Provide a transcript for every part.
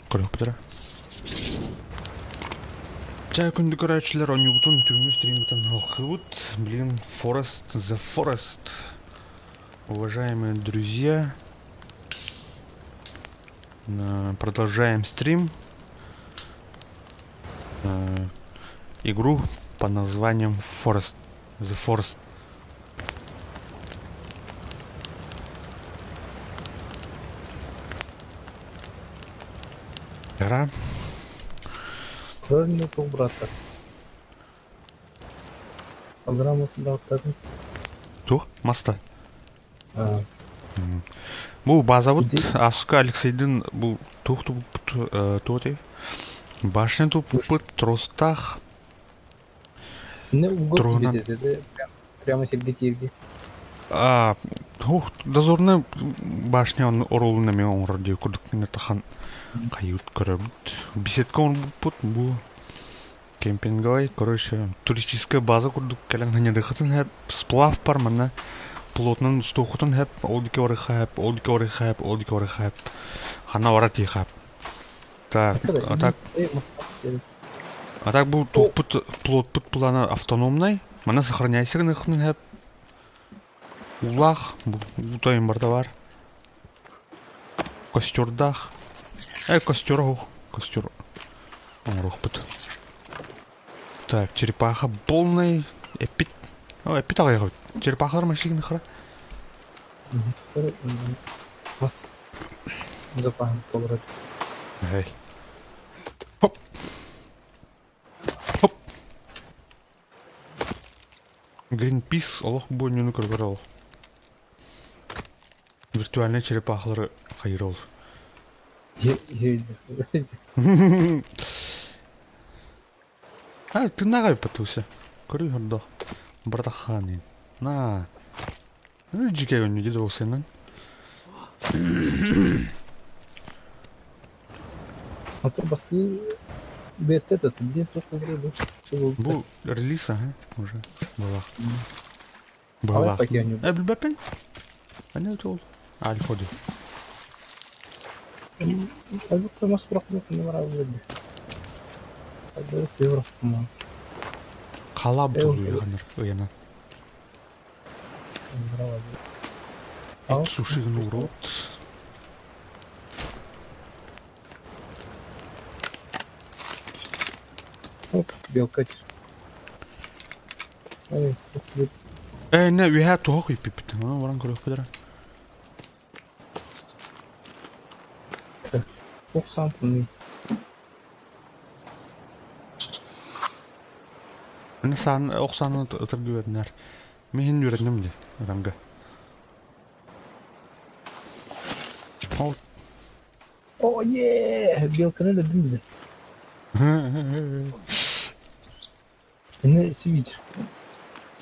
Көрүөхпүт эрэ. Чэ, күндү көрөөччүлэр, оонньуубутун түүҥҥү стриммытын алҕыыбыт. Билигин Forest the Forest. Уважаемые друзья, продолжаем стрим. Игру по названием Forest The Forest. Игра. Көрнө брата. Программасында Тух, маста. Бу базабыт Аска Алексейдин бу тух туппут туоти башня туппут тростах Не угол Троһунан тебе деді, прямо сиргэ тиэрги. А, ух, дозорная башня он оруолун эмиэ оҥорор дии курдук мин тахан хайыт көрөбүт. Беседка оҥорбуппут бу кемпинговай, короче, туристическая база курдук кэлэн ханньадыхытын хэп, сплав бар манна плотнан устуохутун хэп, ол диэки барыха хэп, ол диэки барыха хэп, ол диэки барыха хэп, ханна бара тиихэп. Так, а так А так бу туохпут плотпут плана автономнай. Мана сохраняйся гыныххын хэп. Улаах, утайын барда бар. Костердаах. Э, костер оһох. Костер оҥоруохпут. Так, черепаха полный. Эппит. О, эппит аҕыйах эбит. Черепахалар машина хара. Бас запаһын толорор. Эй. Хоп. Хоп. Гринпис олох буонньуну көргөр ол. Виртуальнай черепахалары хайыр ол. А, тыыннаах эбиппит туся. Көрүй хордох. Братаханин. На. Ну, дьикэ өннү деді ол сенен. Ата бастыы бэйэтэ да диэн туох буолуой Бу релиз аһа уже была. Была. Э, билбэппин. Аны ол Альфа ди. Халап дуу ыйанан. Суши урод. Оп, белка. Э, не, үһэ туох ыйпиппит. Оны баран көрүөхпүт эрэ. Ох, сам Мин саан ох сааны ытыргы үөрэнэр. Мин иһин үөрэнним дии ытанга. Ол О, е, белканы өлөрдүм бile. Ини свич.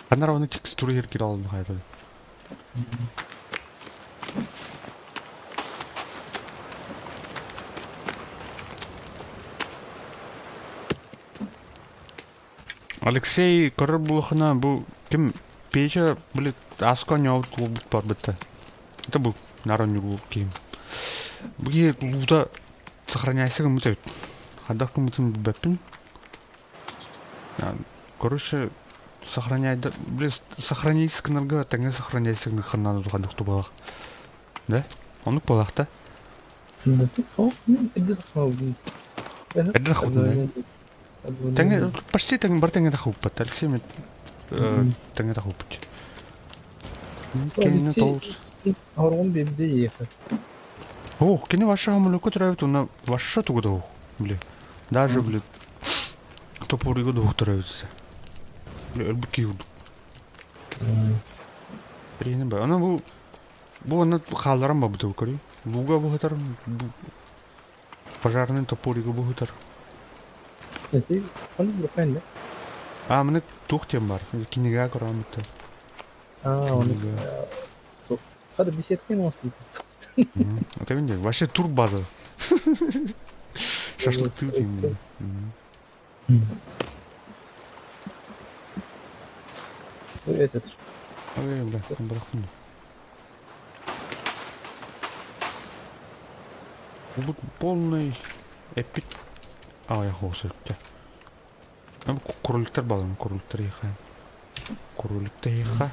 Ханар оны текстура еркер алын хайда. Алексей көрөр булухына бу ким Петя блин аска ньообут кулбут барбыта. Это бу наронньугу киим. Бу киһи луута сохраняйся гыммыт эбит. Хайдах гыммытын билбэппин. Короче, сохраняй, блин, сохранись гынарга тэҥҥэ сохраняйся гынарга хайдах тубалах. Да? Оннук буолаах да? Эрдэ тахсыбытын да? Тэҥҥэ почти тэҥ бар тэҥҥэ тахсыбыппат. Алексей мен тэҥҥэ тахсыбыппыт. Кини толус. Хоргун биэбидэ иэхэ. О, кини ваша хамылыкка төрөөбүт уонна ваша тугу да били. Даже били топорига дух төрөөбүт. Били өлбүт киһи курдук. Рейни ба. Аны бу бу онно хаалларан барбыта көрүй. Луга бу сытар бу пожарный топорига бу сытар. Эти он буквально. А маны туох диэн бар. Кинигэ көрөөмүттэр. А, он Хада беседка ему Это видишь, вообще турбаза. Шашлык ты Этот. Ой, бля, бырахтым. Бу полный. Эппит аҕыйах уосуйда. Кроликтар балым, кроликтар иэхэ. Кроликта иэхэ.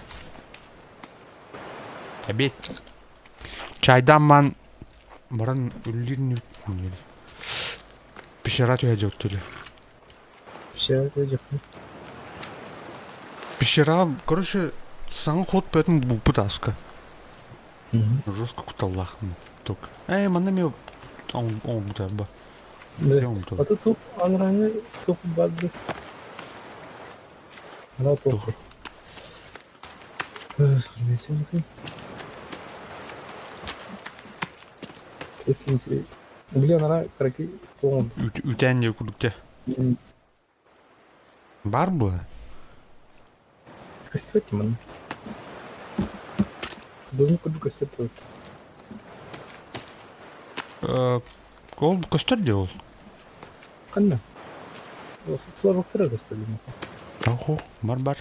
Обед. Чайдаан ман баран үллүүр нүт Пещера түһэ дьоттуле. Пещера түһэ дьоттуле. Пещера, короче, саҥа ход поэтому буппут аска. Жестко куталлаах только. Э, манна мен оҥбута ба. А то туп анраны туп барды. Ана туп. Били анара кыракый туоҥун. Үтээн диэ курдук те. Бар буо? Көстүбэт манна. Бүгүн курдук көстөр буолуо. Ол көстөр дии ол. Ханна? Слабактара көстөр Охо, бар бар.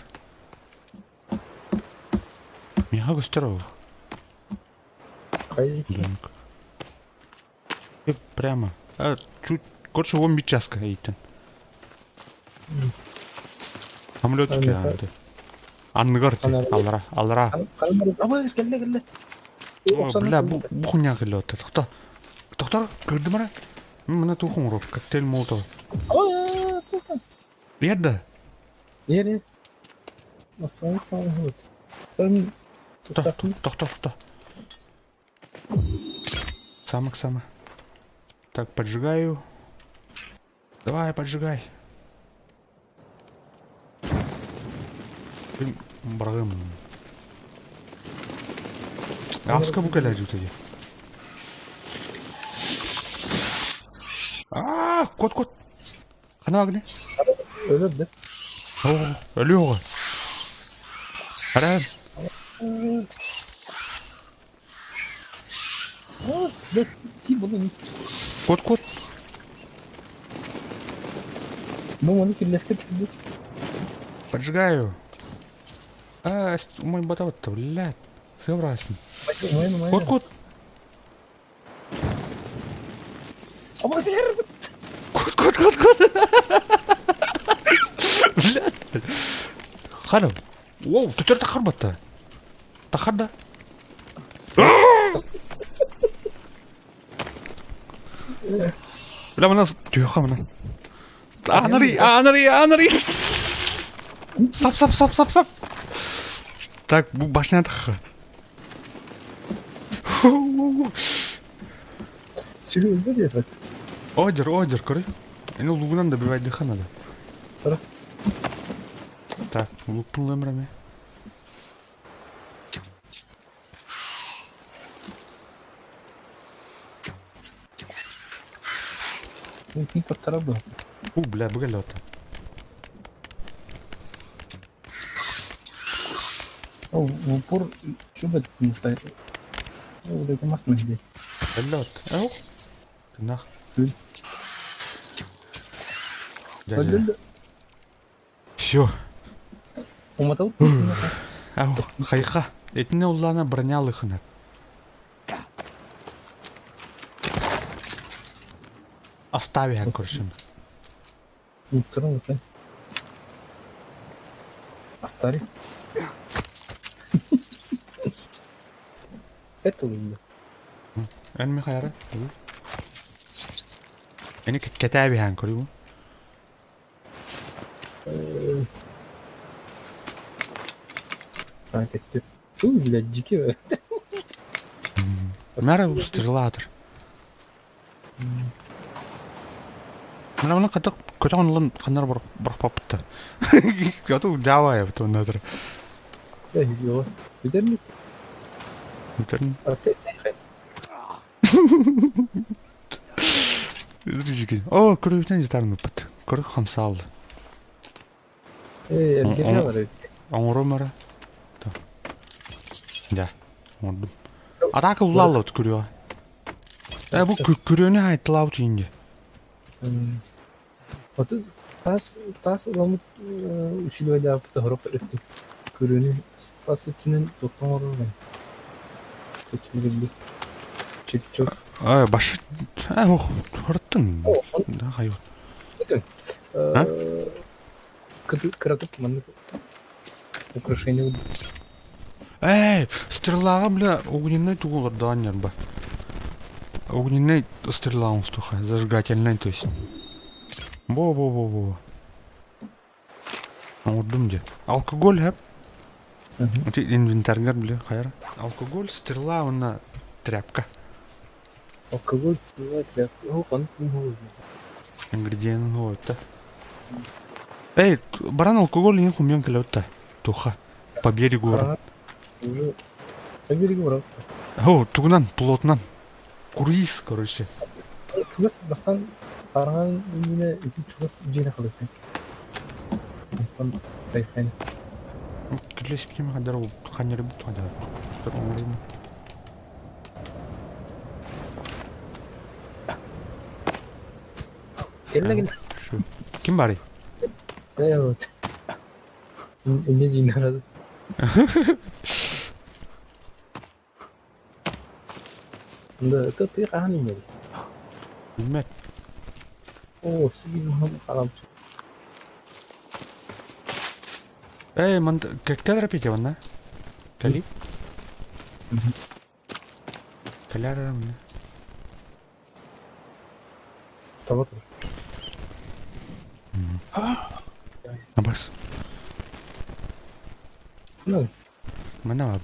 Миэхэ көстөр ол. Хайа Прямо. А, чуть, короче, он часка эйтен. Самолетики анды. Анныгар аллара, аллара. Кэллэ, кэллэ. Бля, бу бу хуйня кэллэ отто. Тохто. Тохтор, көрдүм ара. Мына туох оҥорор, коктейль Молотова. Сука. Берда. Бери. Останови, останови. Тохто, тохто, тохто. Самок сама. Так, поджигаю. Давай, поджигай. Баргым. Аска бу кэлэр дьүтэди. Аа, кот кот. Хана агне? Өлөр да. О, өлүөҕө. Аран. Кот кот. Ну, оны кирлеске түһдүк. Поджигаю. А, мой батават-то, блядь. Сыврасмын. Кот кот. Кот кот кот кот. Блядь. Хана. Воу, төтөр тахар батта. Тахар да. Бля, мына түйөха мына. Анари, анари, анари. Сап, сап, сап, сап, сап. Так, бу башня тахха. Сүрү диэбэт. Одер, одер, көрүй. Эни лугунан добивать надо. Сара. Так, лук пуллымрами. Мин тоттара бу. У, бля, быгалета. Ол в упор чубат не ставит. Ол это масно где. Лед. Ау. Нах. Все. Умотал? Ау, хайха. Этине уллана бронялыхына. Остави көрсүм. Утром уже. Остави. Это лунда. Эн Михайра. Эни кэтээби хан көрүбүн. Так, это... Фу, блядь, дикий. Нара стрелатор. Мына мына катак көтөн улан канар бар барпапты. Яту жава я потом надо. Да, его. Бүдермит. Бүдермит. О, көрүктен житарым ыппыт. Көрүк хамсаал. Э, эргерге бар эбит. Оҥором эрэ. Дьэ, оҥордум. Атака улааллабыт күрүөҕэ. Э, бу күрүөнү хайтталаабыт иинде. Оту таас таас ыламыт училище хорох өттү. Күрүөнү тас өттүнэн туохтан оҥорор Чиччов. Э, баш... Э, ох, хорт. Оттон да хайы. А? Кыратык маннык украшение. Эй, стрелаҕа бля огненный тугу олордоҕун ньарба. Огненный стрела оҥостуха, зажигательный то есть. Во-во-во-во. Оҥордум дьэ. Алкоголь хэп. Ити инвентарьгар бля хайара. Алкоголь, стрела уонна тряпка. Алкоголь, стрела, тряпка. О, ханнык Ингредиенын хуойта. Эй, баран алкоголь иин хумьян кэлэбит туха. По берегу баран. Уже по берегу баран. О, тугунан, плотнан. Круиз, короче. Чугас бастан хараҥан иннинэ ити чугас дьиэни халыппын. Онтон тайхайн. Килэспитим хадар ханньарыбыт хадар. Кэллэ кэллэ. Ким барый? Э вот. Инне дьиҥнэр. Да, это ты хаһан иҥнэбит? Билбэт. Оо, сигин хаалбыт. Эй, ман кэккэлэр пите онна? Кэли? Кэлэр мне. Таба тур. Абас. Ну, Манна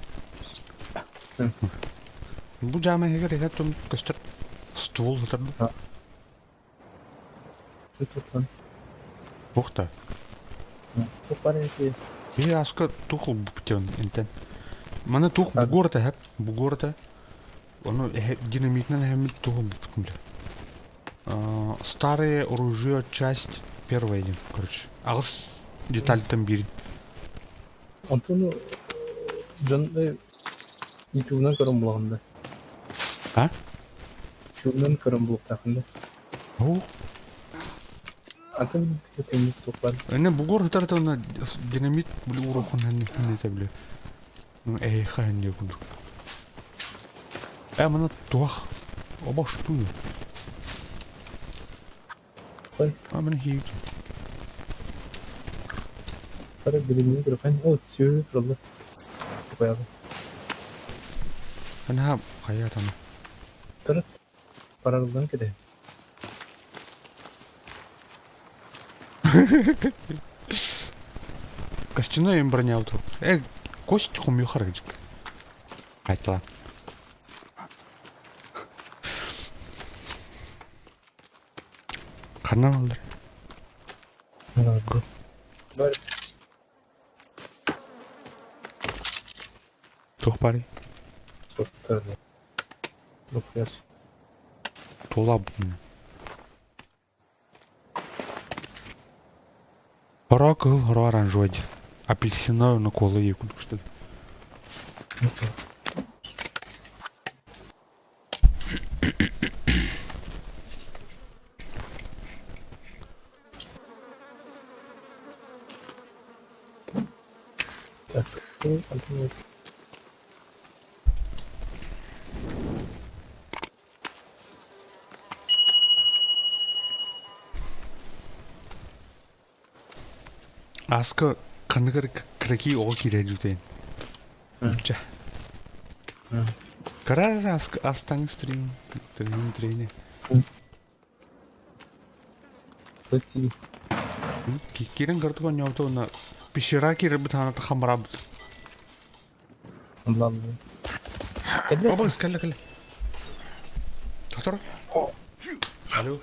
бар. Бу жаама иһигэр иһэр тум көстөр ствол сытар бу. Тутан. Ух та. Парень. Би аска тух бутен интен. Маны тух бугорта хэп, бугорта. Ону динамитнан хэм тух бутун. Старое оружие, часть первая один, короче. Аҕыс детальтан биир. Онтон дьон ютубунан көрөн булаҕын да. А? Ютубунан көрөн булуохтааххын да. Оо. Атын кытыннык туох Эне бугор хытар уонна динамит били уруохун хэннэтэ били. Эйха хэнниэ курдук. Э маны туох обош тую. Ой. А маны хийгит. Сара билимни көрөхөн. О, сүүрү тураллар. Баягы. Ана хайа там. Турат. Параллан кede. Костяной им броня утрук. Э, кость хумью харгджик. Айтла. Ханна алдар. Бар. Туох баарый? Соттар. Лукьяс. Тула Хоро кыһыл хоро оранжевый. Апельсиновый на кола курдук что ли. Так, Антон. Аска ханныгар кыраки оҕо киирэр дьүтэйин. Чэ. Кыра астаҥ стрим тренин трени. Көтти. Киирэн кырдык оонньообута уонна пещера киирэрбит ханата хамараабыт. Ладно. Кэллэ. Обас кэллэ кэллэ. Тохтор. Алло.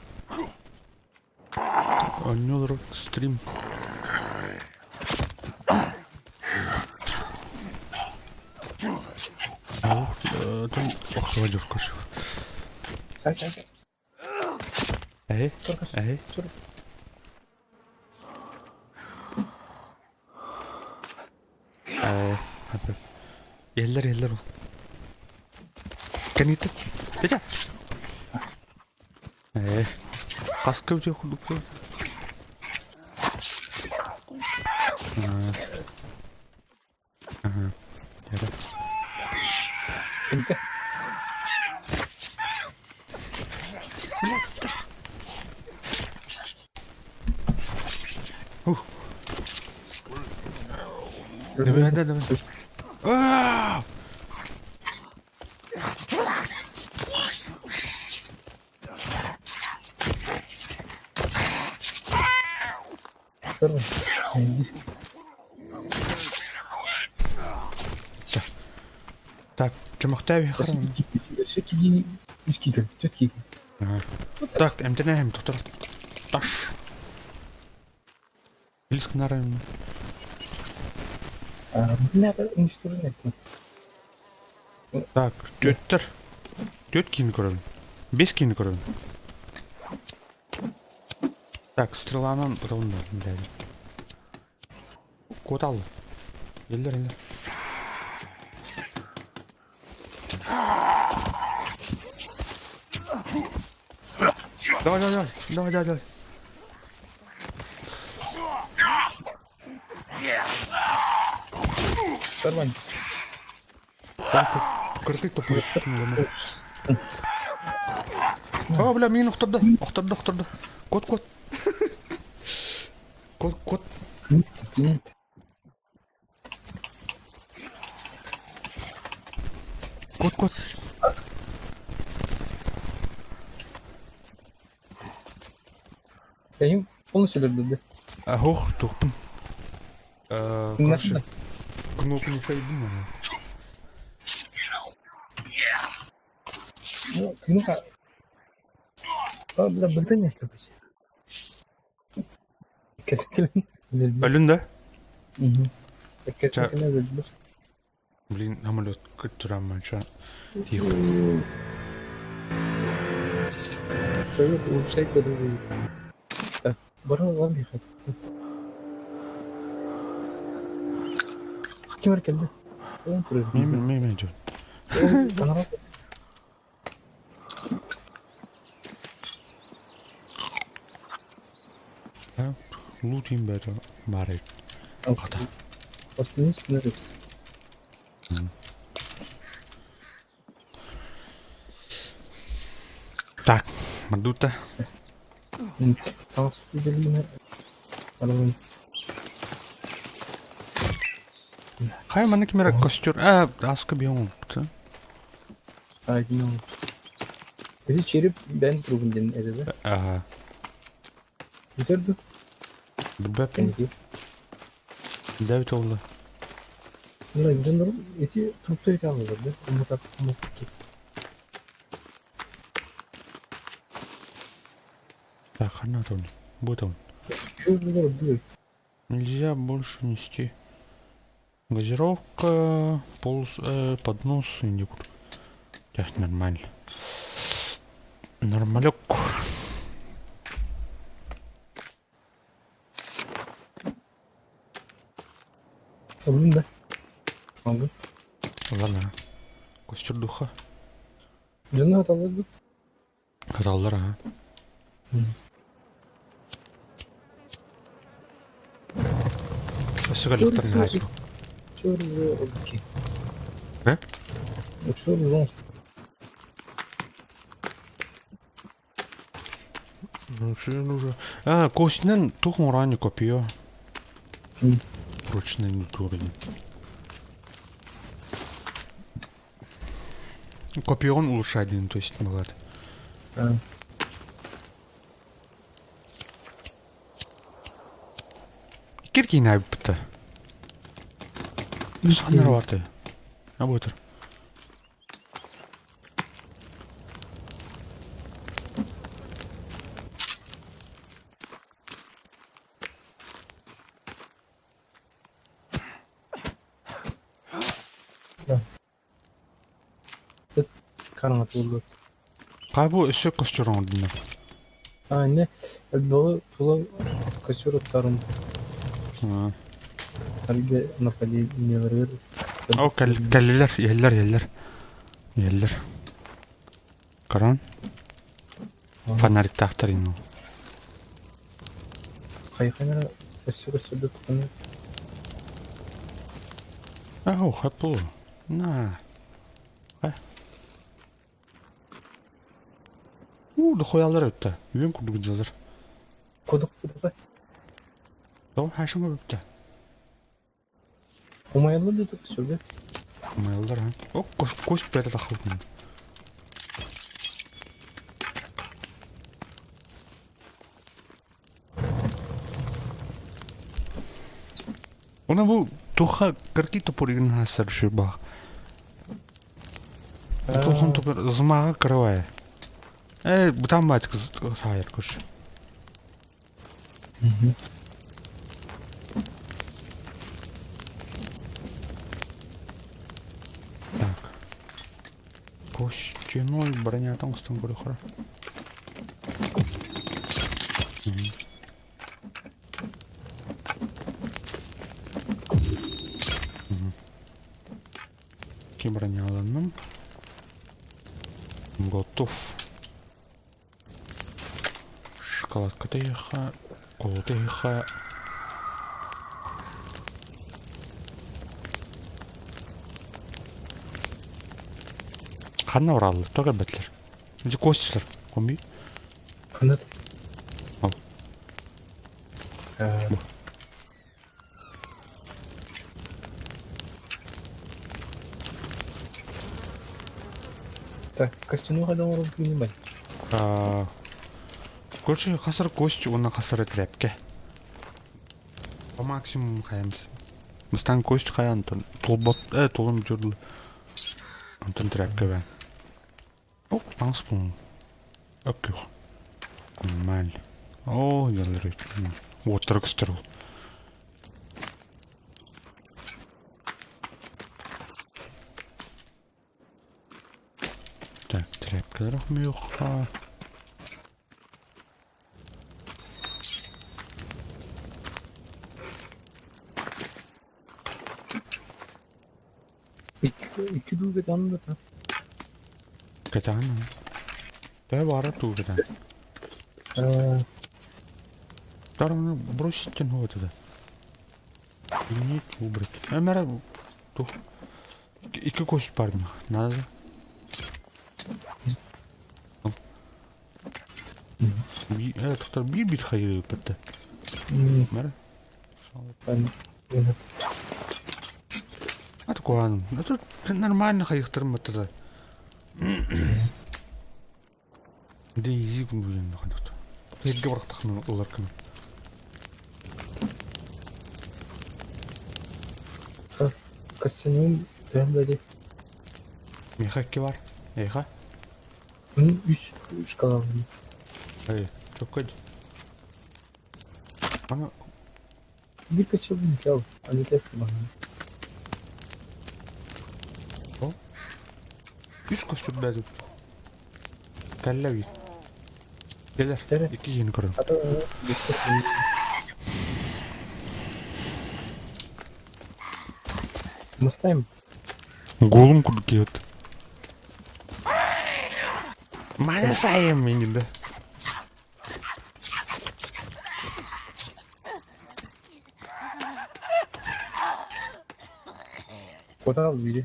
Оонньуу стрим. Ох, охсуга дьуркуш. Сай сай сай. Эһи, эһи. Э, Иһэллэр, иһэллэр ол. Кэнниттэн. Петя! Э, хас көбүтүө курдук буолла. Аха. Эрэ. Инте. Блядь, Ух. Давай, давай, давай. Аа! Так, чөмөхтөөбү харан. Өссө килиини үс киикэл, түөрт киикэл. Так, эмтэнэһим тохтор. Таш. Илис гынарым. Так, түөттэр. Түөрт киини көрөбүн. Бес киини көрөбүн. Так, стреланан ытабын да, блядь. Куоталлы. Еллер, еллер. Давай, давай, давай, давай, давай, давай. Нормально. Так, кыргый топуй. О, бля, миигин охтордо, охтордо, охтордо. Кот, кот. Кот, кот. Нет. Кот, кот. Кайым полностью өлөрдү. Ох, тухпун. Короче, кнопку не пойду. Ну, ну-ка. Бля, бөлтөн эслэппит. Өлүн да? Блин, самолет көттүрәммин ча. Тихо. Совет улучшайте другие. Так, баран вам ехать. Ким эркэлдэ? Мин мин мин Лут им бәрі бар еді. Қата. Так, мадута. Хай манна ким эрэ костер. А, аска бион. Ити череп бэйэн туругун диэн этэ да? Ага. Бүтэр дуу? Билбэппин. Кэнники. Дэвид олла. Мына дьоннорум ити туруктар ити да? Умутап умуппут Так, ханна там. Будет он. Күр Нельзя больше нести. Газировка, полз, поднос и некуда. Так, нормально. Нормалек. Ыллым да. Алгын. Ладно. Костер духа. Дьонно аталлар Аталлар, ага. Өссө кэллэхтэрин хааччы. Э? Уже. А, костинэн туох оҥороон копио. Прочный уровень. Копион улучшает, то есть бывает. Киркин айбыта. Саннар барты. А буотар. Хараҥа Хаа бу өссө костер оҥордуннар. А, не, было тула костер оттарым. Әлге нападение О, кэллилэр, иһэллэр, иһэллэр. Иһэллэр. Каран. Фонариктаахтар ину. Хайханара өссө костер тұқыны. Ау, хапу. На. У, дохуялар өттө. Үйөн курдук дьылар. Кудук кудук. Тоҕо хаашыҥа бүттэ? Умайаллар да сөбө. Умайаллар а? О, кость бэйэтэ таххыбытын. Она бу туха кырки топоригин хассар шыбах. Тулхан топор зымаға кырабай. Э, бутан бат саайар көш. Так. Костяной бронятан устан көрөхөрө. Ки броняланным. Готов. Шоколадка эһиэхэ, колота эһиэхэ. Ханна бараллар, тоҕо кэлбэтилэр? Ити Костялар, хомуй. Ханна? Ал. Так, костяной хайдах оҥорор киинин Короче, хасар кость уонна хасар тряпке. По максимуму хайамс. Мыстан кость хайа Антон. Тулбот, тулум дьурл. Антон тряпке бэн. О, таҥас булун. Өккүх. Нормально. О, яллары. Уоттара көстөр ол. Так, тряпкалар хомуйуохха. Икки дуу кэтэҕин да Кэтэҕин Төһө баара туу кэтэҕин? Тараны бросить вот это. Нет, убрать. Эмэрэ тух. Икки кость бар Надо. Тоқтар би-бит хайы бітті. Мәрі. Ат куаным. Это нормально хайықтырым бітті да. Де изи күн бүгін қандықты. Ерге барақтақын олар күн. Костяным төһө Меха икки бар. Эйха. Үс шкала. Эй, чоккой. Аны Bir kaçırdım ki al. Hadi test bana. Үс көстүрбэт Кэллэ биир. Кэлэр. Икки киһини көрөм. Мастайм. Голум курдук киһит. Мана сайым мингилде. Куда biri?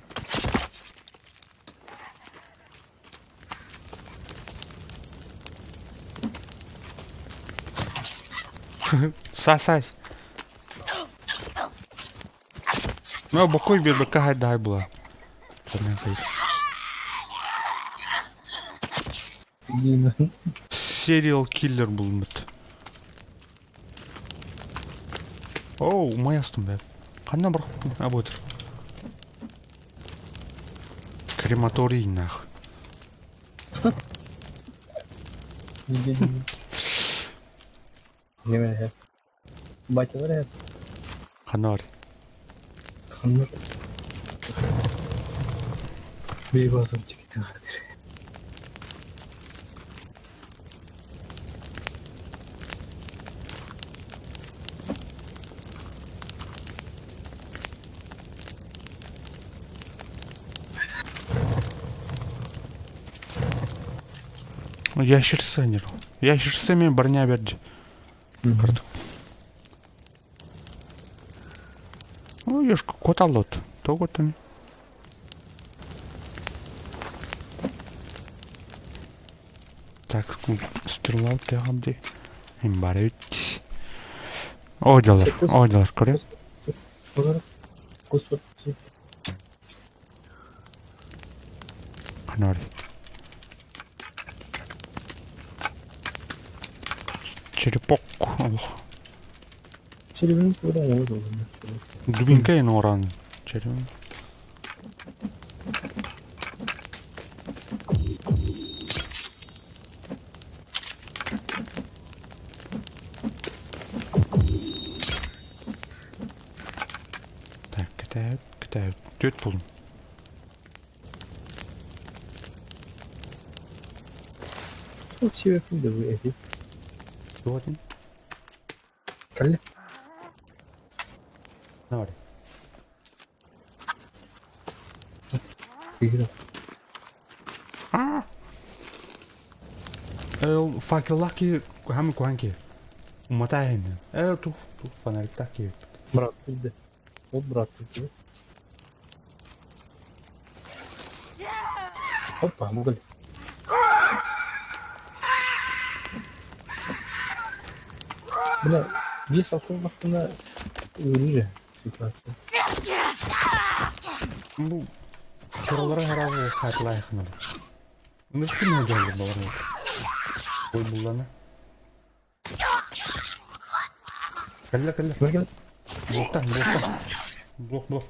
Сай-сай. Ну, бокой биэрбэккэ хайдаһай була. Сериал киллер булмут. Оу, умайастым бә. Ханна бар абытыр. Крематорий нах. Неме Батялар Ханна бар. Ханна. Бейбазым чекитин хадир. Ящерса нер. Ящерса мен броня берди. Кырдык. Ну, ешка коталот. Тоготын. Так, стрела тягамди. Имбарит. Оодьалар, оодьалар көрүҥ. Ханар. Черепок олох. Черепин тура оҕо Дубинка ен оран. Черепин. Так, кэтээбит, кэтээбит. Түөрт булун. Тут себепин да бу эти. Туотин? Кэллэ. Наар. Киһи. Аа! Ол факеллаах киһи хаамы куһаан киһи. Уматаа иһиннэ. Ээ тух тух фонариктаах киһи. Брат килде. Ол брат килде. Опа, бу кэллэ. Бля, 5-6 ыллахпына ыарыыр ситуация. Бу кыралара харабы хаатылаайхына. Ныркын дьаллар балар. Ой буллана. Кэллэ кэллэ. Кэллэ. Блоктан блоктан. Блок блок.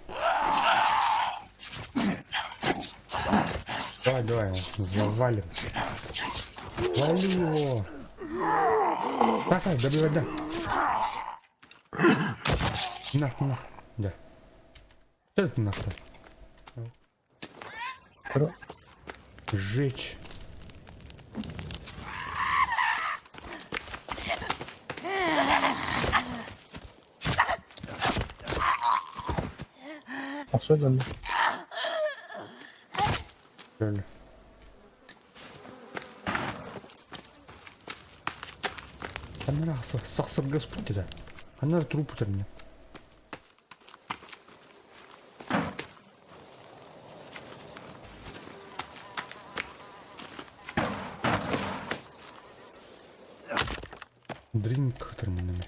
Давай давай, завалим. Вали его. Давай, добивай, да. Нах, нах. Да. Что это нах Кыра. Сжечь. Особенно. Реально. Ханнара сахсырга спуттida. Ханнара труп утармын. Дринк утармын.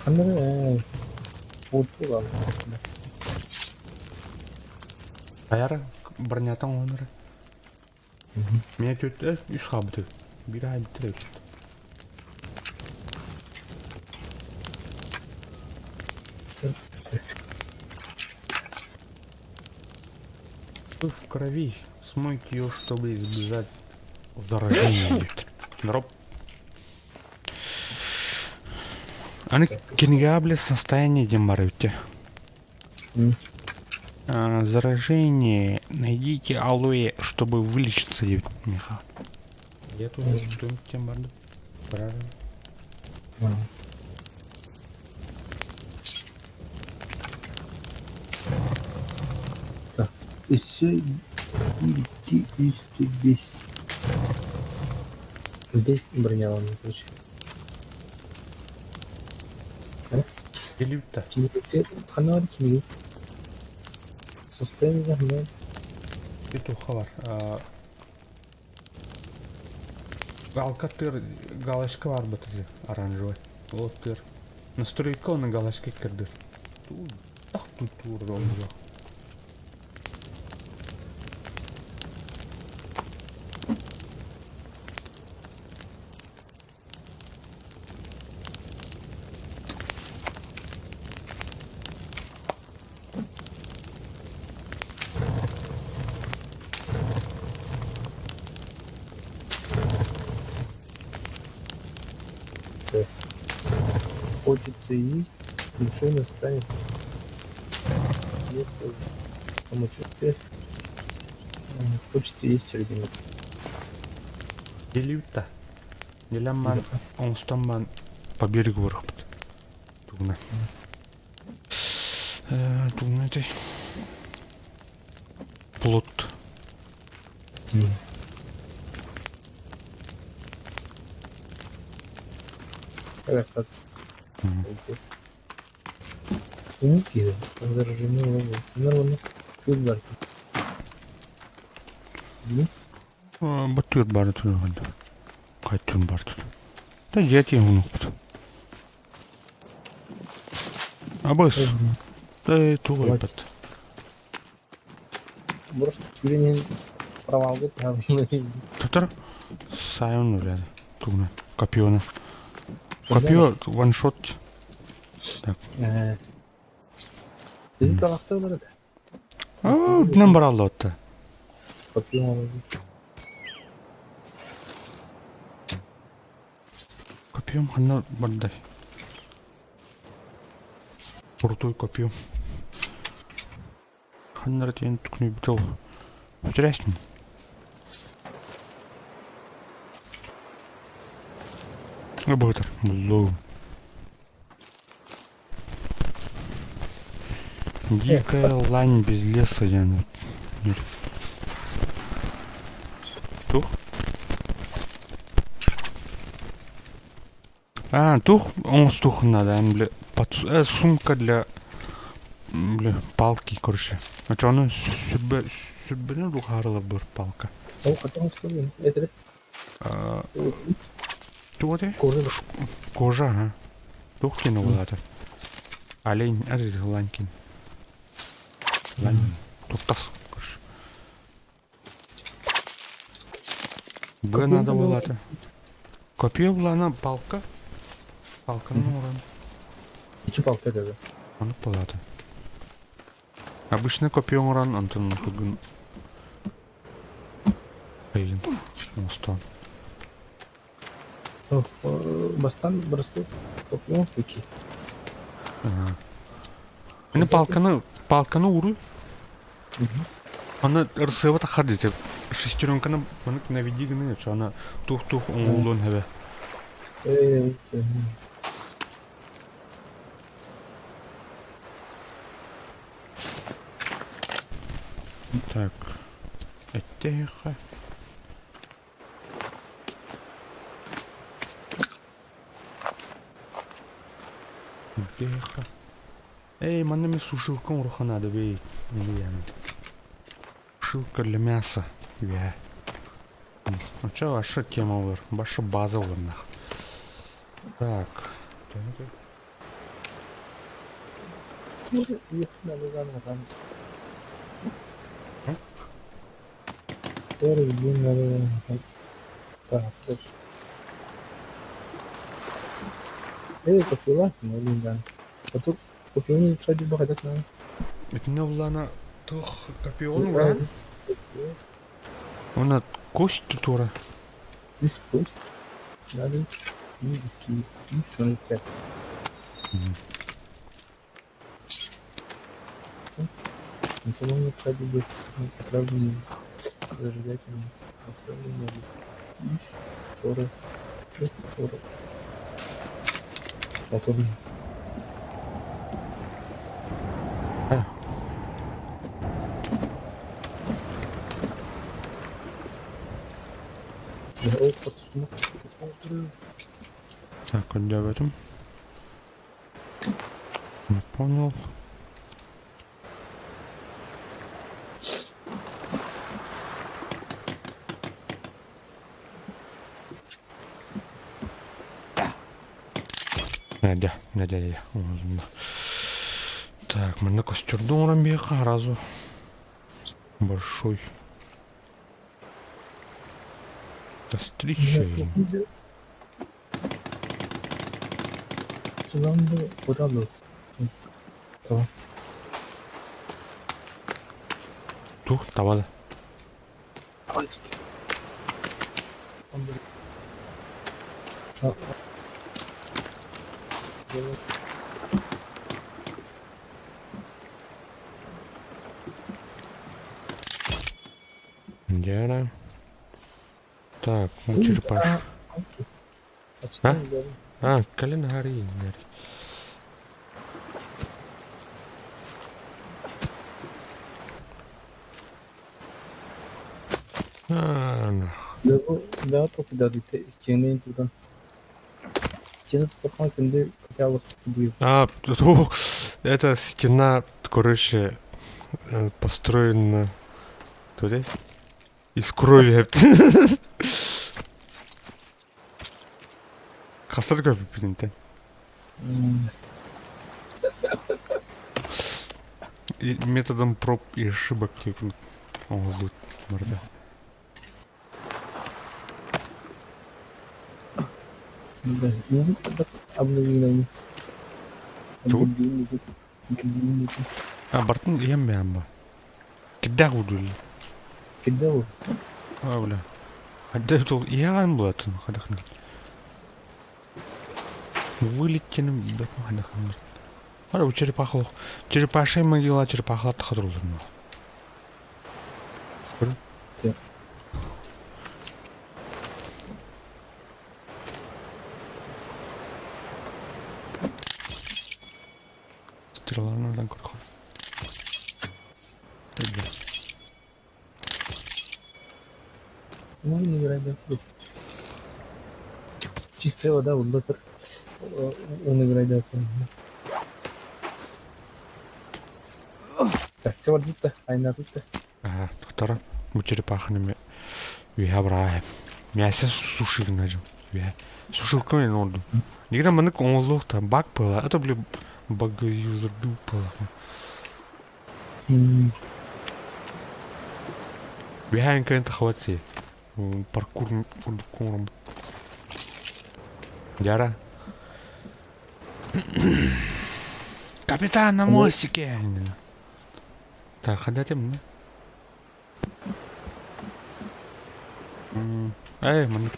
Ханнара уотуга. Хайара бронятан онора. Меня тут үс хабыты. Бир ай битирек. В крови. Смойте ее, чтобы избежать заражения. Дроп. Аны кинигэ состояние диэн баар эбит Заражение. Найдите алоэ, чтобы вылечиться диэбит миэхэ. Я тут тем барды. Правильно. Так, өссө икки, үс, бес. Бес броняланна, короче. Келибит Кинигэтэ ханна бар кинигэ? Состояние ханна Петуха бар. Галка тыр галочка бар бытыды оранжевый. Вот тыр. Настройка оны галочка кирдир. Так тут тур олду. Хочется есть, душе станет. Нет, самочувствие. Хочется есть ребенок. Делибит Делямман оҥостон по берегу барыахпыт. Тугунан. Тугунан этэй. Плот. Красота. Умук киһи возражение олорбут. Уонна кыыл бар. Бу түр бары түр Кайтын бар түр. Та дьиэ унукпут. Абыс. Та тугу айбат. Просто сүрүнүн провалга Татар сайын үрәді. Тугунан. Копьёны. Копье ваншот. Так. Bizi tarafta olur da. Днем баралла отта. Копье olur. Копьем ханна бардай. Крутой копьем. Ханнар тен түкнүй битол. Интересно. Бытыр. Буллу. Дикая лань без леса я. Тух? А, тух, он тух надо, бля, сумка для, бля, палки, короче. А что, она сүрбе, сүрбене духарла бір палка. Ол хотел условия. Это Туох ты? кожа. Кожа, а? Тух кинула это. Олень, а ты ланькин. Лань. Туктас, короче. Б надо было это. Копье была она палка. Палка ну Iki палка dedi. Оны болады. Обычно копье уран, Антон бүгін. Блин, устан. Бастан просто копье таки. Мені палканы, палканы уру. Аны ырсыба тахар десе. Шестеренканы маны наведи гыны, что она тух-тух оңулун хәбе. Так. Эттеха. Тихо. Эй, манна сушилка уруха надо бей. Сушилка для мяса. Я. А чё ваша тема olur? Ваша база olur нах. Так. Так. Эй, копье ну, А тут копье не чади бахадак на. Это не улана тух копье уран. Она кость тура. Үс кость. Надо. 1, 2, 3, 4. По-моему, чади бы отравление зажигательным отравление. 3, 4, 4. Моторный. А. Так, где в этом? Не понял. Надя, Надя, я. Так, мы на костерду рамбеха разу. Большой. Кострище. Sulandı, odalı. Tamam. Тух, тавада. Дера. Так, ну черепаш. А? А, колено гори. А, нах. Да, топ да, Стену туппатаҕына күндү хотя бы А, это стена, короче, построена из крови. Хастар көрбүппүн Методом проб и ошибок типа оҥоһуллубут барыта. Тугу? А, бартын иһэн бэйэм ба. Кирдээх удулла. А, бля. Хадда тул иһэҕэн булатын хадахны. Вылетеним бэтм хадахны. Ара черепахалах. Черепашья могила черепахалар тахадырулар. Стрелаларынан көрөхөн. Ну, невероятно. Чистая вода, вот он играет. Так, кабардытта, айнатытта. Ага, доктора, бу черепаханы ме үһэ бырааһы. Мясо суши гынажым. Үһэ. Сушилка мен ордум. Нигде маннык оҥоллуохта баг была. Это бля баг юзерду была. Үһээн кэлэн тахабат си. Паркур курдук оҥороммут. Яра. Капитан на мостике! Так, ханна этим? Эй, маннык.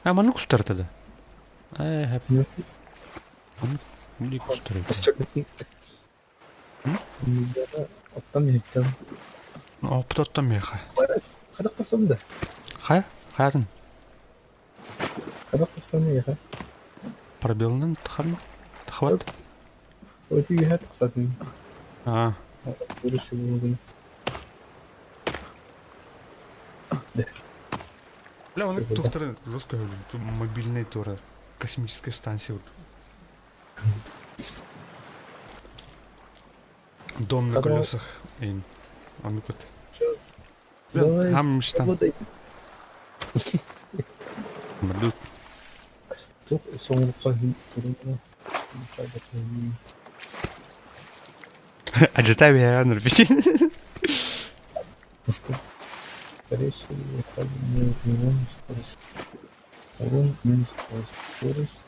А, маннык устар тогда. Эй, хэп. Маннык маннык устар. Оттон иһиттэн. Опыт оттон миэхэ. Хадах тахсам да? Хайа? Хайатын? Хадах тахсам миэхэ. Пробелынан тахарма? Тахабат? Өтү үөһэ тахсатын. Аа. Бля, он доктор жестко мобильный тура космическая станция. Вот. Дом на колесах. А ну-ка. Давай, Там мечта. Блюд. Туох соҥурукка турунна Ажытай бэйэҕин ырбит. Скорее всего, не скорость. Урон минус скорость.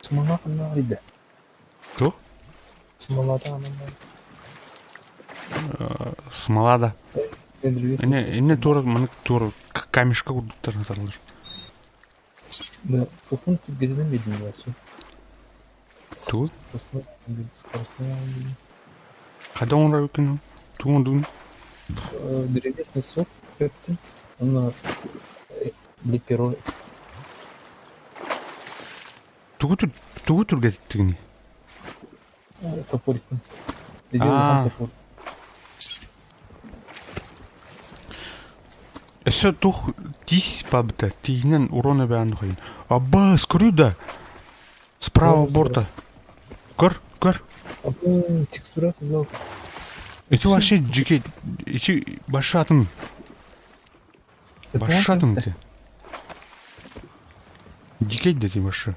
Смола ханна Кто? Смола ханна. Смола да. Эне эне туора маннык туора камешка курдуктар аталлар. Да, по пункту где медленнее. Тугу? Скоростной, скоростной. Хайда оҥорор күн тугун дун? Древесный сок, это он для перо. Тугу тугу түргэттигини? Топорик. Аа. Топор. Өссө тух тиис бабыта тииһинэн урон эбээн хайын. Аббас, көрүй да. Справа борта. Көр, көр. Текстура куда? Ити вообще дьикэй, ити башатын. Башатын ти. Дикей да ти башы.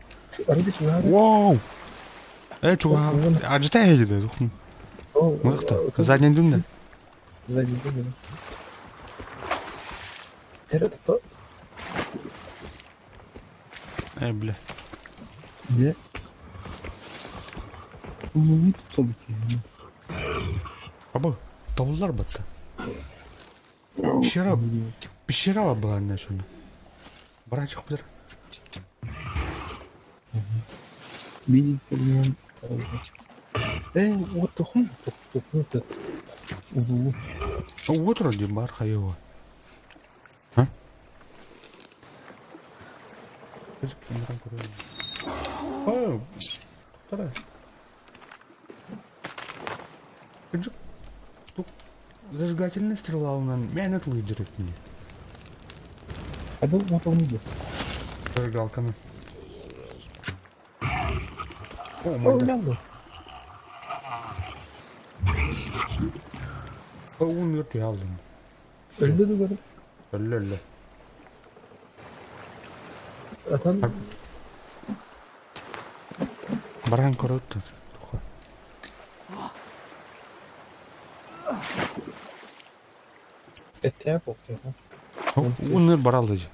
Вау! Э, чуга, ажыта эйди тухун. Мыкты. Задний дум да. Задний дум. Это Э, бля. Где? Улуу событие. Аба, тавлар батта. Пещера, пещера была начана. Барачок бир. Э, вот тухун, тухун этот. Улуу. Вот вроде бар хайова. А? О, вторая. Зажигательная стрелалынан мээнэ тылыйдыр этини. Хадыл мотону диye. Зажигалканы. О, О, майда. өлөм О, уун өр түһэ алдым. Öldü de görüm. Өллө өллө. Atan Баран көрөттүн. Эттээх буолуохтаах. Уун өр бараллы же.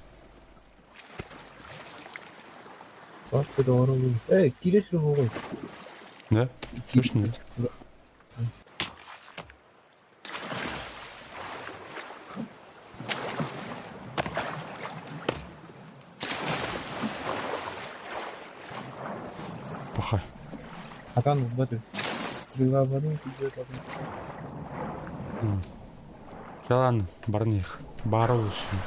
Бар доҕор Эй, киирэ сүрүн Да? Точно. Паха. Хатан ылбат үһү. Стрелабарын күүрдэ Жалан баран их. Баара олусун.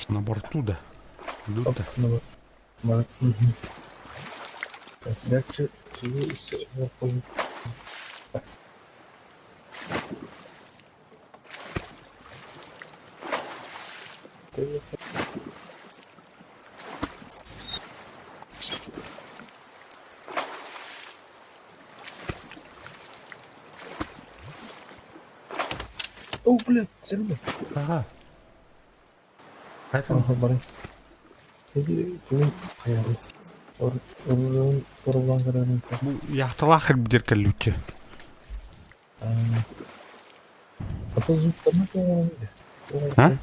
На борту да. Идут да. О, блядь, сэргэ. Ага. Поэтому Ага, барыс. Теги тугун хайабыт. Орун орулан көрөрүн. бу яхталаах ирбидер кэллүүччэ. Ата зуптарына тоҕорон А?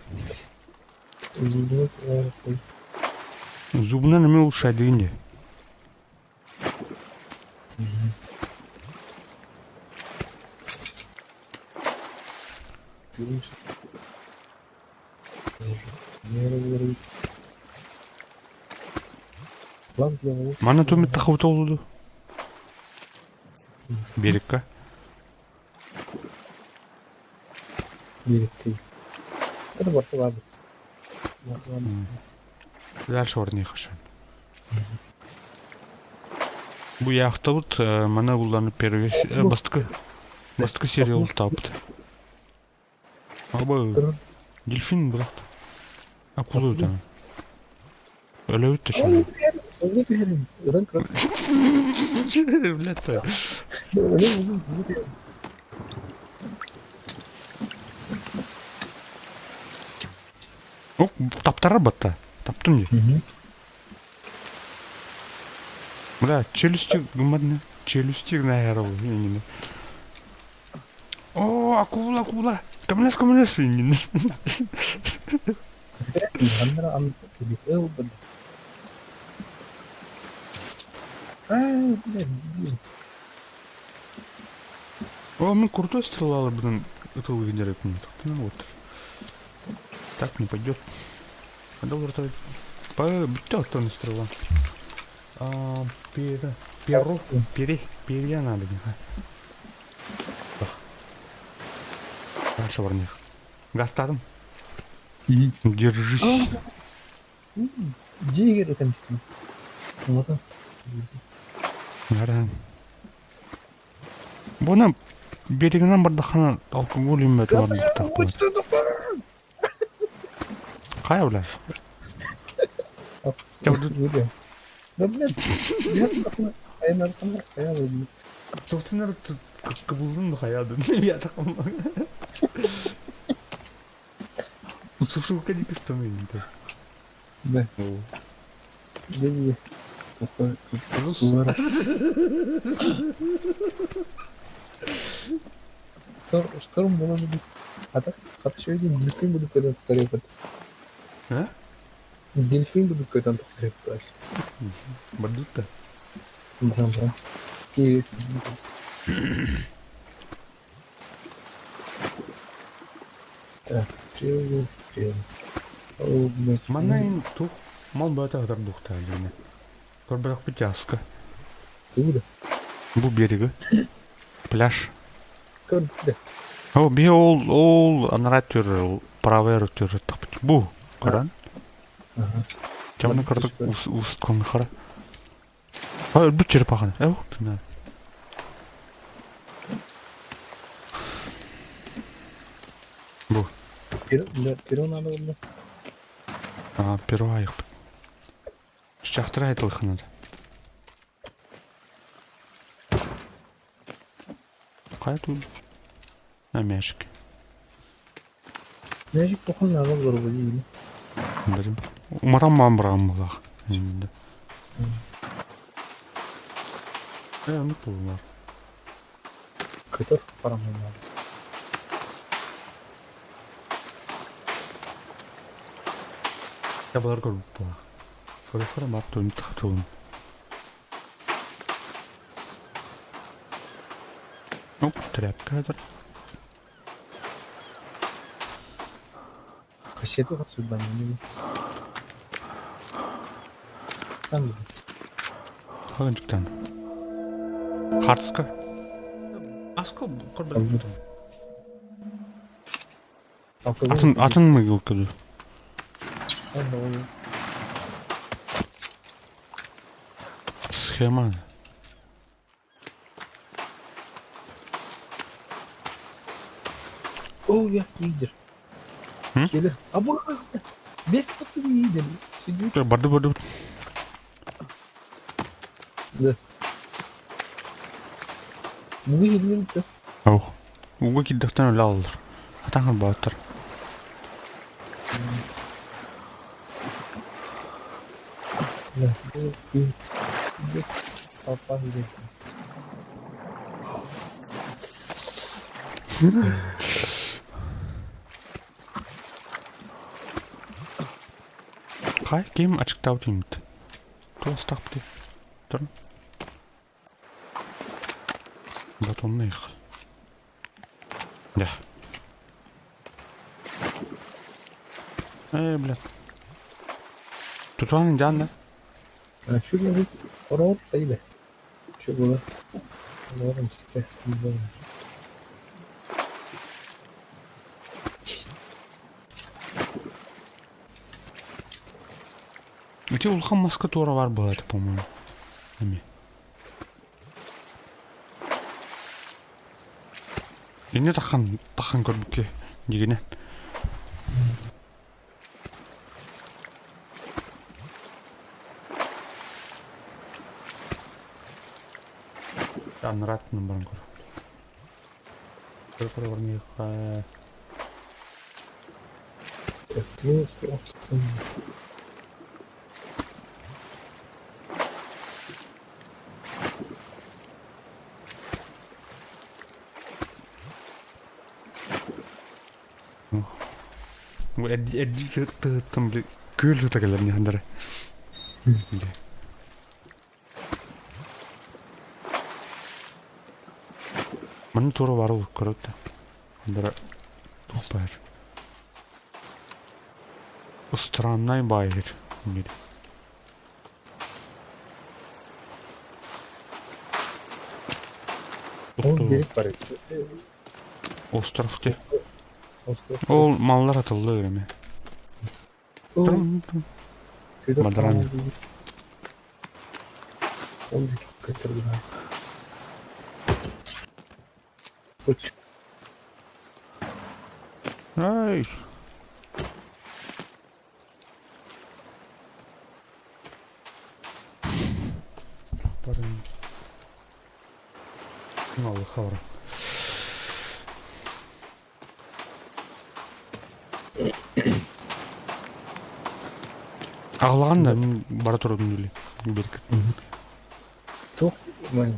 Зубына тоҕорон. Зубынан эме улшайдыгын де. Мана тумит тахыбыт олуду. Берекка. Биэрэккэй. Это бартылаабыт. Дальше орней хашан. Бу яхтабыт мана улланы первый бастыкы бастыкы серия ултаабыт. Аба дельфин булакта. Акула да. Өлөбүт түшүн. Өлө түһэрин. Ыран көрө. Блядь. Өлө О, таптара батта. Таптым дии. Бля, челюсти гыммадны. Челюсти наһара иннини. О, акула, акула. Көмөлөс, көмөлөс иннини. Аа, блядь, дебил. О, мин крутой стрелаларбынан ытылыгын дьарыппын. Вот. Так не пойдет. А доллар По бүттэ оттон стрела. А, перо, перо, пере, перья надо. Дальше варних. Гастадом. Держись. Дьиэ этэмстин. Улахан Нара. Буна берегинен бардахана алкоголь иммет бар. Кая бля? Да, блядь, я Тоқтынар кыбылдын да хаядын. Я таком. Сушилка не что Да. Да, Шторм может быть. А так, а еще один дельфин будет когда-то тарепать. А? Дельфин будет когда-то тарепать. Бардутта. Да, да. Те- Так, стрелы, стрелы. О, блядь. Манна тух мал бата хатар духта дигне. Көрбөрөх битяска. Куда? Бу береги. Пляж. Куда? О, би ол ол анара түр, правый түр тахпыт. Бу, көрөн. Ага. Чамны кырдык ус хара. А өлбүт черепаханы. Эу, тына. Бу. Перо надо было. А, перо айықпыт. Чахтыра айтылханады. Хайа тут? На мячик. Мячик тохон надо было или? Билим. Уматан маан быраган булах. Э, оннук буоллар. Көтөр парамын. Табалар көрбүт буолах. Көрөхөрө бар туун тахтуун. Оп, тряпка хатар. Кассету судьба не Сам Хагынчыктан. Хартска. Аскыл көрбөт. Атын атын мыгыл көдү. Схема. О, я лидер. Келе. А бу бес тасты лидер. Сидит. Барды барды. Да. Бугу килбит. Ох. Уга килдехтен өлө алалар. Атаҥар бааттар. Да. Папа лидер. Хай ким ачыктаабыт имит. Туостаахпытый. Турун. Батонна их. Да. Э, блядь. Тутуан идеально. Şu gibi oror değil. Şu bu. Doğru işte. Ити улахан маска туора бар буолар по-моему. Эми. Инне тахан тахан көрбүккэ дигинэ. Анрат баран көр. Көр бармыха. Эдди тыттым күл тагылар хандара. Маны тура барыл көрөт. Хандара тупар. Странный байыр. Ол берип бар. Остров те. Ол маллар атылды öyle Мадран. Ол көтөргөн. Koç. Ай. Барын. Алла хавра. Ағылаған да бара тұрдым дүле. Беркіт. Тух мен.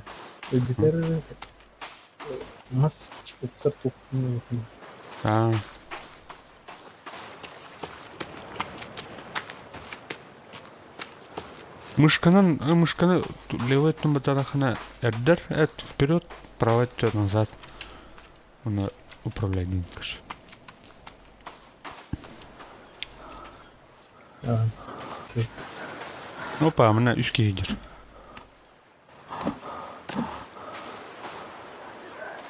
Өйдетер мас уттар тух. А. Мышканан, мышканы левый тумбатарахана эрдер, эт вперед, правый назад. Оны управлять кыш. Опа, мына үске едер.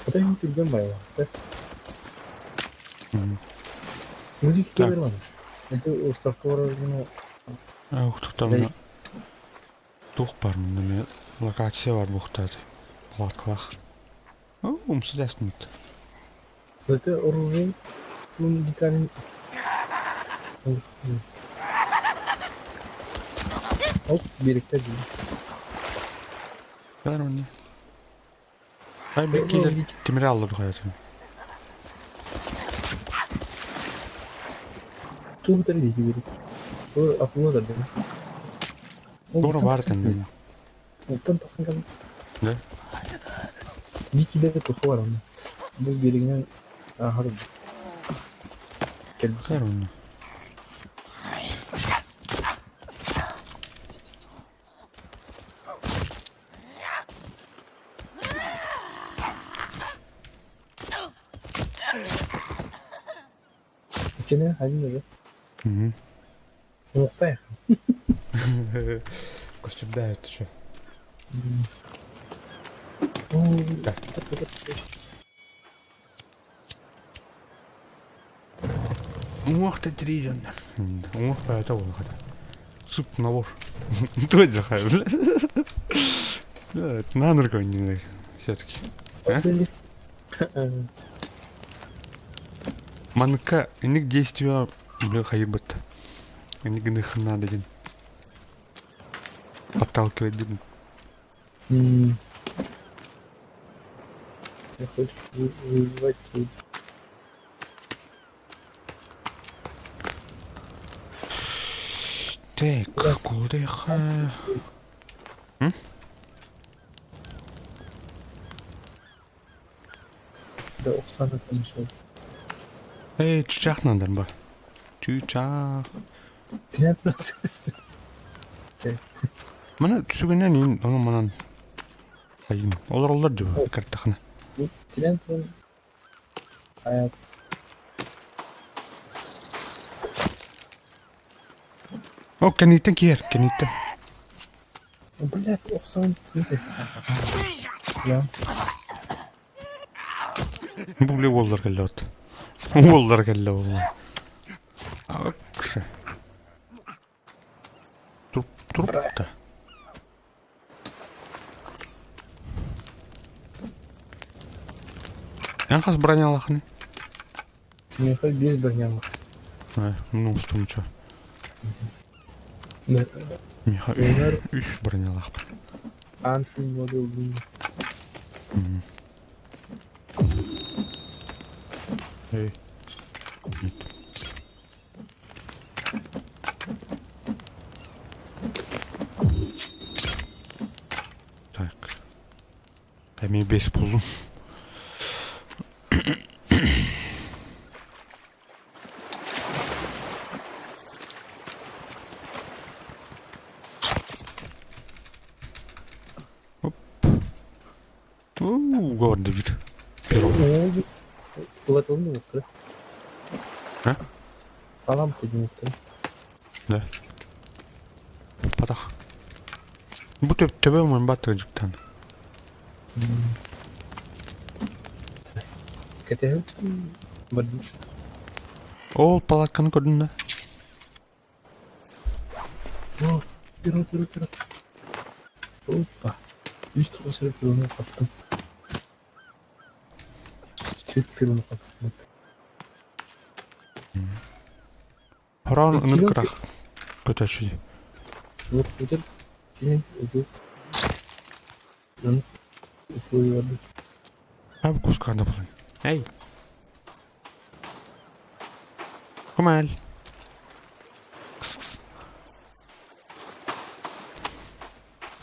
Потом түрген байла. Музыка Так. келер бар. Это островка бар. Туттамына туох баар мында эмиэ локация бар буохтааты палаткалаах. Умса дэстимит. Это оружие деталей. Оп, биэрэктэр дии. Баар онно. Ай биккилер тимири аллар хайатын. Тугу дии биэрик. Акула да Туора баар тэннэн. Оттон тахсан кэлэн. Да. Биир киилэгэ туха бар онно. Бу биэригинэн ааһар кэлбит. Хэр онно. Иккини один уже. Мгм. Уҥуохтай. Көстүрдээбит еще. Да. Уҥуох да тириидэннэр. Уҥуох бэйэтэ буолла Суп набор. Тоже хай, бля. Наныр көйнүнэр все-таки. Маныкка инник действия бля хайырбыт. Инник гыныххын надо диэн. Подталкивать диэн. Я хочу вызвать тут. Так, кулдыха. Да, Оксана там еще. Эй, чычах надо ба. Чычах. 13. Мана түсүгүнэн ин ону манан айын. Олороллор дьу картахына. Тирен hayat. О, кэниттэн киэр, кэниттэн. Блядь, охсон смысле? Я. Бу бile уоллар кэллэ от. Уоллар кэллэ уоллар. Акшы. Туруп, турупта. Эн хас бронялахны? Миэхэ биэс бронялах. Ну, устумча. Миэхэ үс бронялаахпын. Аан сын мода ыллым. Эй. Так. Эмиэ бэс буллум. Оп. Уу, гордый вид. Перо. Улатылды муктары. А? Алам муктары. Да. Patах. Бу төбө мен баттыгы жыктан. Кэтэһим бардым. Ол палатканы көрдүн да? О, перо, перо, перо. Опа. Үс тугу перону хаптым. Түт перону хаптым. Хороон ыныр кырах көтөчү. Вот өтөр кини өтөр. Условия барды. Abi кускарда булын. Эй. Кумал. Кс-кс.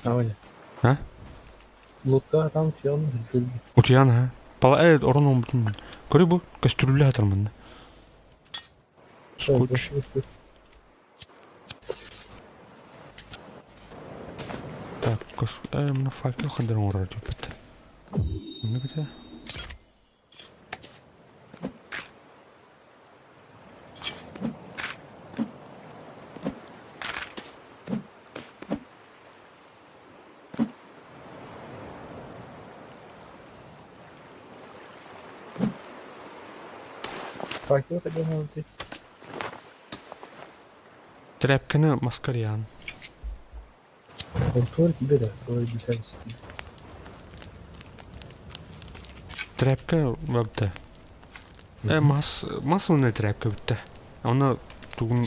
Давай. А? Лодка там чьян Утуян ha. Пала э орон он Көрü бу көстүрүллэ хатармын. Скотч. Так, кос мына факел хандар оңорор диэппит. Онно битэ. Факел хотел найти. Тряпканы маскарьян. Ол тебе да, ол деталь. Тряпка барда. Мас мас уонна тряпка бүттэ. Оны тугун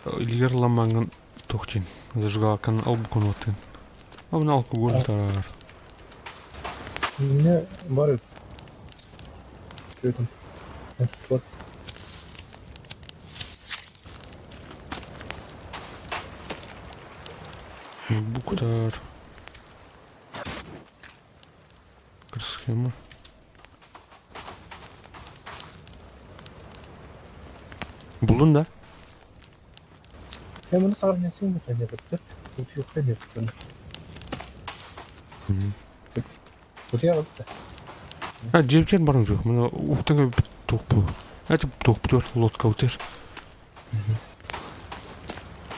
илигэр ламаҥын туох диэн зажигалканы албукун уоттын. Обна алкоголь тарар. Меня бар этом спорт. Ноутбуктар. Схема. Булдун да? Я bunu сравнять не понятно. Утуйа А дьиэбитигэр баран суох. Мына уктан туох бу. Это туох бутур лодка утыр.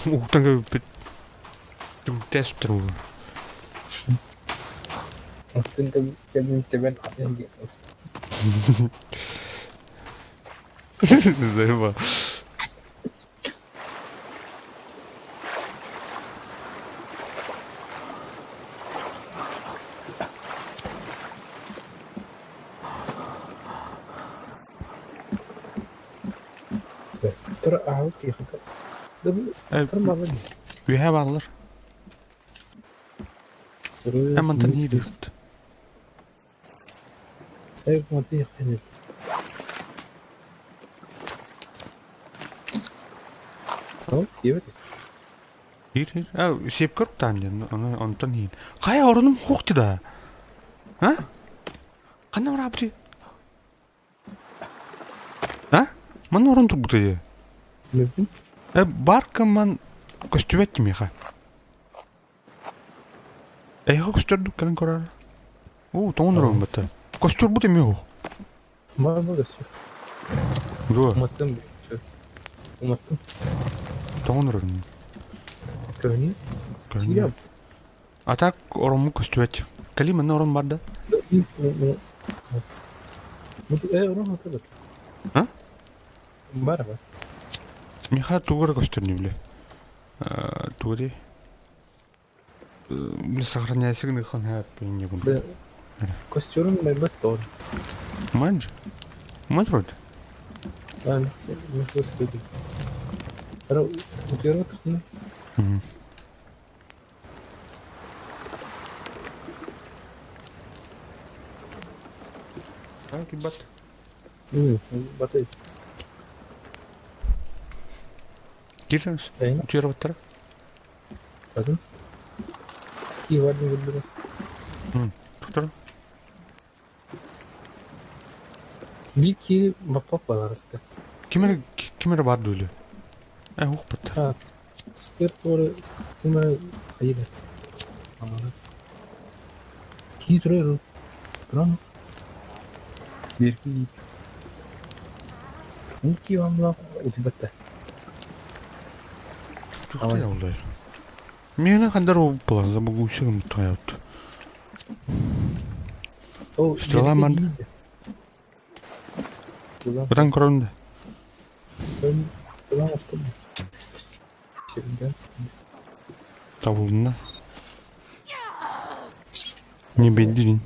Уктан бит тест бу. Оттон кэлин тэбэн атын диэн. Заеба. Тура аһылык киэхэтэ. Үөһэ бааллар. Мантан иирбит. Иир сиэпкэ уктаан диэн онтон иин. Хайа орунум хуохти да? А? Ханна бараабытый? А? Манна орун турбутай. Бар кымман көстүбэт кимиэхэ. Эйиэхэ көстөрдүк кэлэн көрөр. Оо, тоҥон оруон бата. Көстөрбүт эмиэ уһук. Мама көстөр. Дуо? Уматтым. Уматтым. Тоҥон оруон. Көрүнүү. Көрүнүү. А так оромму көстүбэт. Кали манна орон бар да? Орон атабыт. А? Бар бар. Миха тугу эрэ көстөрнү биле. Тугу дии? Били сохраняйся гыныхан хэппин Да. Костюрун майбат тор. Манж? Манж вроде. А, не көстөдүм. Ара утуйар тахна. А, кибат. Батый. Кирсеңіз? Утуйар баттара? Kadın. İyi var ne bildirim. Туктар. Bir ki баппап бар арасында. Кимер кимер бар дөлі? Э, ух бат. Стер торы киме хайыр. Ки турар. Туран. Bir ki. Ки вамла утибатта. Туктар олдай. Мені хандар ол булан забыл усигым тоят. Ол Стрела ман. Бұдан көрінді. Стрела астым. Şimdi. Табылдың да. Не беддин.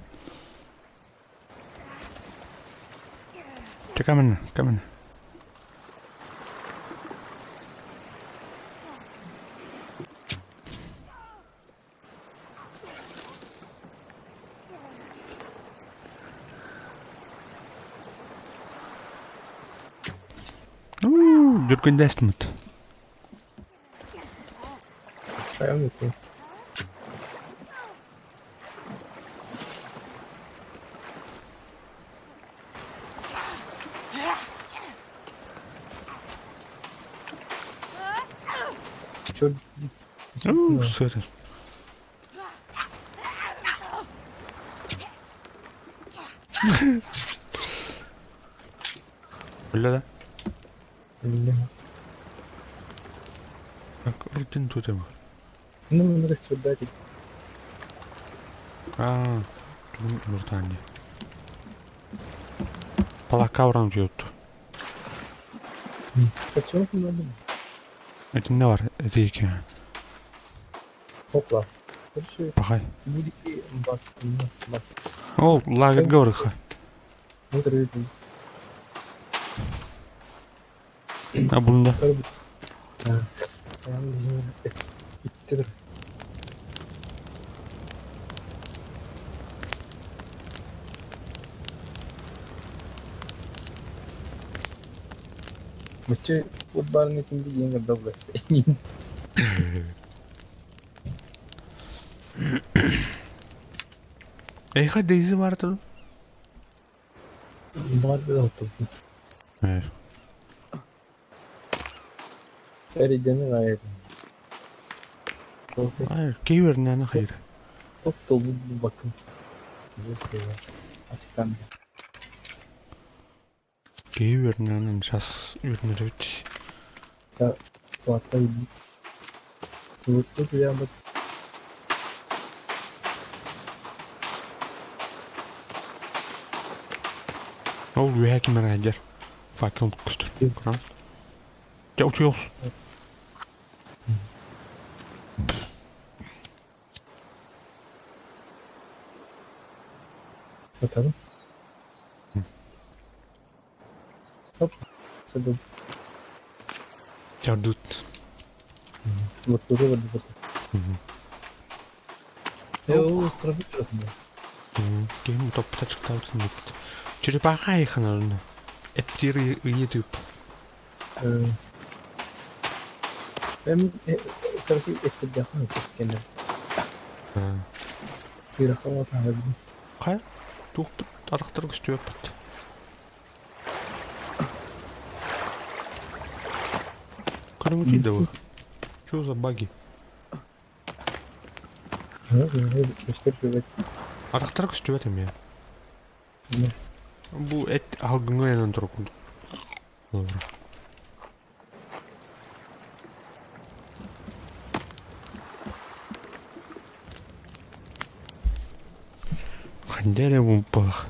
Камена, камена. Дүркүндэстимит. Шаян өтө. Чё Сыр. Биле да? Биле. Так, рутин тут его. Ну, надо сюда. А, тут нуртанди. Палака уран пьют. Почему надо? Итиннэ бар этиики. Хопла. Короче, Пахай. будики бак, бак. Ол лагерьга барыха. А бунда. Мыччы урбаарын итинди диэн көрдө Эйха Дейзи бар туру. Бар да отурдум. Evet. Эрийдэни гайр. Hayır, кей хайыр. Çok dolu bir bakın. Açıktan. Кей вернәнен сейчас вернеревич. Туатта Туатта я бат. Ол үһэ кимэр айдер. Факел көстөр. Кран. Дьэ утуйос. Bakalım. Hop. Sebep. Чардут. Вот тоже вот вот. Я устроил. Кем топтачыктаутын депт. Черепаха айханарны. Эптир ыйытып. Ben tarafı ettirdi kendine. Tirafa tabi. Кай? Туқты арақтар күстүөппүт. Кәдімгі да Что за баги? Арақтар күстүөт эме. Бу эт алгыңа янан туркун. Хандере бу балах.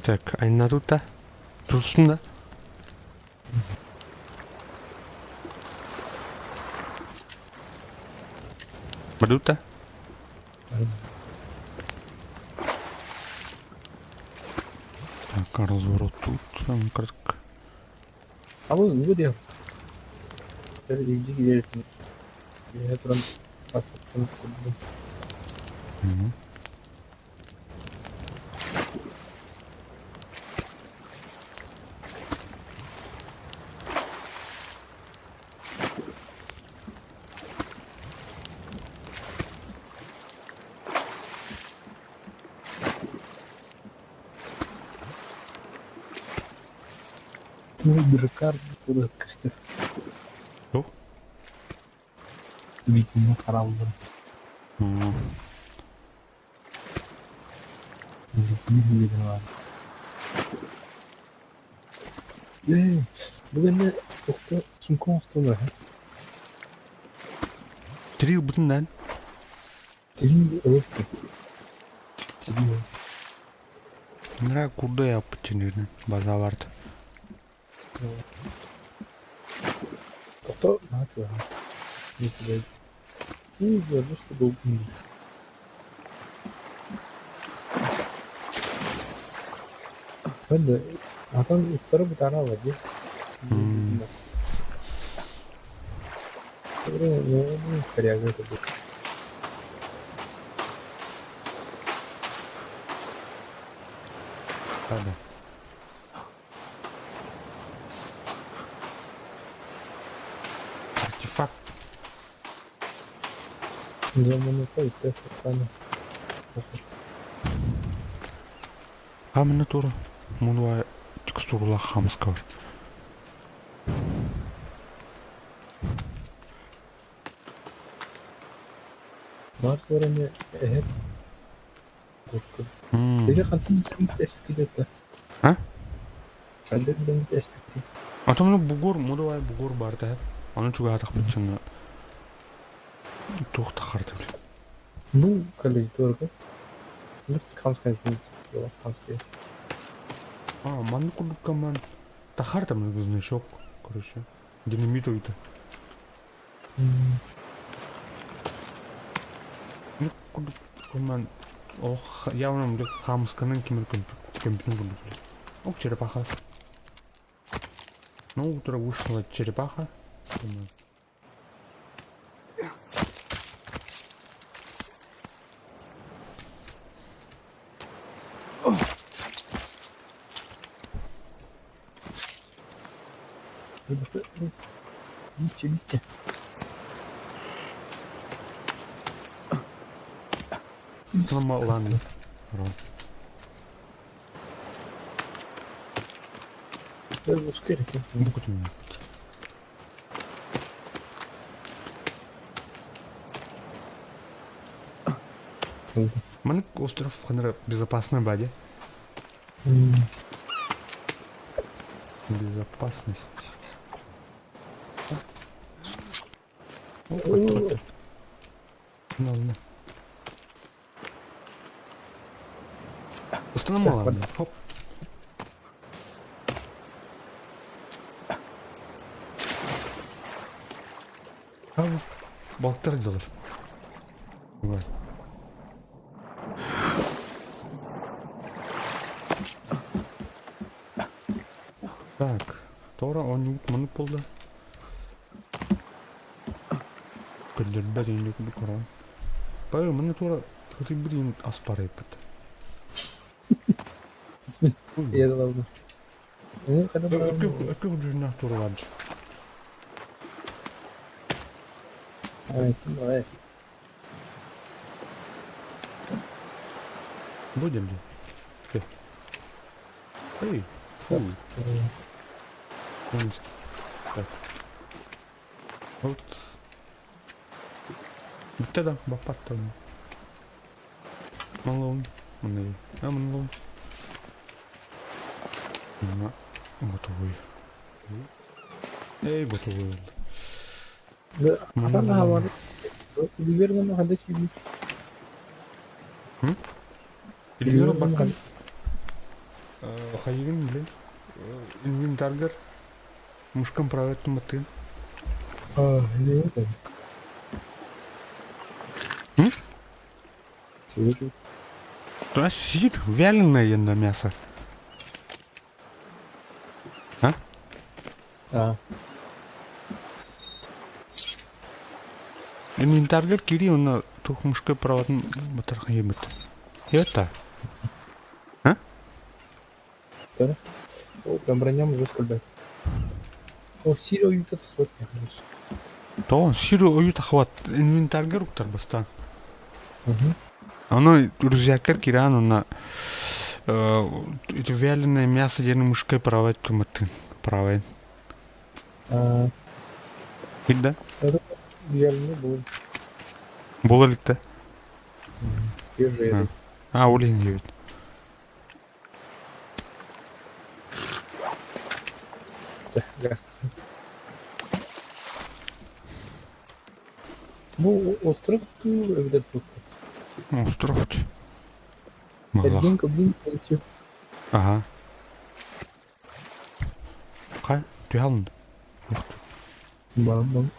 Так, айна тут Турсун да. Бадута. Так, разворот тут. Там как. Ama bu diyor. Şöyle ilgi gidelim. Bir turan Мгм. Bu дракар burada kıstır. Yok. Viking'in karaldı. Viking'in var. Бүгін тоқты сумка остону. Трил бутындан. Тилин ылыфты. Тилин. Нра курда yapıp чинерин базаларды. Тоқты наатыла. Нетіледі. Ну, просто долгий. Ben адам устары бутара var. Ну, коряга это будет. Да. Артефакт. Заманута и тех Хамына тура. Мунва текстурула хамска бар. Бар көрөне эхет. Деге хантын эспикидетте. А? Хандын эспикид. А там ну бугор, мудавай бугор бар да. Аны чуга атак битсен. Тухта харды. Ну, коллеги, только. Ну, хамская хамская. А, маны курдукка ман тахар там значок. Короче, динамит ойута. Ну, курдук коман ох, явно бile хаамысканан кимир көмпүтүн курдук биле. Ох, черепаха. Ну, утро вышла черепаха. Листья, листья. Ладно. Маннык остров ханара безопасная бадя. Безопасность. Ладно. Устанамала. Хоп. Балыктар дьалар. Так, Тора оонньуубут маннык буолла. Көрдөрбөт инник бу корон. Бары манна туора хытыйбыт иин ас барайбыт. Өккө дьүннээх туора баар Бу диэн Эй, фу. Так. Вот. Бүттэ да, баппат да. Малон. Маны. А, малон. Мына готовый. Эй, готовый. Илигэр баккан хайыгын блин инвентаргар мушкам правит туматтыгын. Туда сидит вяленое на мясо. А? А. Инвентарьгар киирии уонна туох мужской праватын батархан иэбит. Это? А? Тоҕо сир ойуу тахабат инвентарьгар уктар бастаан. Ону рюкзаккар киирэн уонна ити вяленое мясо диэни мужской права туматтыын правайын. Кирдэ? Буола иликтэ? А, ол иһин диэбит. Бу остров эбэтэр Остров Малах. Ага. Хай, түһэ Бам-бам.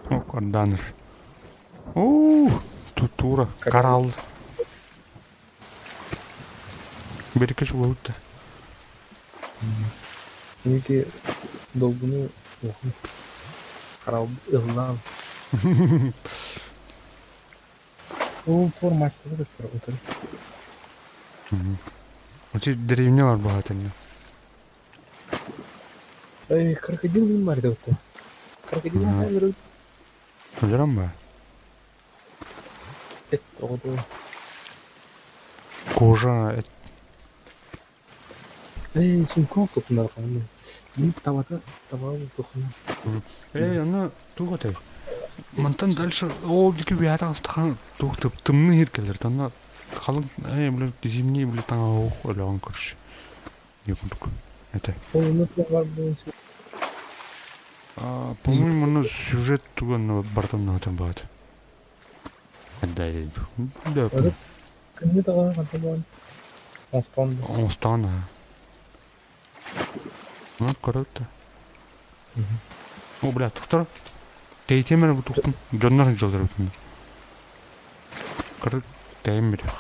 О, карданыр. Уу, тура, карал. Берекке чугаһытта. Инки долгуну карал ыллаан. Ол туор мастера көстөр утары. Ити деревня бар баһаатынна. Эй, крокодил мин бар деп Крокодил мин Өлөрөн ба? Эт оҕото. Кожа эт. Эй, сумков тутунар хааны. Мин табата табаҕым тухуна. Эй, аны туох этэй? Мантан дальше ол диэки үөһэ таҕыстахан туох тымныы иһир кэлэр. Танна халыҥ ээ били зимний били таҥаһы өлөҕүн көрүш. Курдук этэ. Ол бар буолан По-моему, ну сюжет туган бартан наһытан баат. Да, Кынны таҕа хантан. Оҥостон да. Оҥостон аа. Ну, көрөт да. О, бля, тухтар. Тэйтем эрэ бу тухтум. Дьоннор дьоллор бүтүн. Кыры тэйим бирэх.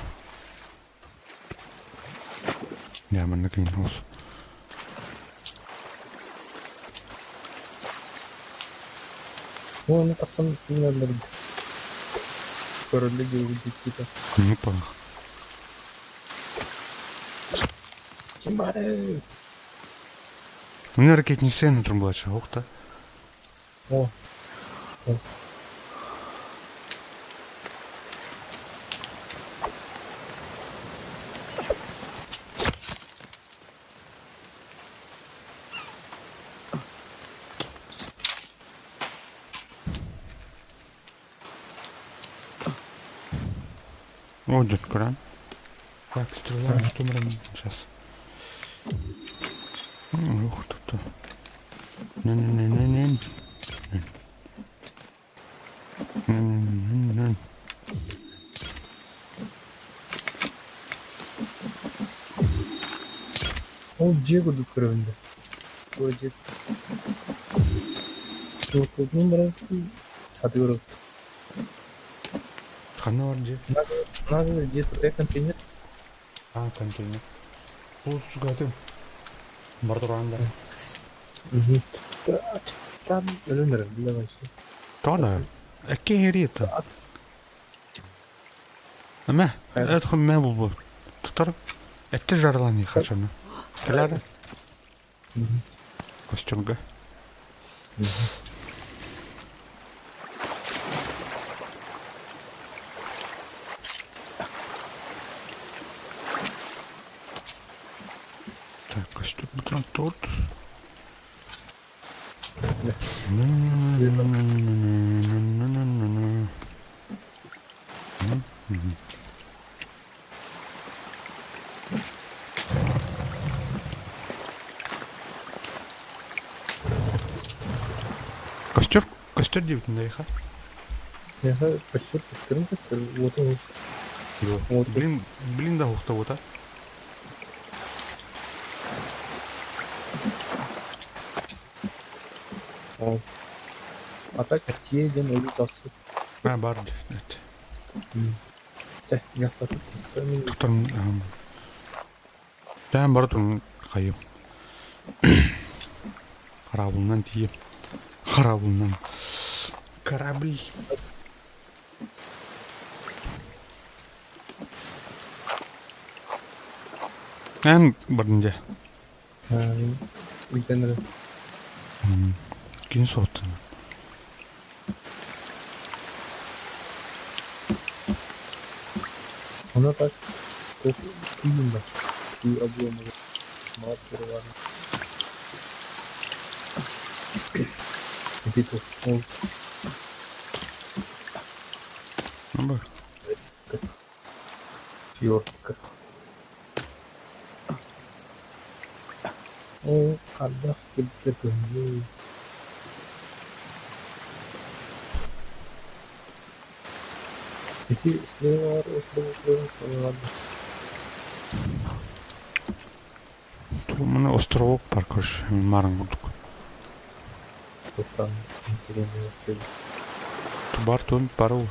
Я манна киин ос. Уонна тахсан тыыналлар көрөллө диэбит дьиктитэ. Күннүк баҕах. Ким баарый? Мин ракетницей нутрум булача, ох та. О, о. О, дед кран. Так, стреляем, что сейчас. Ух, тут. Не-не-не-не-не. Не-не-не-не. Ол дьиэ курдук көрөбүн да. Туора дьиэ. Туохтуутунан баран сатыыр Ханна бар дьиэ? Надо дьиэ турар контейнер. А, контейнер. Ол чугатын. Бар туран да. Там өлөн эрэр билэҕин Тоҕо Экки иһириэт. Эмэ, это мэ булбу. Тутар этти жарылани хачаны. Кэлэр костюмга. Так, костюм тут. Костер, костер диэбитин да Миэхэ костер костерун костер уотун уот Блин, блин да ухтабыта. А так тиэ диэн өлүү тахсыбыт. А, бар эт. Э, гастатыт мин Тутан Тээн бары турун хайым. Хараабылынан тиийэ. Хараабылынан. Корабль. Эн бардын дьэ. Ыйтан эрэ. Кини соһуттун. Она так именно и объемы маркировали. Ити ол Ну, фьордка. Ол ардах кэлбитэ көҥүл. Ити слева острова Маны островок бар короче, марын курдук. Туттан интэриэһинэй Бар туон бар ол.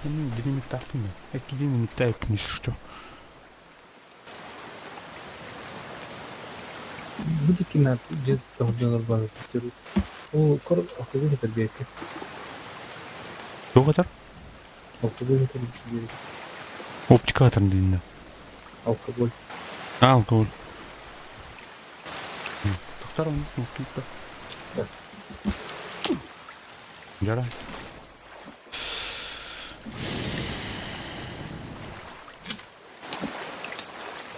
Динамиттаахпын да. Экки динамиттаахпын если что. Бу диккинат дьиэ тоһордонор баар Ол кор алкоголь этэрбиэккэ. Туох этэр? Алкоголь этэрбиэккэ. Оптика атар дииннэ. Алкоголь. А, алкоголь. Тохтор он, Да. Жара.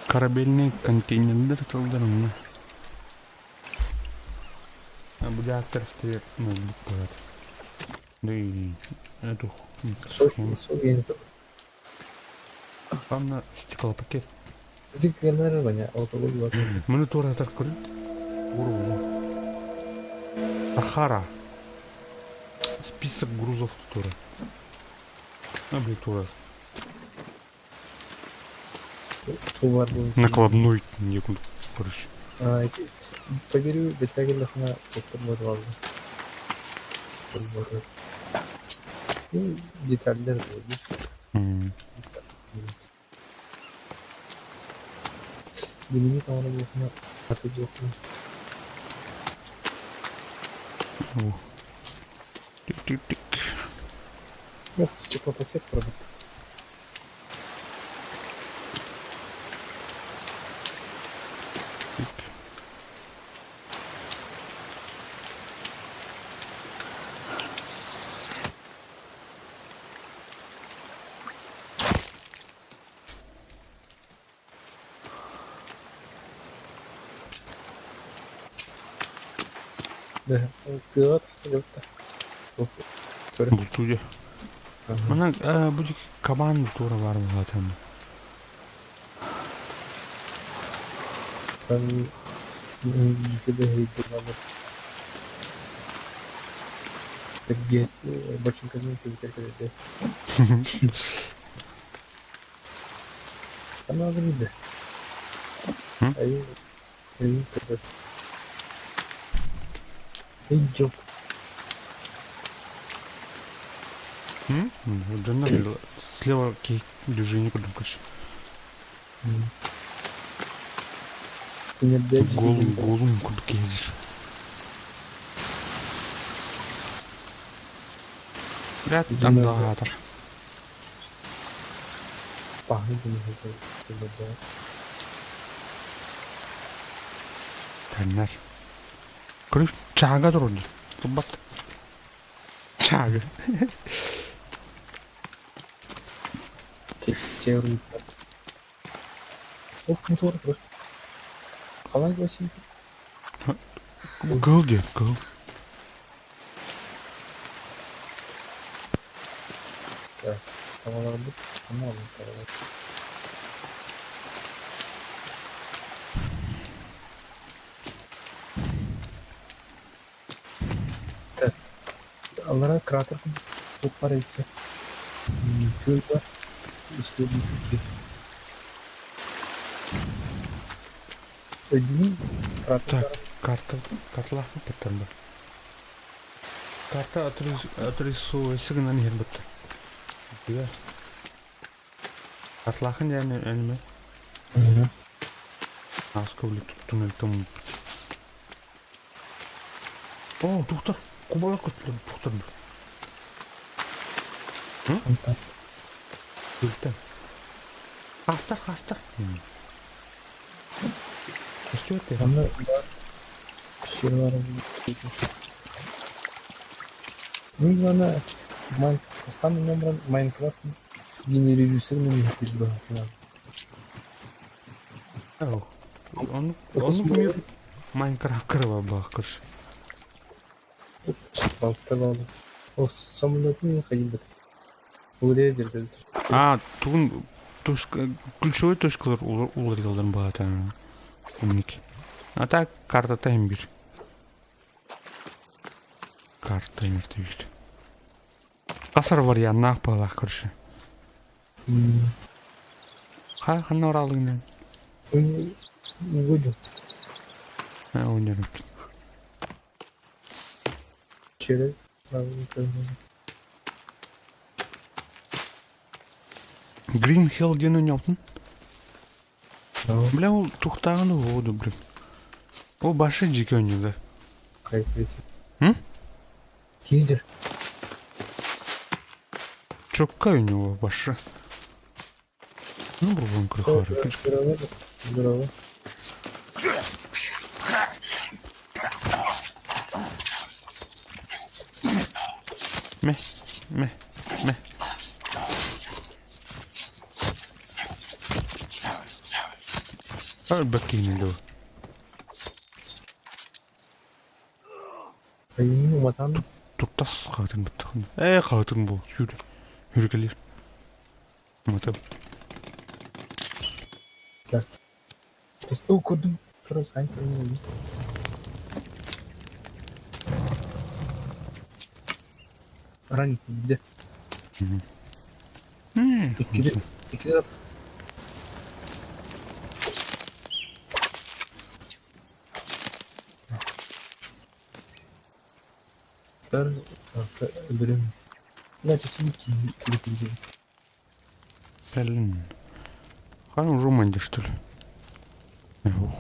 Корабельный контейнердер тылдар онно. Бу дьааттар ноутбук буолар. Эту Анна стеклопакет. Алкоголь бар. Маны туоратар көрү. Уругу. Сахара. Список грузов тура. А, блин, тура. Тулар буолбут. Накладной не короче. Поверю, бэтэгэлэхна доктор буолла. Ну, детальдер буолду. Билиҥҥи таҥара буолсуна аты буолсуна. Тик-тик-тик. Стеклопакет продукт. Тыаҕа тахса дьалта. Бултууйа. Манна бу кабан бултуура баар буолаатан. Бочинканы Она видно. Идёт. Дьоннор слева движение курдук Голум, голум курдук ездишь. Блядь, там да, Тэннэр. Көрүс чаага турар Тубат. Чаага. Кыл диэн, кыл. Аллараа кратер курдук баар эбит күөл баар исследователь Өйдүүгүн кратер Так, карта, карталаах быттар ба. Карта отрисовывайся гынан иһэр бытта. Дига. Карталаахын диэн эниме. Ааска үлэ туттун өлтөм. О, тухтар, кубалар көттүлэр, тухтар. Күлтэн. Хаастар, хаастар. Көстүбэт Манна сир баар Ну, главное, Майнкрафт номером Майнкрафт генерируется на Он, он мир Майнкрафт кырыба баакыр. О, самолетын ходить А, тугун точка, ключевой точкалар уларыйалларын баата умник. А так картата hem bir. Карта мертвит. Касар варианнаах баалаах көрсө. Ха ханна оралыгынан? Не буду. А, ойнарым. Через Green Hill диэн ойнообутун. Бля, ол тухтааҕын уһуоду, блин. Ол башы дьике ойнууда. М? Кидер. Чокка ойнуо башы. Ну, бурбун крыхары. Здорово. Здорово. Мэ, мэ, мэ. Өлбөт киһини дуу. Айыы уматан Туртас хаһытын быттахын. Ээ хаһытын бу. Сүр. Хүргэлир. Мата. Так. О, көрдүм. Тура сайн көрүн. Ран где? Иккиде. Иккиде. Өлөрүм. Блин. Хан уже уманди, что ли? Ух.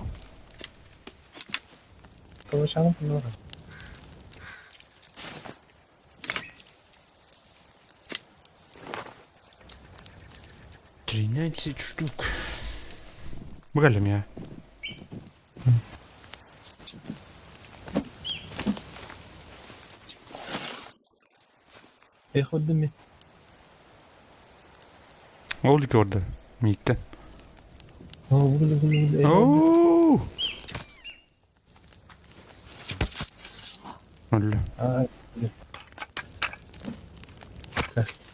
13 штук. Бгалим я. Переходными. Ол көрдө мииттен. Оу! Өллө.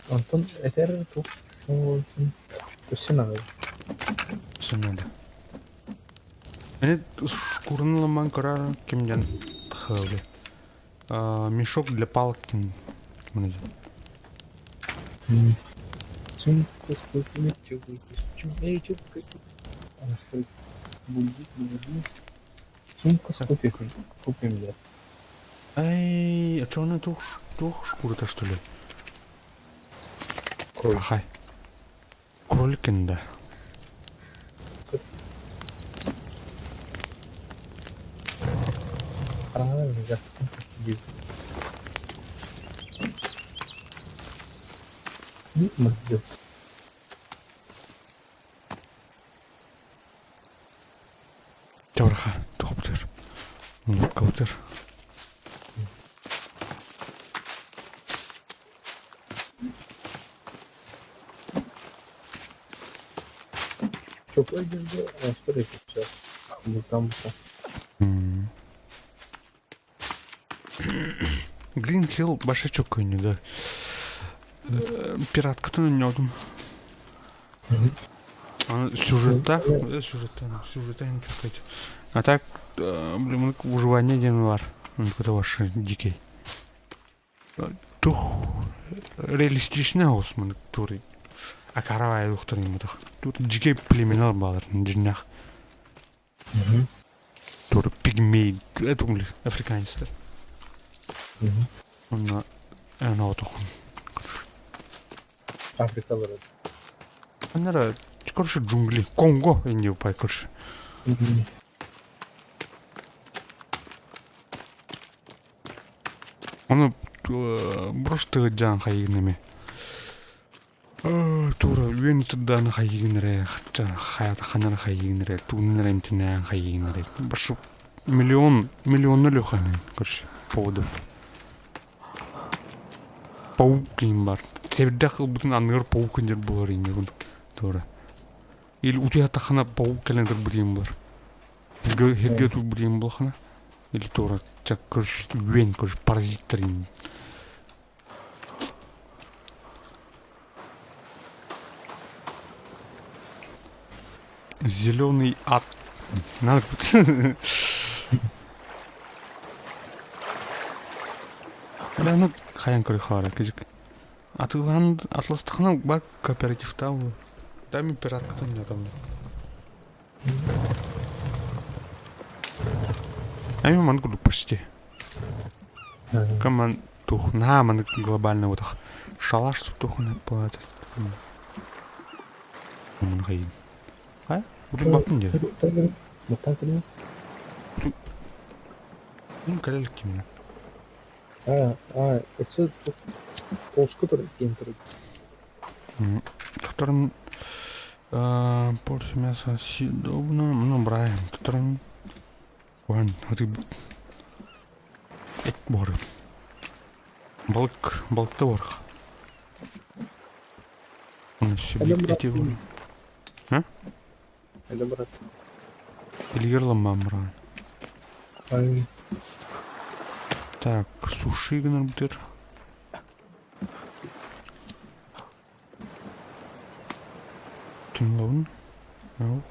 Онтон этэр туох өссө наада. Өссө наада. Мени шкураны ылымман көрөр ким диэн тахыалый. Мешок для палок ким ким Сумка с копьями. Ай, а что она туох туох шкурата что ли? Хай. Кролик да. Чабырха, туох бутыр. Кабытыр. Чопой дерде, а что это сейчас? Там Green Hill башачок көннү да. Пираткатын өннөдүм. Сюжетта, сюжетта, сюжетта не чувствуете. А так, блин, выживание диэн бар. Это ваш дикий. Тух реалистичный осман туры. А каравай духтар имутах. Тут дикий племенар балар, дьиҥнээх. Тур пигмей, это африканецтэр. Онно эн отохун. Африкалар. Анара, короче, джунгли. Конго, инди пай, короче. Ону брошты дьаан хайыгынами. Тура үөн тыддааны хайыгынэрэ, ханара хайыгынэрэ, тууннара эмтинээн хайыгынэрэ. Башы миллион, миллионну лөхөнүн, короче, поводов. Паук им бар. Сэбирдэх ылбытын анныгар паук индир буолар иннигин. Тура. Или утуйа тахана паук кэлэн турбут бар. Хирге турбут буолхана. Или тура, короче, үөн, короче, паразиттар им. Зеленый ад. Надо Бля, ну хайан көрө кыжык. Атылан атластахана бар кооперативта ол. Да мен пираткатан не там. Ами ман курдук почти. Коман тух на ман глобально вот шалаш тухуна платит. Ман хайын. Хай? Удун баттын деді. Ну, кэлэл кимин. А, а, өссө толску тұр, тиен тұр. Которым порцию мяса съедобно, ну, браем, которым Ван, вот эт бар. Балык, балыкта бар. Оны себе эти бар. А? Это брат. Илгерлам брат. Так, суши гынар бутер. Түнлауын. Ау.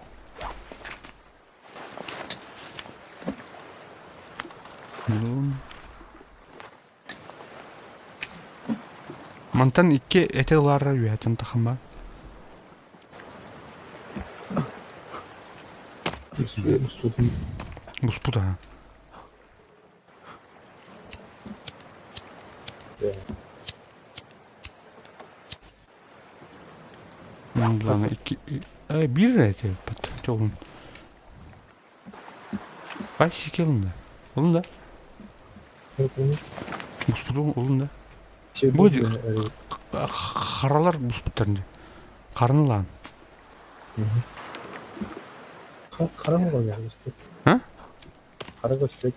Түнлауын. Мантан икки эти ылаара үөһэтин тахама. Буспута. Мындыланы икки... Биир эрэ этэ Чолун. Ай, сике ылын да. Ылын да. Буспутун ылын да. Бу харалар буспуттар дии. Хараны лаан. Хара А? Хара көстүбэт.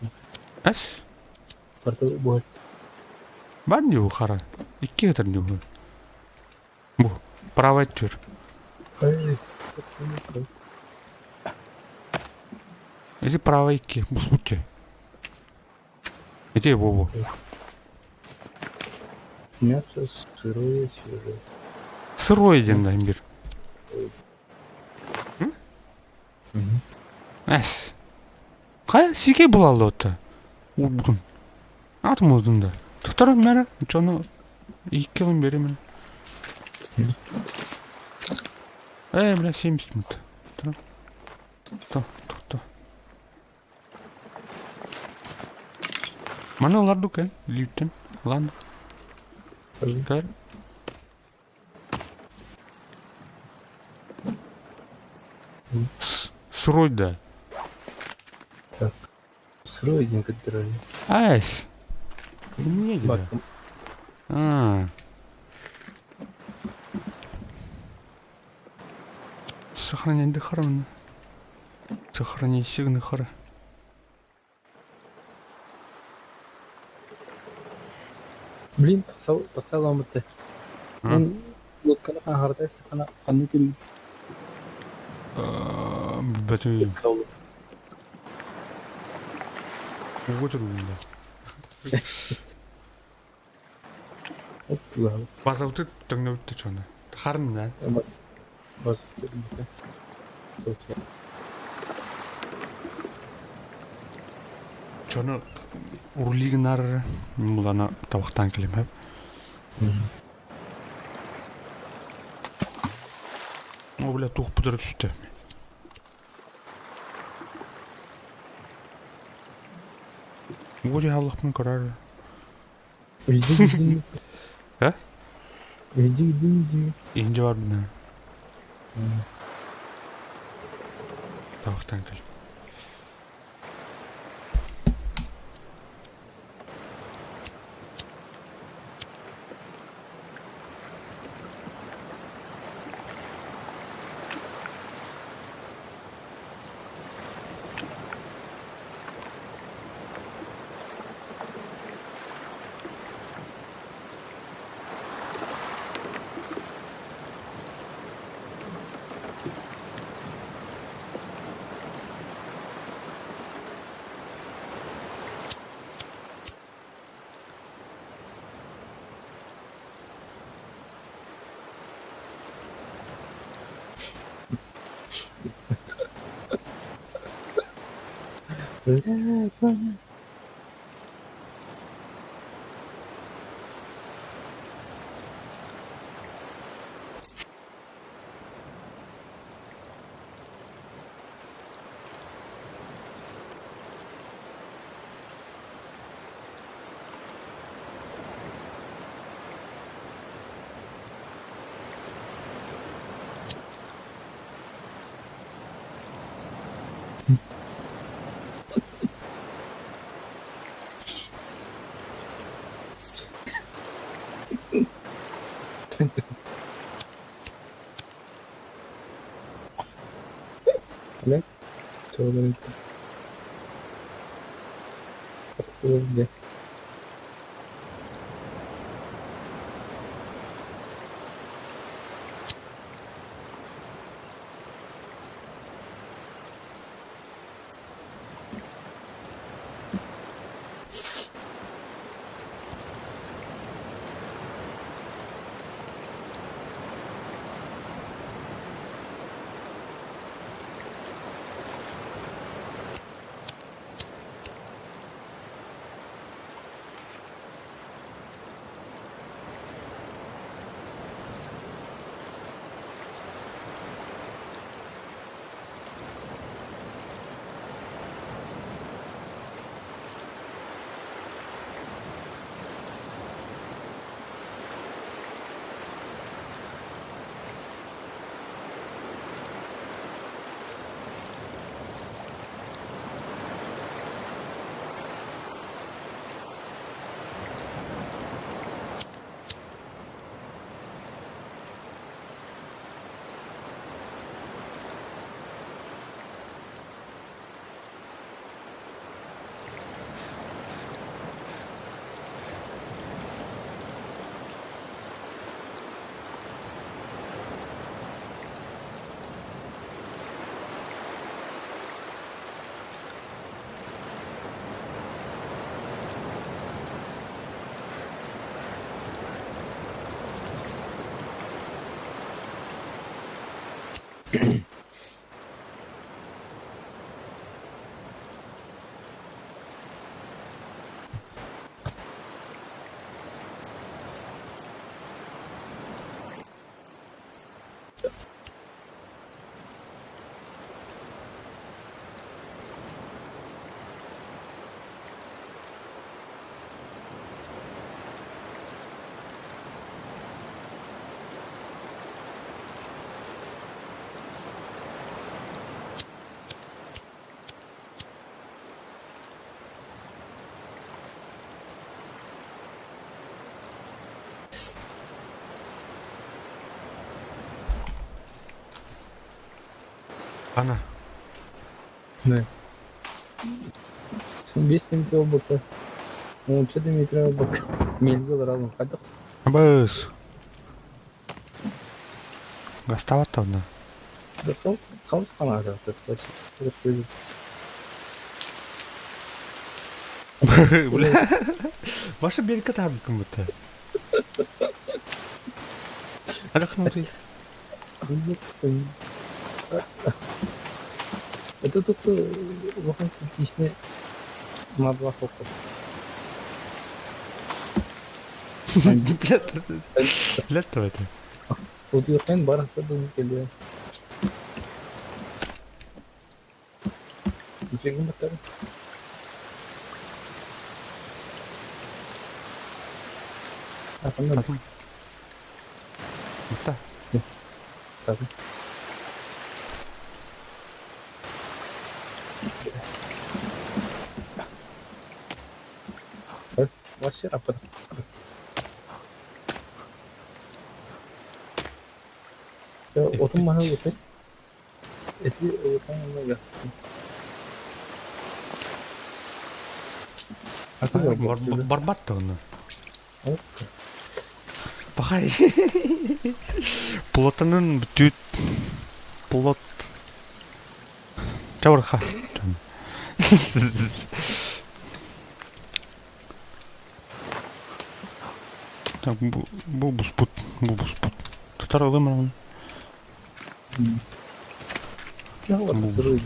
Эс? Барыта буһар. Бар дии хара. Икки этэр дии Бу правый өттүгэр. Ити правый икки буспут Ити бу бу. Мясо сырое, свежее. Сырое диэн да бир. Эс. Хайа сикей булаллы Урбутун. Атым уурдум да. Туттарым мэрэ, дьону икки ылын биэримин. Ээ, бля, 70 минут. Тохто, тохто. Маны ылардык эн, илииттэн. Ладно. Көр. Сырой да. Так. Сырой диэн көрдөрөр. Айс. Не да. А. Сохранять дыхармын. Сохранить сигнахара. Блин, тахса ламмыт. Мен лодканы хаһарда истахана ханна тирий Бөтүн. Угу тургунда. Базауты төңнөбүттэ чону. Харнынан. Чону урлигнар мулана табактан келем. О, бля, тух пудыр түстө. Угу дьаһаллахпын көрөр. Э? Инде бар бина. Табактан кел. Блядь, Ваня. Блядь, чего говорит? Где? Ана. Да. Биэс Дмитрий буолбакка, уонча Дмитрий буолбакка, миэлгэ олороллор хайдах? Абыс. Гастаабат да Хаус ханаата. Бля. Маша белка таабыккын бутта. Это тут улахан критичный маблах опыт. Лет это. Утуйахтан барахса да кэлиэ. Үчүгүн баттары. Атамна Татым. Мытта. татым. Вообще рапорт. Отун маһы ылбыппыт. Эти ылытан уонна ыгастым. Барбат да оны. Пахай. Плотанын бүтүүт плот. Чабырха. Так, бу, бу буспут, бу буспут. Татар ылым аны. Сырой.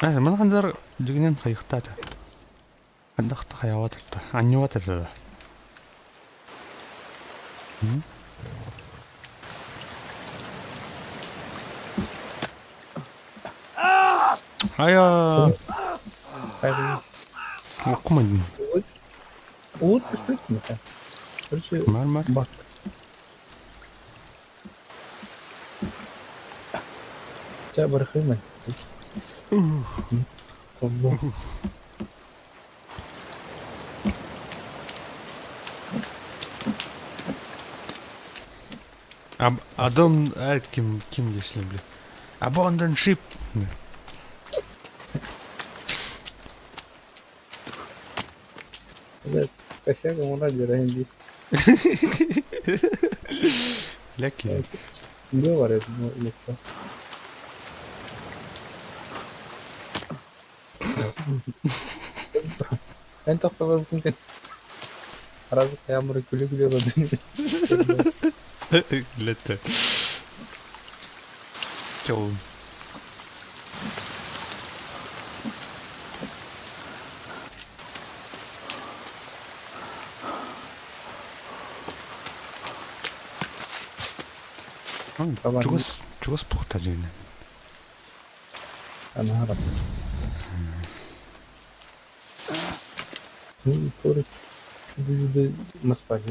Э, маны хандар дьигинен хайыхтаата. Хандахта хайаабат этэ, анньыбат этэ да. Айа! Оккуман. Уут түспүт миэхэ. Короче, Мар мар. бак. Чэ, барахыымай. Холбоо. Адам ким ким если бля. Abandon ship. Косяк умура дьэрэһин дии. Леки. Быа бар этим легко. Эн тахсаларбытын кэн араас хаямыры күлэ-күлэ олордун. Летте. Чоу. Чугас чугас пухта дьиҥинэн. Анаара.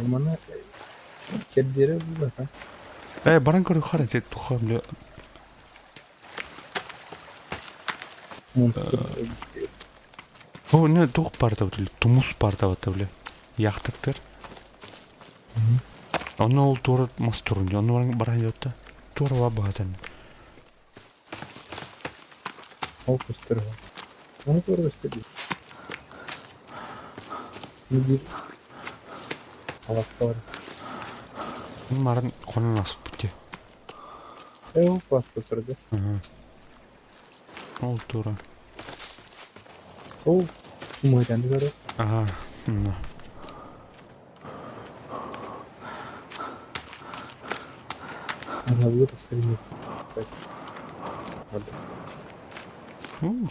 Мана кэрдиэрэ буолбата. Э, баран көрүөххэ эрэ туха бля. О, не туох баар бля, тумус баар бля. Яхтактар. Онно ол туора мас турун, онно баран йотта. Туора ва баатан. Ол көстөр. Ону туора көстөр дии. Биир алакка бар. Маран хонон аспыт дии. Э, ол класс көстөр Ол туора. Ол умайдан көрө. Ага, ну. Аналлы тахсар ини.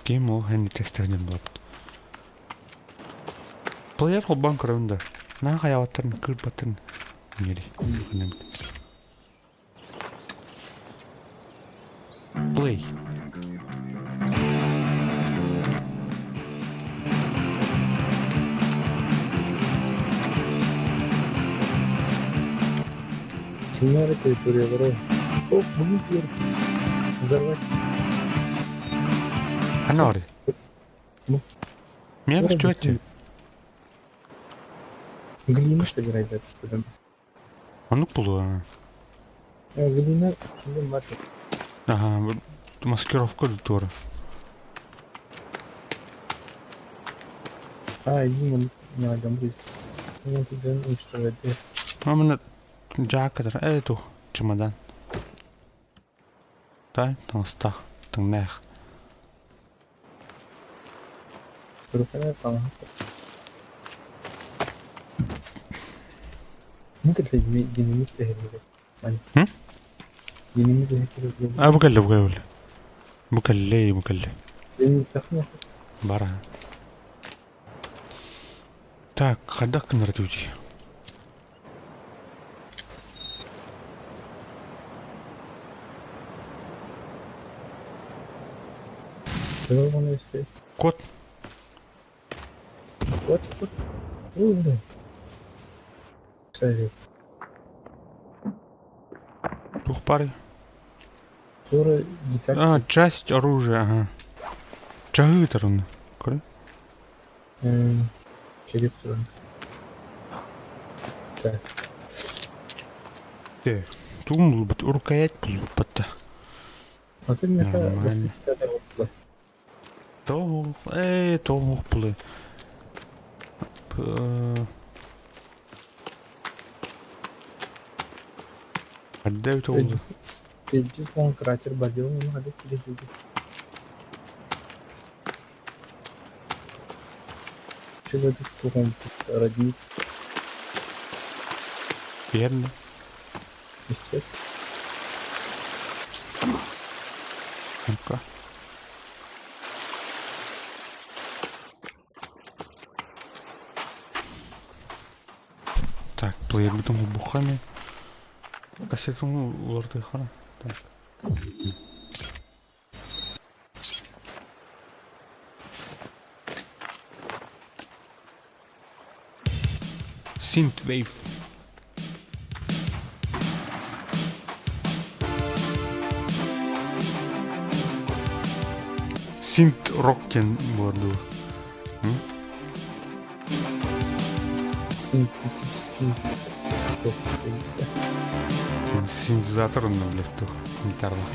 Ким ол хэнни тестерден булаппыт. Плеер холбоон көрөбүн да. Наһаа хайаабаттарын, кыырбаттарын иҥэри. Play. Кинилэр территориялара О, бүгүн түөр взорвать. Ханна Ну, Меня көстүбэт. Глина собирай да. Оннук буолуо. Глина кимден бар. Аха, маскировка туора. А, иди на будет. Ну, тебя уничтожать. А мына жаакатар эту чемодан. Тай, таҥастаах, таҥнаах. ممكن تلاقي ديناميت تهريب. ديناميت تهريب. А, бу кэллэ, бу кэллэ. Бу кэллэ, бу кэллэ. Динамит сахна. Бара. Так, хайдах гынар дии? Кот. Вот, вот. Ой, блин. Шарик. Туох баарый? Скоро деталь. А, часть оружия, ага. Чаһыы тарына. Көрө. Череп туран. Так. Тугун булбут, рукоять булбут. А ты мне Нормально. Тоох, тоох булы. Хадда олду. Пиздец, он кратер бодил, не могу перейти. Чего это тухом родник? Верно. Естественно. Ну-ка. Так, плеер бүтүн бухами. Кассету улардыхана. Так. Synthwave. Synth rock диэн буолар дуу? Синтетический. Синтезатор онно блядь туох гитаралаах.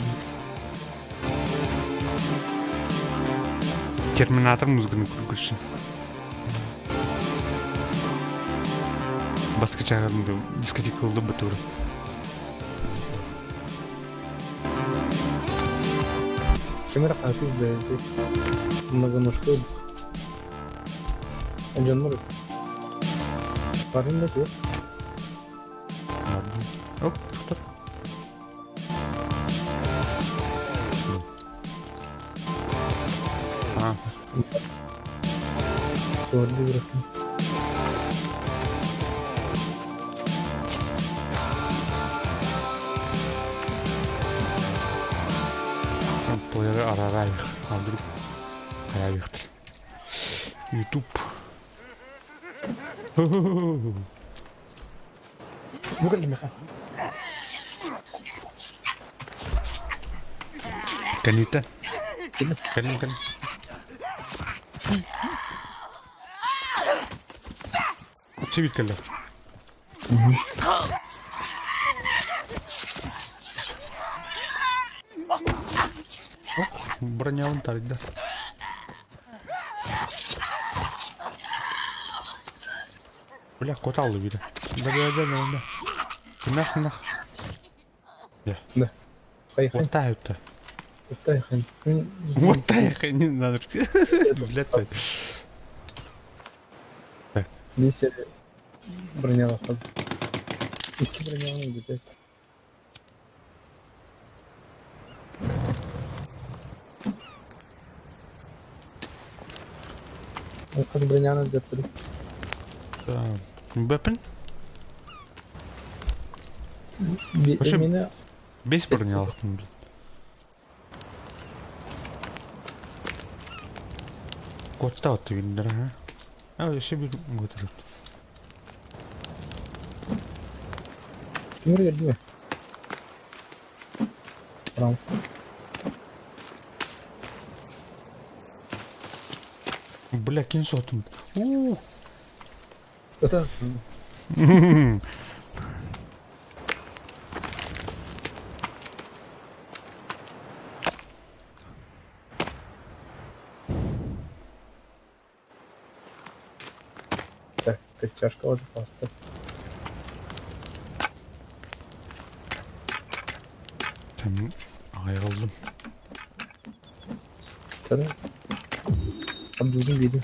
Терминатор музыканы көргөччү. Баскычаҕын дискотека ылла бытыбыр. Кемер хаатый бэйди. Многоножка. Дьоннор барын да туох. Оп, тоқтат. А, Суорду бырахын. Плееры арарайық. А вдруг хайабихтыр. Ютуб. Бу кэллим миэхэ. Кэлиитэ. Кэлим, кэлим. Чибит кэллэ. Бронялын тарыйда. Бля, кот алды бире. Да, да, да, да, да. Нах, нах. Да. Поехали. Вот это. Поехали. Вот так, не надо. Блядь. Здесь броня выходит. Икки броня бүтэ. Хас броняны дьэппин. Бэпин? Вообще, Мені бес бронялахпын, блин. Куотта отты билдер, ha? А, өссө bir götürüp. Тимир geldi mi? Tamam. Бля, ким сотым? У. Это так, чашка вот паста. Там ayrıldım. Tabii. Abdülüm dedi.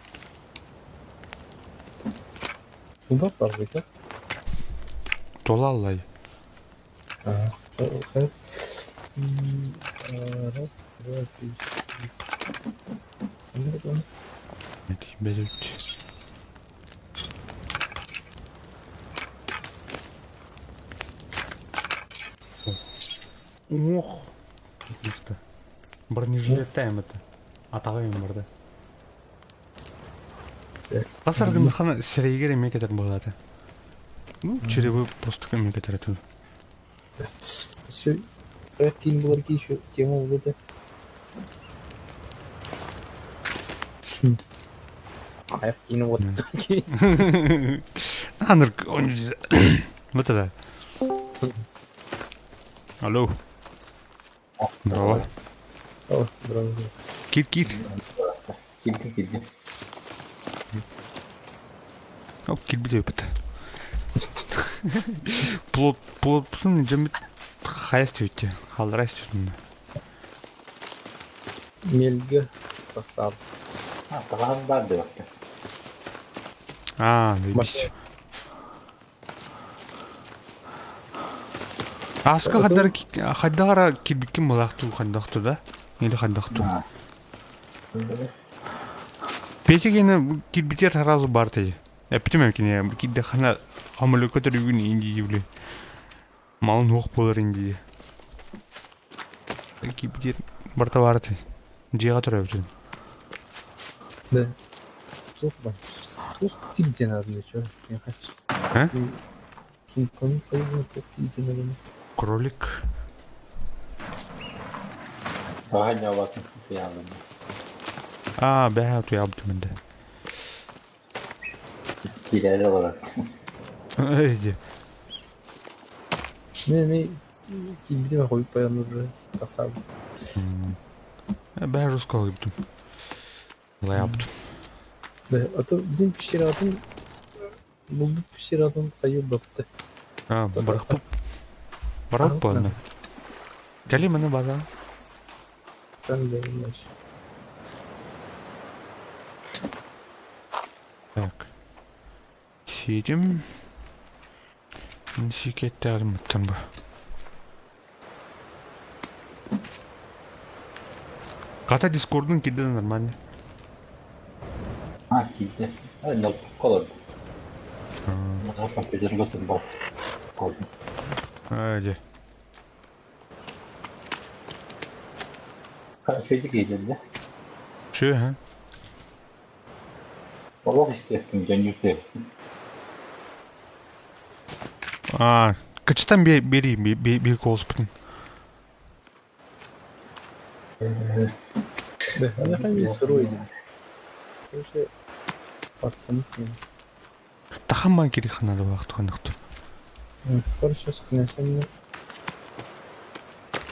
Bu bak var burada. Тола аллай. А, Раз, два, три, четыре. Бедут. Ох. Что? Бронежилет это. Атаҕым барда. Тасаргын хана сирейгер эме кетер болады. Ну, черевы просто эме кетер эту. Все, проект булар ки еще тема вот это. Аяқ киініп отыр ки. Аныр, вот это. Алло. Здорово. О, здорово. Кит, кит. Килди килди. Оп, кит бит. Плот, плот, псын, жемит хайст өтте. Халрайст өтте. Мелгі тақсап. А, таҕаһым баар диэбэккэ. А, заебись. Аска хаддар хаддагара кирбиккин булахту хаддахту да? Или хаддахту. Петя гена кирбитер сразу бар теди. Эптим кине кидде хана хамылы көтөрүгүн инди дибли. Малын уох болар инди. Кирбитер барта барты. Жига тура бүтүн. Да. Тух ба. Тух тибден надо чё? Я хочу. А? Сумканы қойған тух тибден надо. Кролик. Баҕа ньаабатын кутуйаалым. А, бэһэ туябыт менде. Киирээри олорор. Эйди. Не, не, кибден қойып баян уже тақсап. Бэһэ русского бүтүн. Лаябыт. Да, а то блин пещератын бұл пещератын қайы бапты. А, барахпып. Барахпып аны. Кали мене база. Там да иначе. Так. Сидим. Сикеттерім ба. Ката дискордун кидде нормально. А, киирдэ. Ноутбукка олордум. Компьютерга турбат. Колдум. Айди. Үчүгэйдик киирдэ. Шö, ha? Олох истиэхпин дьон А, кычтан бери бери би колспын. Да, она хами сырой. Короче, пацан. Тахамма кири ханары вакыт ханыкты. Короче, сохраняйся.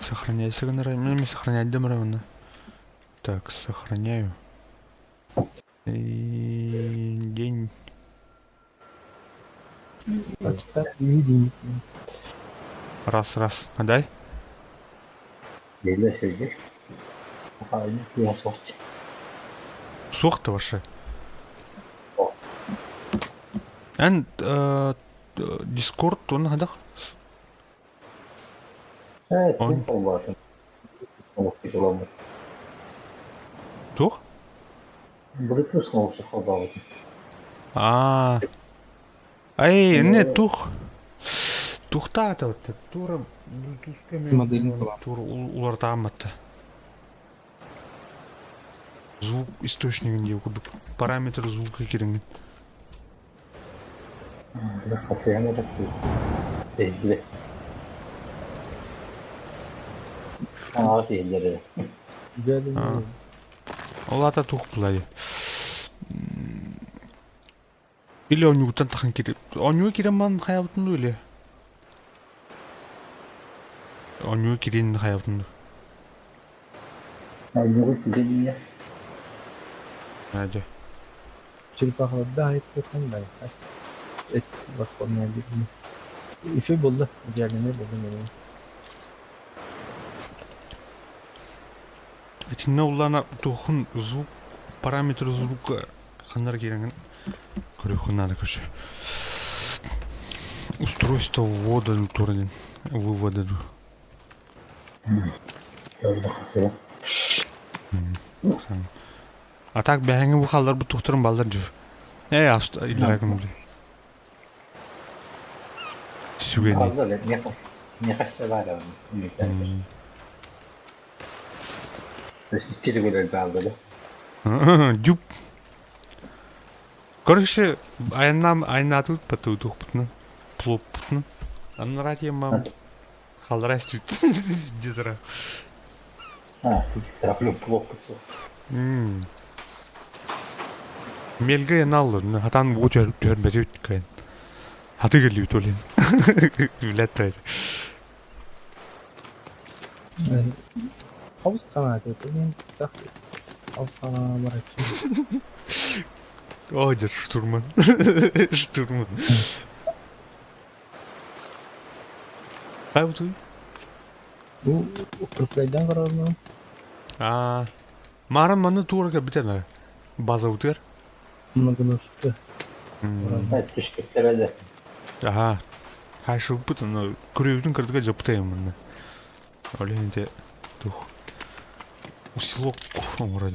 Сохраняйся, гонорар. Мне сохранять демравно. Так, сохраняю. И день. Раз, раз. А дай. Леле сылдьар. Суох-то ваше. Эн Дискорд он хадах. Э, Он. туох буолбатым. Олох киһи Туох? Bluetooth наушник холбообутум. Аа. Ай, не тух. Тухтаата тура Bluetooth Моделин була. тура улартаамматта. Звук источнигин диye курдук параметр звука кириҥин. Хасыһан эрэ иһиллэ. Аҕа иһиллэр эрэ. Идеально. Ол аата туох булай? Или оонньуугуттан тахан кири... Оонньууга киирэн баран хайаабытын дуу или? Оонньууга кириэн хайаабытын дуу? Оонньууга киирэн Аа дьэ. Черепахаларда айытыхан да эт восполняли. Үчүгэй буолла, идеальнай буолла миэнэ. Итиннэ уллаана туохун звук параметр звука ханнара киирэҥин көрүөххүн наада көрсө. Устройство ввода тура диэн вывода дуу. А так бэһэҥи бу халларбыт тухтарын баллар дьүр. Ээ аст иллэрэ күн Сүгэни. Миэхэ баар То есть икки төгүл бааллар Дюп. Короче, айаннаам айаннаатыбыт потуутуохпутунан, плоппутунан. Аннараа тиэмам халлара эстибит дизра. А, траплю плоппут Мелге еналлы, хатан бу түһөрбөтүт кайын. Хаты келлибит олин. Билет тайд. Хабыс канааты мен хабыс канаа бараччы. О, дьэ, штурман. Штурман. Хайбытый? Бу укрепляйдан көрөрмүн. Аа, мааран манна туора кэлбитэ базабытыгар. Многоножка. Түшкеттер да. Аха. Хайшылбыт, но көрүбүтүн кырдыга жапытайым манна. Ол иһин тух усилок оҥоро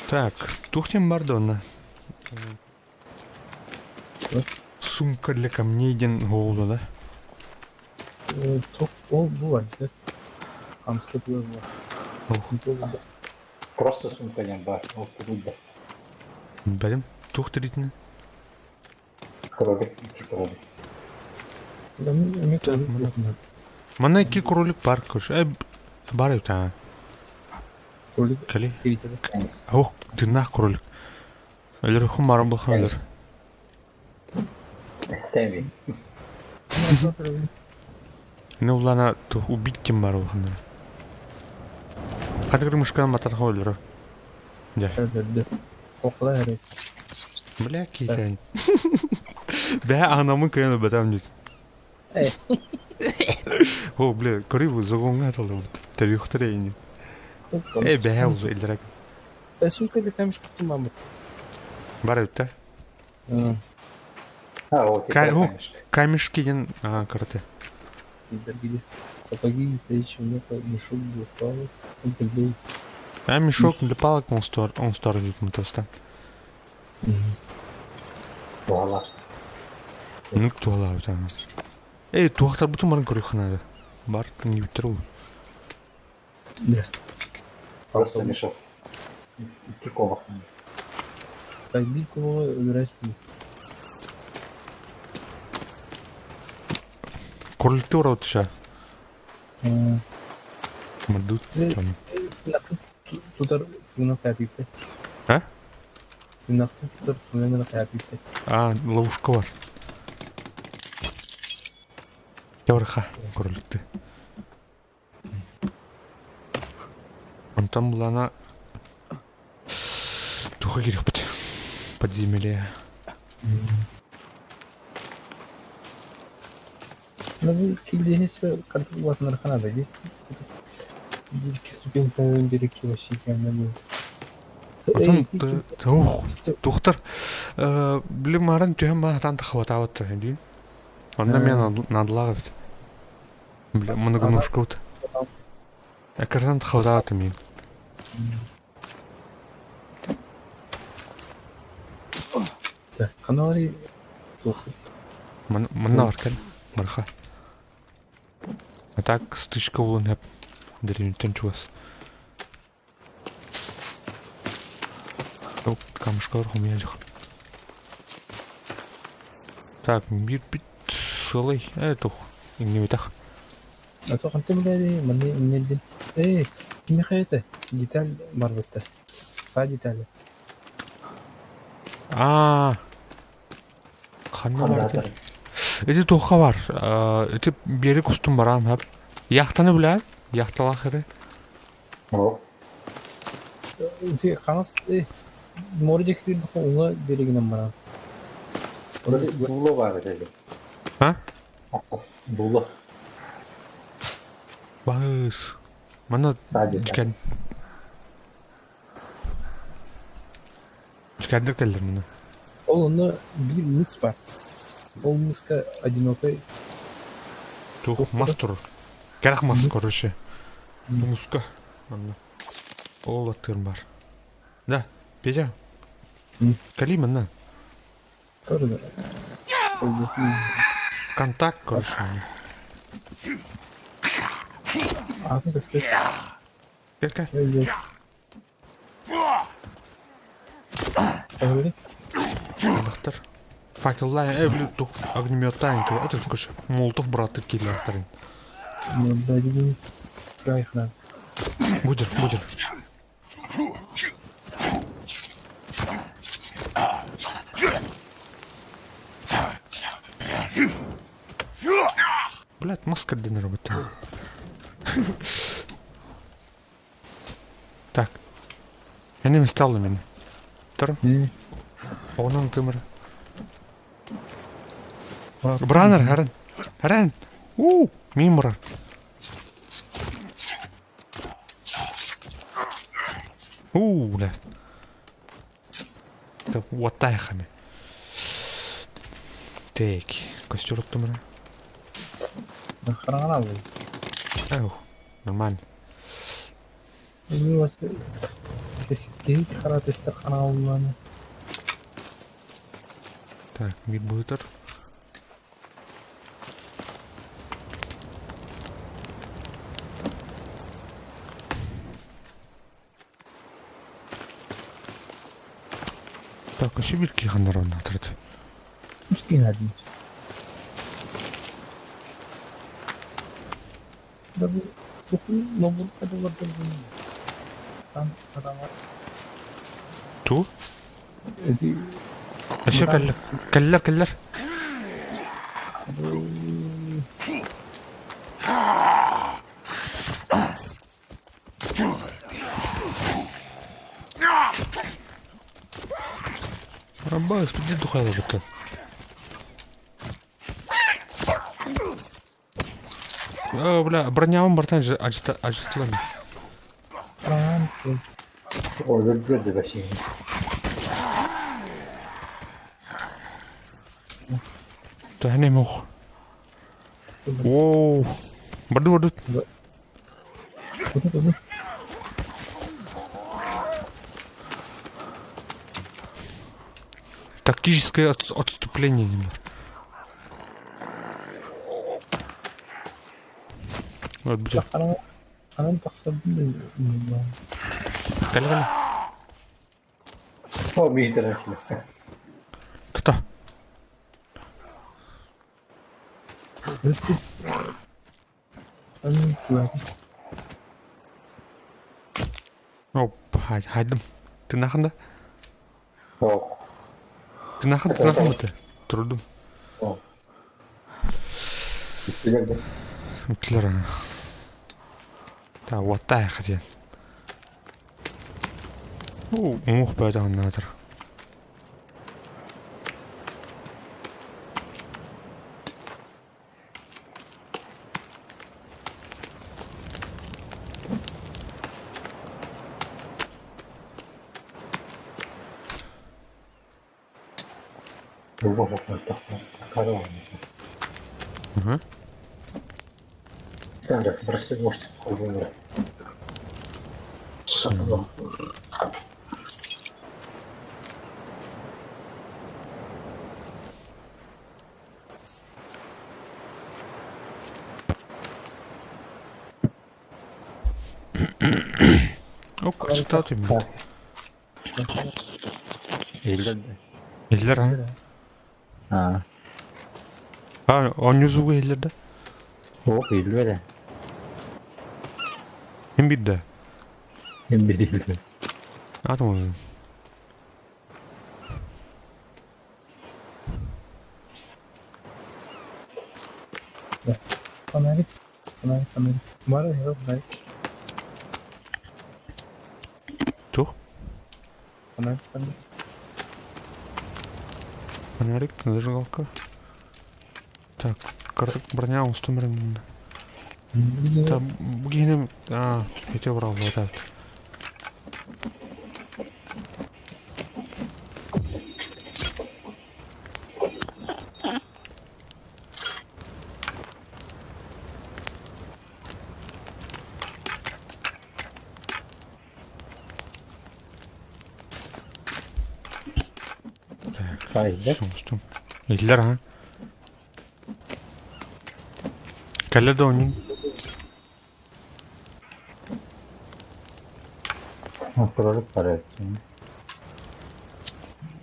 Так, туох диэн бар да онно? Сумка для камней диэн оҕоло да? Туох ол бу бар да? Хамска туох бар. Просто сумка диэн бар. Ол тугуй да? Бэлэм. Туох тиритинэн? Кролик, икки кролик. Эми кролик Манна икки кролик бар көрш. Э, бар эбит аа. Кролик Кали. тиритэ. Ох, тыыннаах кролик. Өлөр хум баран булхан өлөр. Тэми. Не улана убить ким бар улханнар. Хатыгыр мышкан батарха өлөрө. Дьэ. Өлөрдө. Хокла эрэ. Бля, киитэн. Бээ анамын кыйан өлбөтөм дит. Э. О, бля, көрүй бу загонга атылдыбыт. Төрүөхтөр эйини. Э, бэһэ улу иллэрек. Сумка для камешка тумамыт. Бар эбит А, вот Ка- о. Камешки диэн карты. Сапоги, еще мешок для палок. Блин. А мешок для палок он стор, он стор идет мотостан. Туала. Ну туала там. Эй, туохтар бутун барын көрүөх Бар, не бүтер ол. Да. Просто мешок. Икки куобах. Так, биир куобаҕы өлөрөөс Кроликтер отша. Мордут. Тутар тугунан хаятыйта. А? Тыынахтын тутар тугунан хаятыйта. А, ловушка бар. Яварха кроликты. Онтон булана туха кириэхпит. Подземелье. Ну, бу килдиһи карта улаатыннар ханада дии. Икки ступеньканы берекке вообще идеально будет. Потом ух, тухтар били марын түһэн баа хатаан тахабатаабат диин. Онно мен наадалаах эбит. Бля, многоножка вот. Экран хавдаатым мин. Так, каналари туох Манна бар кэл. Марха. А так стычка булан хэп. Деревнеттен чугас. Камушкалар хомуйа дьох. Так, биир бит сылай. Э, тух. Иҥнибэтэх. А то ханта билээри манна инньэ Эй, кимиэхэ этэ? Деталь барбыттар. Саа детали. Аа, ханна барды? Ити туохха бар? Ити биэри кустун бараан хап. Яхтаны билээн? Яхталаах эрэ. О, Ити хаҥас море диэки киирдэххэ уҥа биэригинэн баран. Дуло баар этэ. А? Дуло. Баһыс. Манна дьикэн. Дьикэндер кэллэр мына. Ол онно биир мыс бар. Ол мыска одинокай Туох мас турар. Кэрэх мас, короче. Муска. Манна. Ол аттыырым бар. Да, Петя. Кали манна. Контакт, короче. Кэл, кэл. Ынахтар. Факеллаан, э, били, тух, огнеметтаан, это короче, Молотов бырааттар киилээхтэрин. Будер, будер. Блядь, маска дэнэр эбит. Так. Энем стал мени. Тұр. Онон тымыр. Бранер, харан. Харан. У, мимо. У, блядь. Это уоттайхами. Так, костер оттумра. Эх, нормально. Так, мир будет. Так, өссө биир киһи ханна турат? Ту? Өссө кэллэр. Кэллэр, кэллэр. Арабаас, иди духайла быттан. О, бля, бронявым бартан ажытылам. Өлөрдө вообще. Тахне мух. Воу. Барду, барду. Тактическое отступление немного. Вот, бля. Кэлэ кэлэ. О, биирдэр Кто? Оп, хайдым. Тынахында? О. Тынахан, тынахан быты. Турдум. О. Билерде. Үтлер. Та, уоттай хатен. Мух бөтөҕүннаатар. Мгм. Ок, аччыктаат үүммүт. Иһиллэр да? Иһиллэр а? Аа. А, оонньуу звуга иһиллэр да? Ох, иһиллибэт ээ. Мин биирдэ. Мин биир иһиллибэт. Аатым Фонарик, фонарик, фонарик. Бары иһэ фонарик. Туох? Фонарик, фонарик. Фонарик, зажигалка. Так, карток броня устун баран. Там бу киһини а, ити быралла так. Иһиллэр. Устун. Иһиллэр а? Кэллэ да онньун. Кролик барар.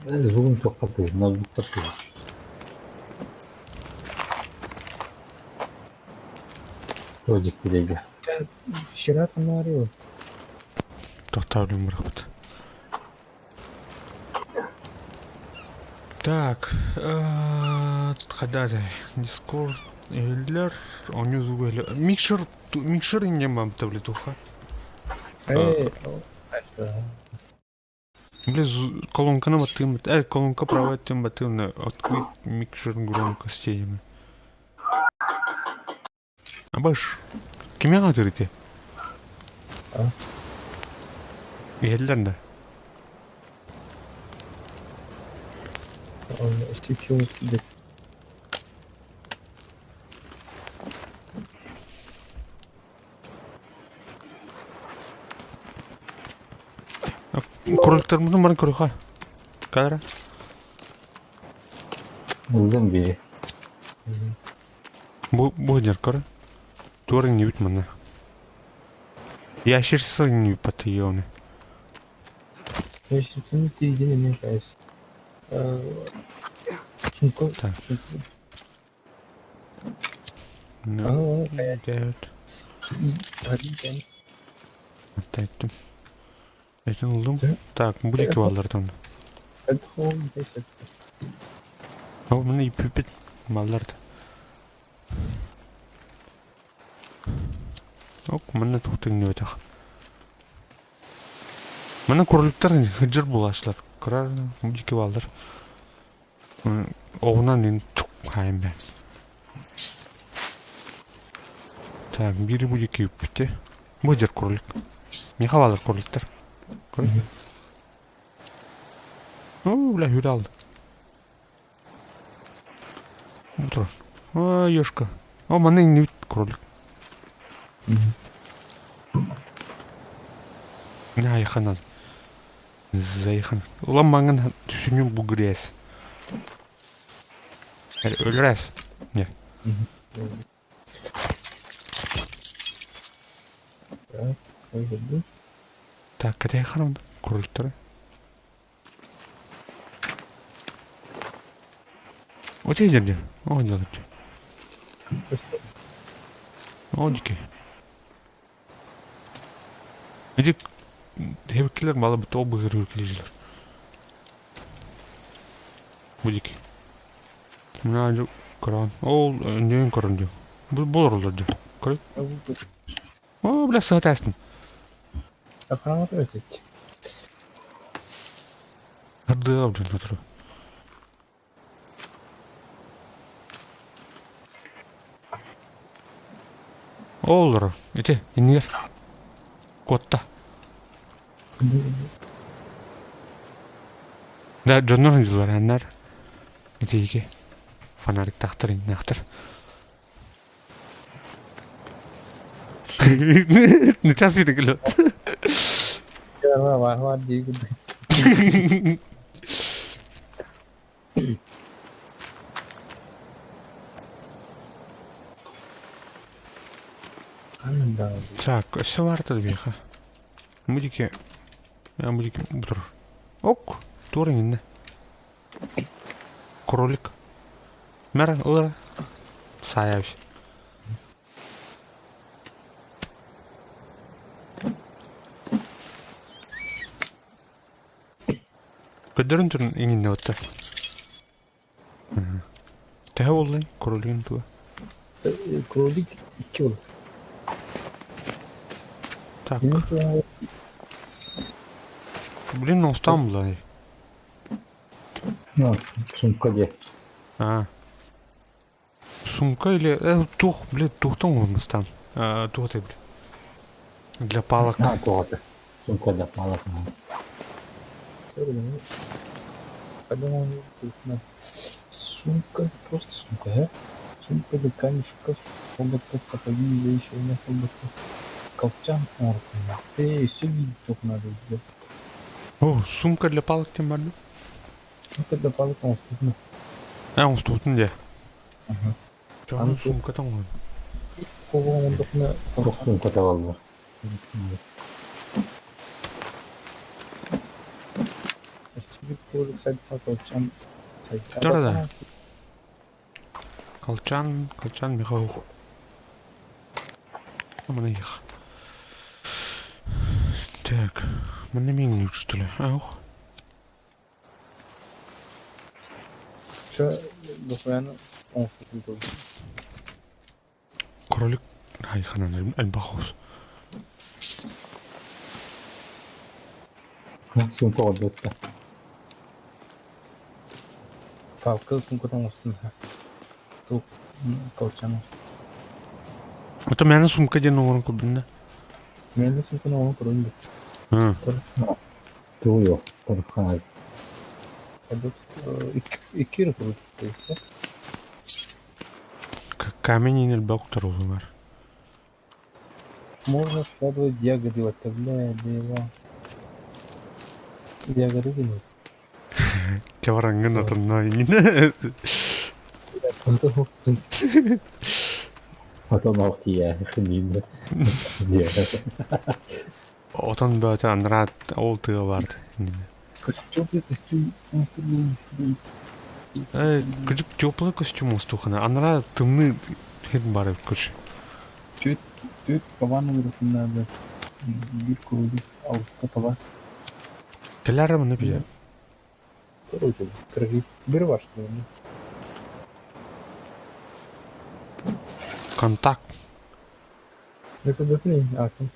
Звугун туохха ноутбукка тыһы. Туох дьиктилэйгэ. Вчера фонарил. Тохтообун бырахпыт. Так, хайда Дискорд иһиллэр, оонньуу звуга иһиллэр. Микшер, микшер инньэ бам таблетуха. Эй, Бля, колонканы баттыым. Колонка правая тем баттыым. Открыть микшер громкости. Абаш, кимиэхэ атыырый А? Иһэллэр да? CPU киирбит. Кроликтарбытын баран көрүөххэ. Кара. Ыллым бии. Бу бу сылдьар көрө. Туора иҥнибит манна. Ящерица иҥнибит оны. Ящерицаны тиийдин эмиэ кээс. Сумка. Так. Аны Девять. Один Эттим. Этин ыллым. Так, бу диэки бааллар О, маны иппиппит бааллар да. Ок, манна туох тэҥнибэтэх. Манна кроликтар сылдьар буолааччылар. Кыра бу диэки бааллар. Оҕунан ин хаайан бэ. Так, биири бу диэки үппүтэ. Бу сылдьар кролик. Миэхэ бааллар кроликтар. Көрө. О, бля, хүрэ алды. Утро. О, ёшка. О, манна иҥнибит кролик. Айханан. Зайхан. Улам маҥан түсүнүм бу грязь. Өлөрөөс. Не. Так, кэтэһэ харамда кроликтары. Вот я дядя. О, делать. О, дикий. Ити хэбиккилэр мала бит ол быһырыыр килижилэр. Бу дики. Мына көрөн. Ол ньүөн көрөн дии. Бу болор дии. Көрө. О, бля, сыһа Охрана өтөт. Ардыга блин отыру. Ол ити иннигэр куотта. Да, дьоннор дьулараннар итиги фонариктаахтар иннахтар. Сейчас видно. Бар бар дии курдук. Ханна да Так, өссө баарта биэхэ. Бу диэки, бу диэки бутур. Ок, туора иҥиннэ. Кролик. Мэр, ылара. Саайабыс. Көрдөрөн туран иҥиннэ батта. Төһө буоллай кролигын туга? Кролик икки буолар. Так. Блин, оҥостон буллай. Ну, сумка диэ. А. Сумка или туох, блядь, туохтан оҥостан? Туох этэй, блядь? Для палок. А, туох этэ? Сумка для палок. Сумка, просто сумка, э? Сумка для камешков, хоботка, сапоги для еще одна хоботка. Колчан оркана. Ты все видеть только надо, блядь. О, сумка для палок диэн бар дуо? Сумка для палок оҥостубутун. Ээ, оҥостубутун дии. Ага. Дьону Аны сумка оҥорон. оҥордоххуна Туох сумка табаллар? Өстүбүт кролик сайдыха колчан Тура да. Колчан, колчан Михаил. Маны их. Так, маны мен что ли? Ах. Чё, дохуяны оҥостубутун көрдүм. Кролик хайханан элбэх оҕус. Сумка оҕорбут да. Палка сумкатын оҥостун туох колчан Это мээнэ сумка диэн оҥорон көрбүннэ. Мээнэ сумканы оҥорон көрөн М. Тугу Тарханай. Икки эрэ кролик Камень элбэх торулунар. Можно складывать ягоды, вот, бля, дела. Ягоды нет. Чаварангын отонно иҥинэ. Отон ох тиийэ химиин. Отон бөтө анараа ол тыа баар. Костюм, костюм, Э, кырдьык теплый костюм оҥостуоххуна. Анараа тымныы һит баар эбит короче. Түөрт түөрт кабан өлөрүөххүн наада, биир кролик, алта таба. Кэлээр маны билэ. Короче, кролик. Бери ваш Контакт. А, там.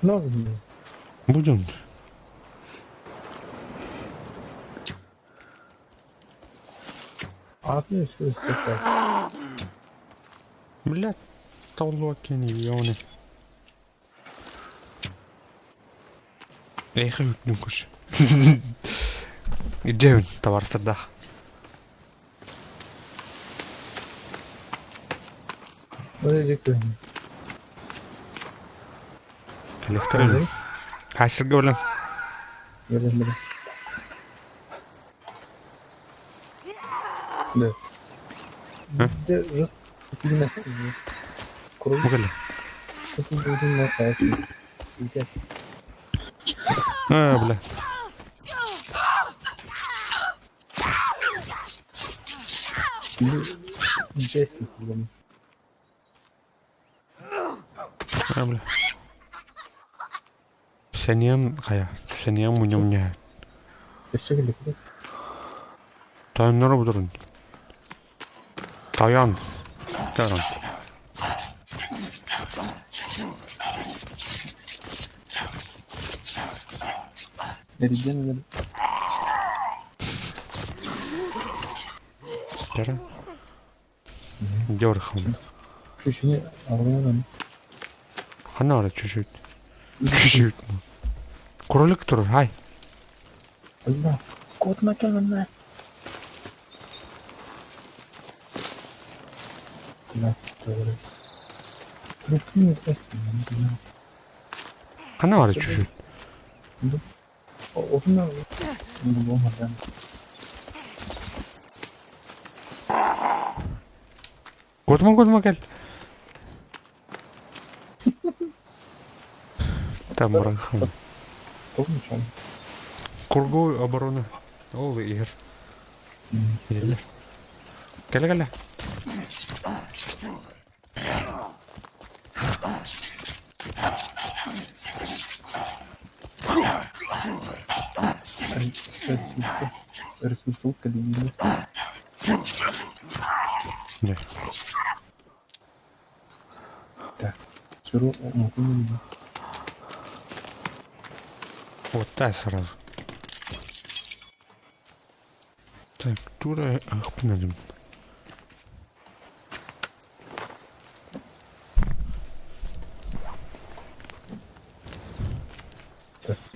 Ну, Будем. а ты все это. Блядь, толлуа кини ёны. Эйхэ үрдүн көрсө. Идеюн табаарыстардаах. Подожди, Кэлэхтэр Хаасырга билэн. Бэлэм, бэлэм. Да. Дьэ, Бу кэллэ. Аа, бля. Аа, бля. Сэниэм хайа, сэниэм мунньум Тойонноро будурун. Тойон. Тойон. Тара. Дёрхам. Ханна бара чуть-чуть. Чуть-чуть. Кролик турар, хай. Ханна бары чуть-чуть? Кутума кутума кэл. Там бырахын. Круговой оборона. Ол иһэр. Иһэллэр. Кэлэ кэлэ. Дьэ. Вот так сразу. Так, тура ахпынадым.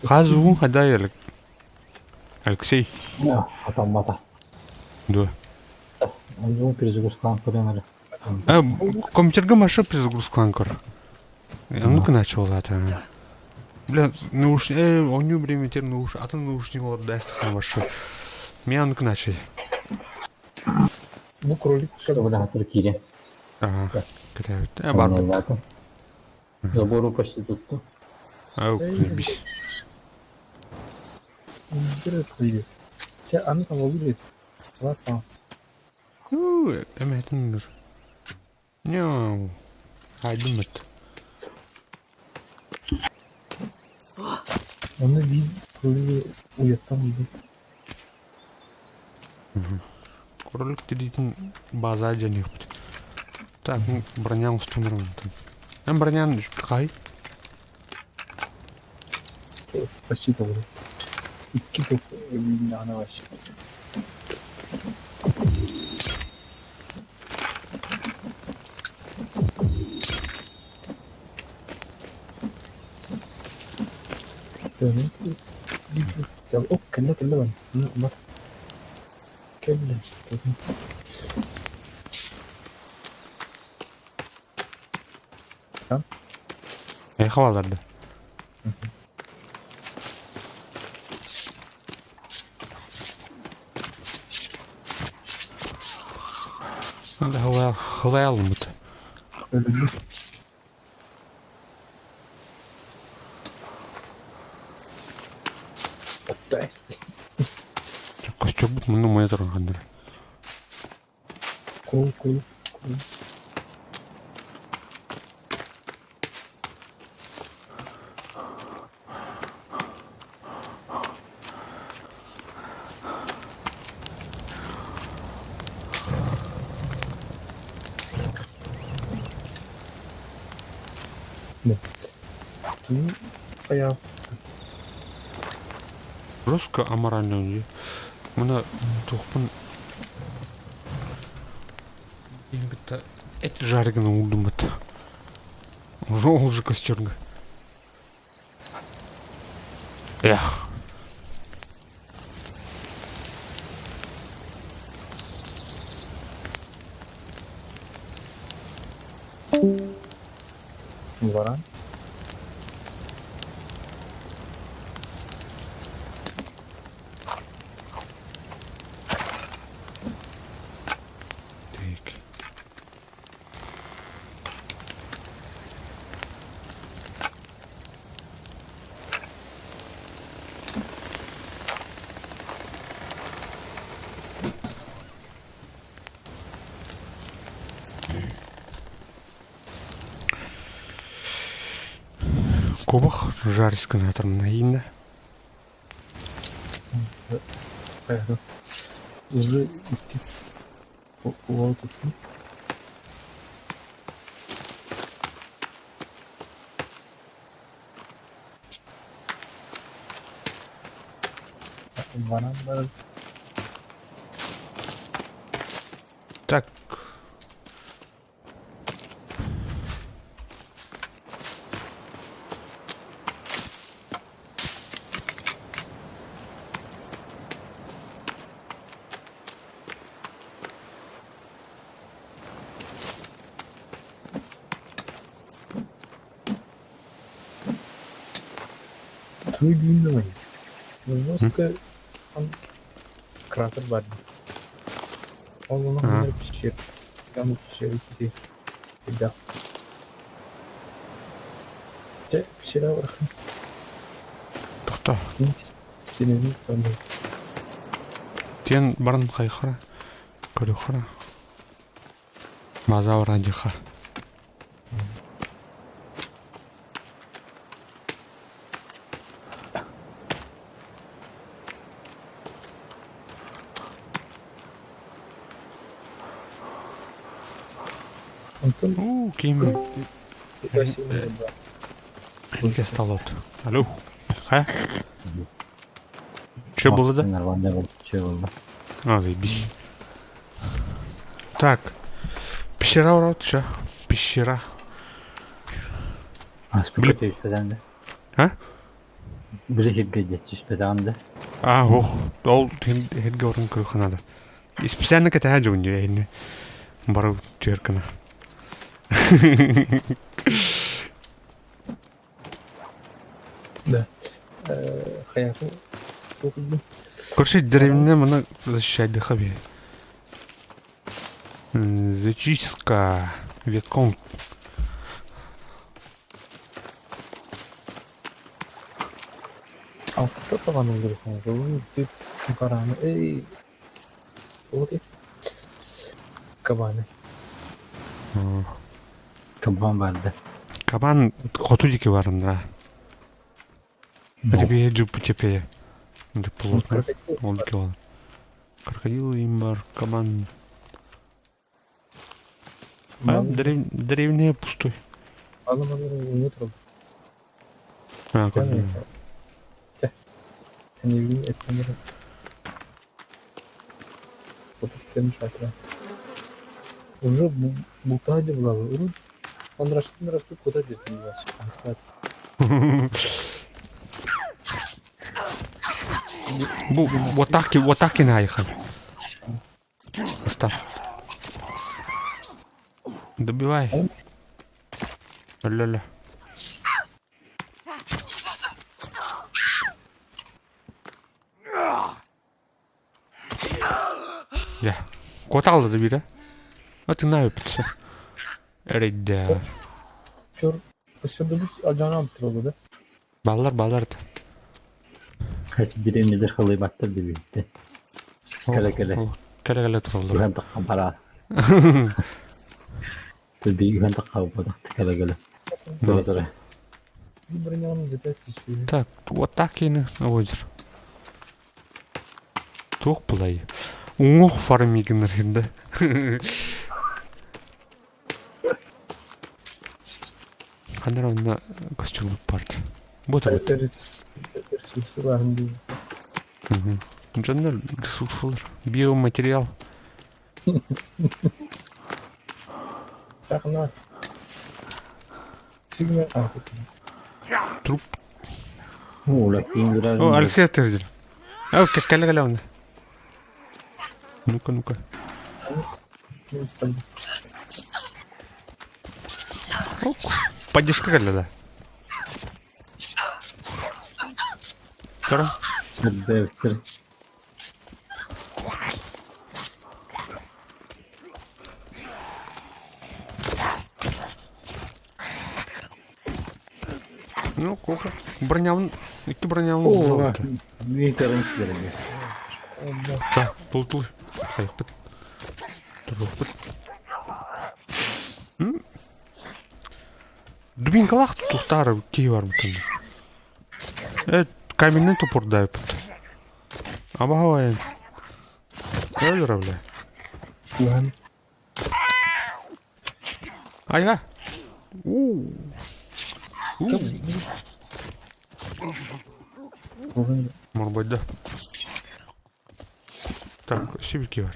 Хас уун хадай Алексей? Атаммата. Дуо? Оннугун перезагрузкалаан көрөн эрэ. Компьютерга маша перезагрузкалаан көр. Ну-ка начал это. Бля, науш... Онньуу время теперь науш... Атын наушник олордо эстахан вашу. Меня ну-ка начали. Бу кролик Что бля, киирэ. Ага, кытаабыт. Барбыт. Забору почти тутту. Ау, бис. Чэ, аны табылыр Сылаас таҥас. Эмэһэтин Няу. Айдыммыт. Оны биир кролигы уйаттан ылбыт. Кролик тириитин база дьаныахпыт. Так, бронян устун романтан. Эн бронян хай? Почти толору. Икки топ өлүүннэҕинэ вообще. Кэллэ кэллэ бар. Кэллэ. Сан? Эхо аларды. Надо хвалмут. Өлүгү. Костюм муну моя тургандыр. Кул кул кул. Хайа. Жестко аморально дии. Мына туохпун кытта эт жаргына уурдуммут. Уже ол же костерга. Эх. Варан. Так. Кубах жарискын атырмына ииннэ. Хайа. Уже иккис уол туттум. Варан баран. Так. Туй длинного. Жестко он кратер бар. Ол ону Ага. пещер. Там пещеры кири. Да. Чэ, пещера бархан. Тохто. Стенени там. Тен баран хайхара. Көрүхара. Мазаура диха. Антон У, ким стал Алло. Ха? Че было да? Нормально было. Че было? А, заебись. Так. Пещера урод, че? Пещера. А, Били- спокойно түспэтэн А? Били хиргэ түспэтэн да. А, ох, ол херге орын көрүххэ надо. И специально кэтэһэ дьон дии бары түөркына. Да. Хаятын суох Короче, деревня маны защищать дыхаби. Зачистка Вьетконг. Алта табаны өлөрүөхүн түп барааны эй вот кабаны Кабан барды. Кабан хоту диэки барында. Ребе жупу тепе. Плотно. Ол диэки ол. Крокодил им бар, кабан. А, деревня пустой. Аны маны турал. А, как Эттен Уже бултаа булалы. Урут анраштын куда дертин Бу вот так и вот так и наехал. Остап. Добивай. Ля-ля. Я. Куоталла да бире. Аты наөпүтсө. Эрейдэ. Чор өссө алдьанан туралы да. Баллар баллар да. Хати деревнялар халыйбаттар дебитте. Кэлэ-кэлэ. Кэлэ-кэлэ тураллар. Үһэн таххан бара. Төбі үһэн тахха бодахты кэлэ-кэлэ. Тура-тура. Бронялым где-то Так, вот так и озеро. Туох булай. Уҥуох фармигнер да. Ханар онна костюм парт. Вот вот. Ресурсы барын дейм. Дьоннор ресурсулар. Биоматериал. Тахна. Сигна Труп. Ула киин О, Алексей Тердер. О, кэлэ-кэлэ онна. Ну-ка, ну-ка. Поддержка кэлэ да. Тора. Сэрдээбиттэр. Ну, кока. Бронявын, икки бронявын О, буллабыт. Митерин силерге. Так, тул-тул. Хайыппыт. Турбуппут. Дубинкалаах тутуктаары киһи бар бутун. Э, каменный топордайпыт. Абаһабайын. Өлөр бля. Уһан. Айга. У. У. Уһан. Морбойда. Так, сибирки бар.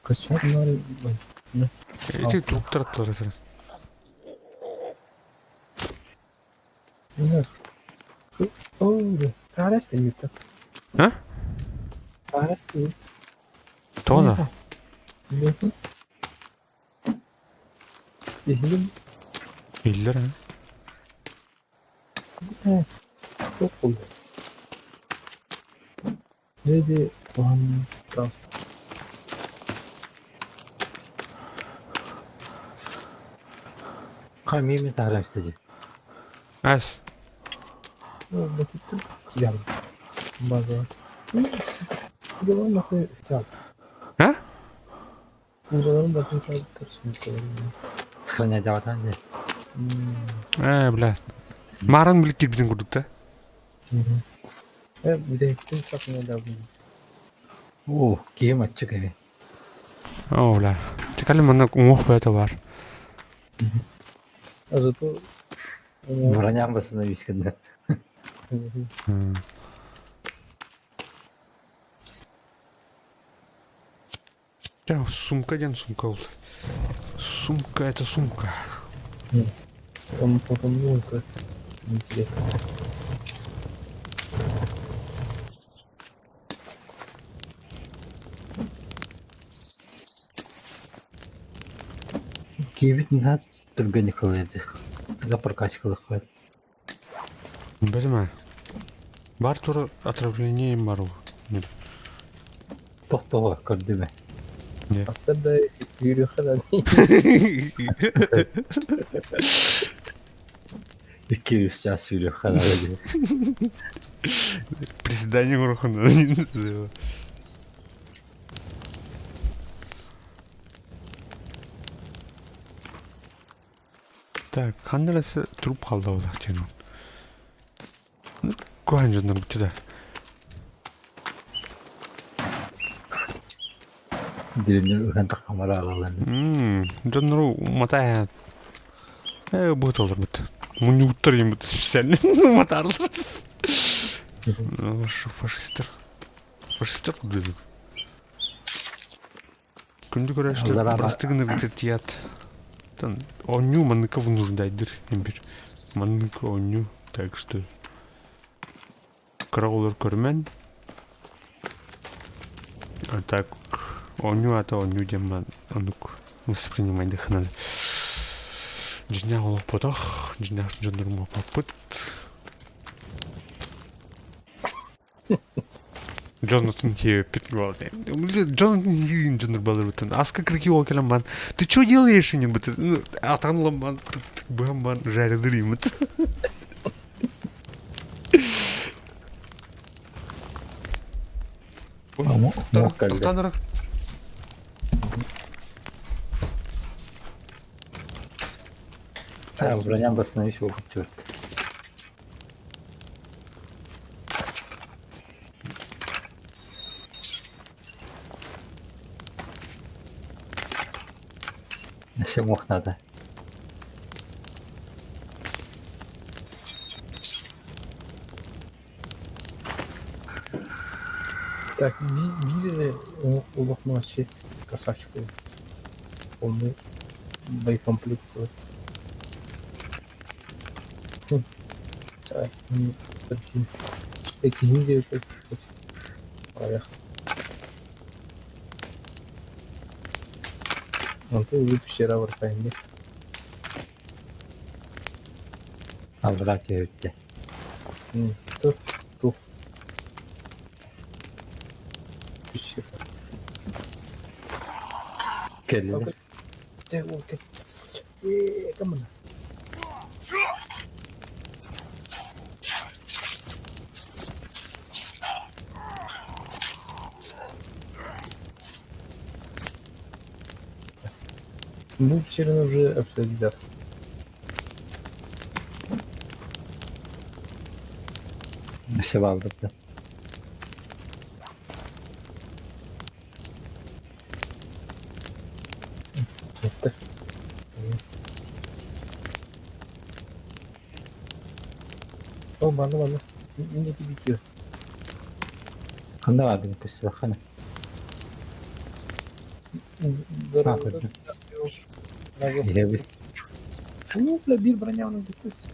Костюм нар. Эти труптар аттылар этер. О, таарас дейт. А? Таарас дейт. Тона. Иһилим Иллер, а? Туох буолла? Дьэ куһаҕан таҕыста. Хай миимин таһааран истэ дии. Ас. База. А? Сохраняйдаабатаан дии. Ээ, бля. Мааран билик киирбитин курдук да? Оо, киһим аччык эбит. Оо, бля. Чекали манна уҥуох бөтө бар. А зато Бронян басына үскэннэ. Чэ, сумка диэн сумка ол. Сумка это сумка. Он потом музыка интересно. Киһибит наһаа түргэнник ылыйды. Га прокачкалыххой. Билимэ. Бар тура отравление им бару. Тохтоҕо көрдүмэ. Асса да yürüyüşe да Икки үс час сүүрүөххэ наада дии. Приседание урохун. Так, ханна эрэ труп хаалла буоллах диэн. Куһаҕан дьоннор бутта Дириҥнэр ыһан таххамара аҕалан. Дьоннору уматаа э быһыт олорбут. Мунньубуттар ийэммит специально уматаарлар. Фашистар. Фашистар курдук. Күндү көрөөччүлэр бырастыы гынаргытыгар тиийээт, оонньуу манныкка вынуждайдыр имбир. Маннык оонньуу, так что кыра оҕолор көрүмэн. А так оонньуу аата оонньуу диэн баан оннук воспринимайдыах надо. Дьиҥнээх олохпотох, дьиҥнээх дьоннорум буолбаппыт. Джонатан тиэппит главное. Джонатан дьоннор балырбытын. Аска кырки ол кэлэн бан. Ты что делаешь нибудь? Атан ламбан быһан бан жарилыр имит. Тоқтан Бронян басына үс болып черт. Өссө уҥуох наада. Так, видели улахну вообще красавчик полный боекомплект. Онтон уже пещера барбайын Аллараа түһүттэ. Тух Пещера. Кэллилэр. Кэммин Ну, все уже обсудили. Өссө баалбыт да. Это. О, манна, манна. Не кибитиө. Ханна баардыҥ көстүбэххинэ? Иһэбит. Ну, бля, биир броня бүттүс.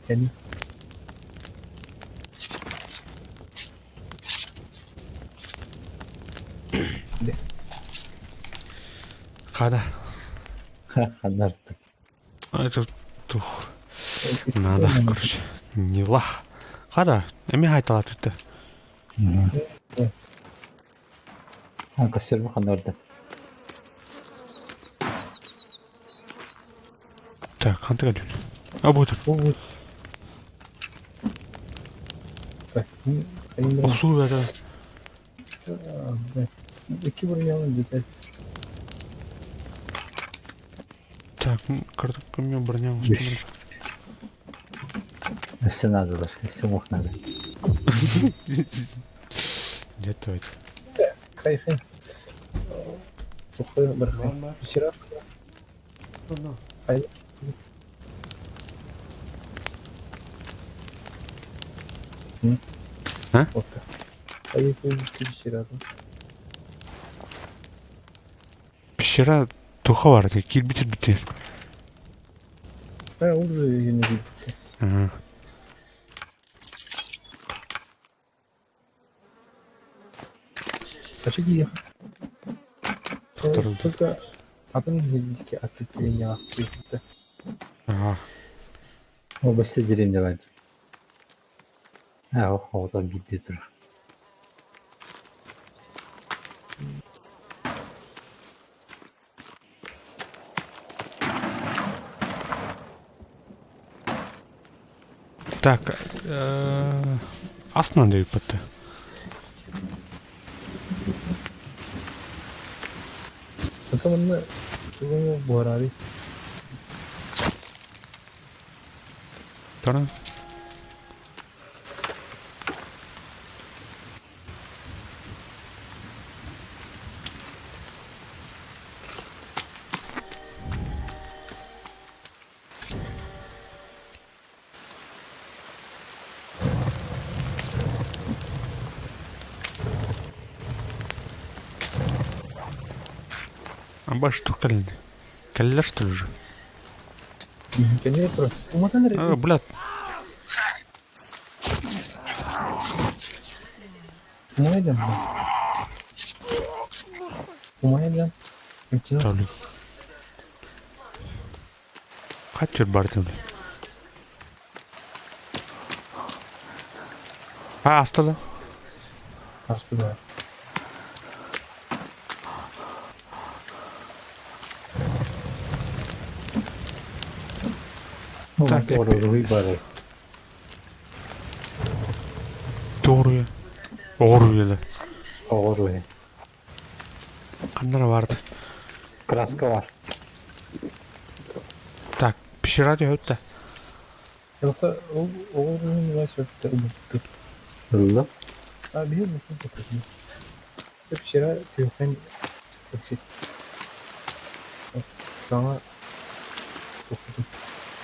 Кэни. Хада. Ханнарты. Это тух. Надо, короче. Нила. Хада, эми хайталатыты. Костюм ханнарда. Так, хантыга дүн. А бу тут. Охсуу бэдэ. Икки бронялын деталь. Так, карточка мне броня Өссө наадалар, өссө мух надо. Где-то это. Хай хай. Тухай бархай. Вчера. Хай. А? Вот. Хай вчера. Пещера туха бар дии, киирбит ирбитир. Э, ол же не киирбит. Хочу киирэх. Только атын киһи ответвление Ага. Обоссе деревня бар. А, оҕото биирдии турар. Так, астынан диэбиппит Потом манна тугу буһараары Туран. Аба что кэллэ? Кэллэ что ли уже? Кэннэ турар. Уматан эрэ. А, блядь. Умайдам. Умайдам. Тавлю. Хатер бардым. А, астала. Астала. Так, Оруй бары. Торуя. Оруя. Оруй. Ханнара барды. Краска бар. Так, пещера өттө. Yoksa o oğlunun var Ыллым. А биир Вчера түүхэн саҥа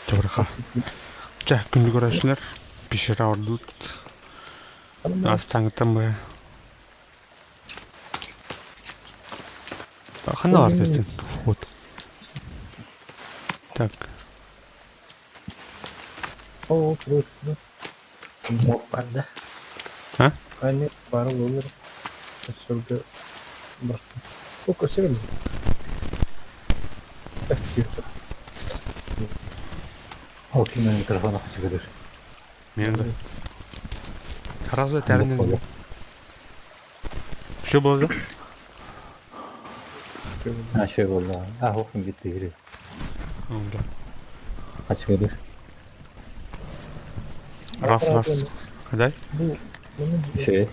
Чабырха. Чэ, күндү көрөөчүлэр, пещера ордут. Астаңыттан быһа. Ханна бар дедин? Вход. Так. О, круто. Муох бар да. А? Аны бары олар. Өссөргө бар. О, көрсө Ол ким микрофон хочу көрөр. Мен да. Разве тэрнин Что было да? А, шөй болды. А, охын кетті керек. Да. Хочу көрөр. Раз, раз. Дай. Бу Шөй.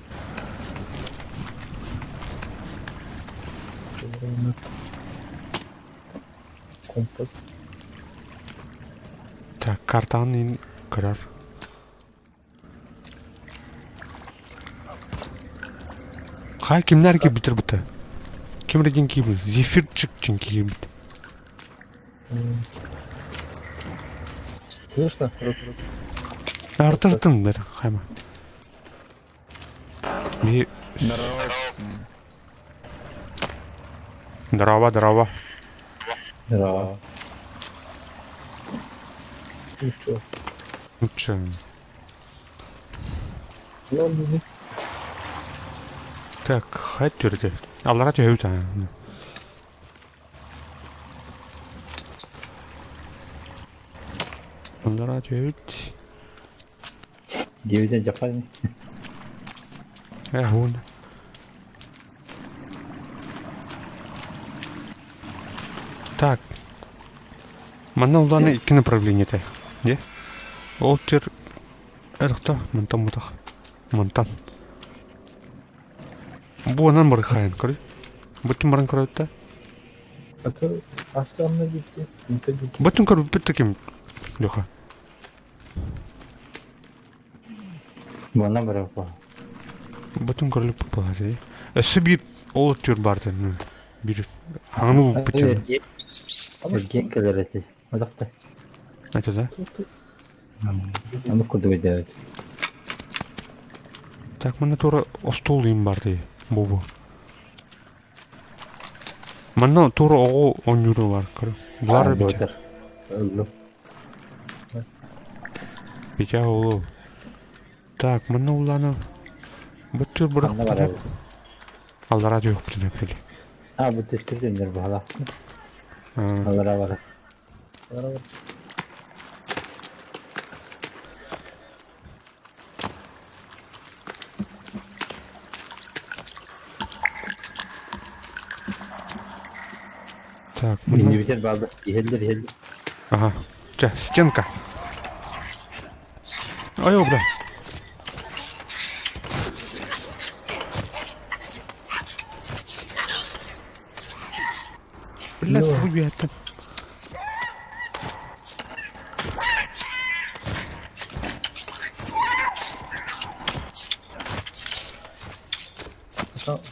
Компас. Так, картаны көрөр. Хай кимнер киирбитер быта? Ким эрдин киирбит? Зефирчик чин киирбит. Слышно? Артыртын бер хайма. Би Здорово, здорово. Здорово. Ничего. Ну чё? Ну, не Так, хай түрде. Аллара төһөбүт аа. Аллараа түһэбит. Диэбитин дьахай. Э, уон. Так. Манна улаана икки направлениета. Де? Ол тир эрхта мантан мутах. Мантан. Бу онон барыхайын көрүй. Бутун баран көрөттө. Аты асканна gitti. Inte gitti. Бутун көрбүт ким Леха. Манна барар Бутун көрүлүп палаты. Өссө биир ол түр бар ден. Биир аңы бутун. Эргиэн кэлэр этэ. Одохто. Это да? Ону курдук өйдөөбүт. Так, манна тура остуол им бар дии. Бу бу. Манна тура оҕо оонньуура бар. Көрө. Булар битэ. Ыллым. Битэ оҕолу. Так, манна улаана бу түр бырах Ханна барабыт? Аллараа түһүөхпүтүн эппили. А, бу төттөр дөннөр баһалаах. Аллараа барар. Так, манна... Иннибитер баалда. Иһэллэр, иһэллэр. Ага. Чэ, стенка. Ой, бля. Блядь, хуй это.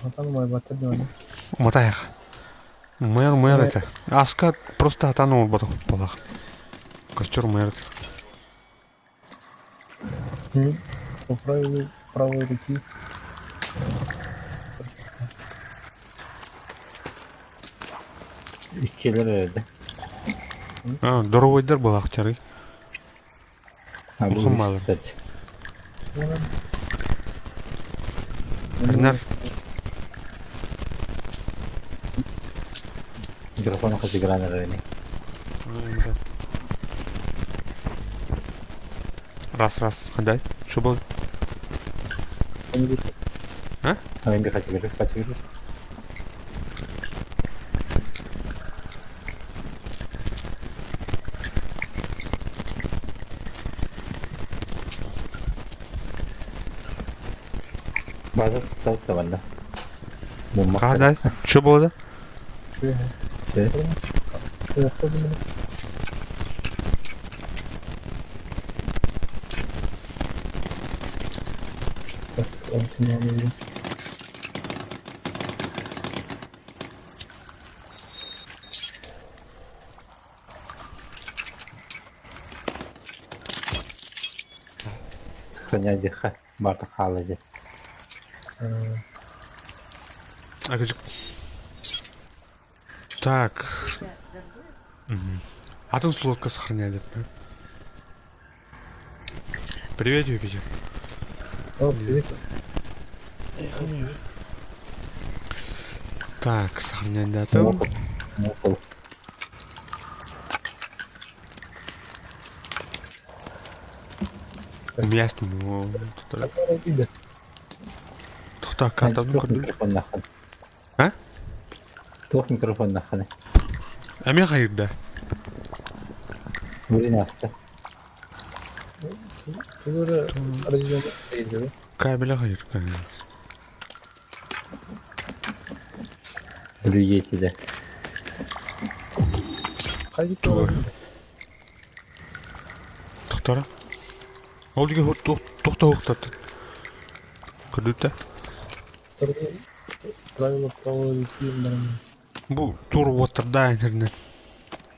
Хатан мой батыр диэн. Матаях. Мэр, мэр это. Аска просто хатан оҥорботох буоллах. Костер мэр. По правилу правой руки. Иккилэр эрдэ. А, здоровойдар буоллах чары. А, бу Улахан баалар. үстэр. Арнар Микрофон хатыгыраан эрэр ини. Раз, раз, дай. Что было? А? А мен би хатыгырыр, хатыгырыр. База тутталта манна. Муммах. А, дай. Что было, да? Э? Сохраняй диха. Барта хаала дии. А, где- Так. Атын слотка сохраняет, да? Привет, Юпитер. О, привет. Так, сохранять дату. Мокол. Ясно. Тухта картабын Туох көрдүм. микрофон нахын. А? Туох микрофон нахын. Эми хайырда. Блин аста. Кабеля хайыр. Блюетиде. Тухтара. Ол диге тухта ухтат. Көрдүттэ. Правила правой руки. Бу тур уоттарда интернет.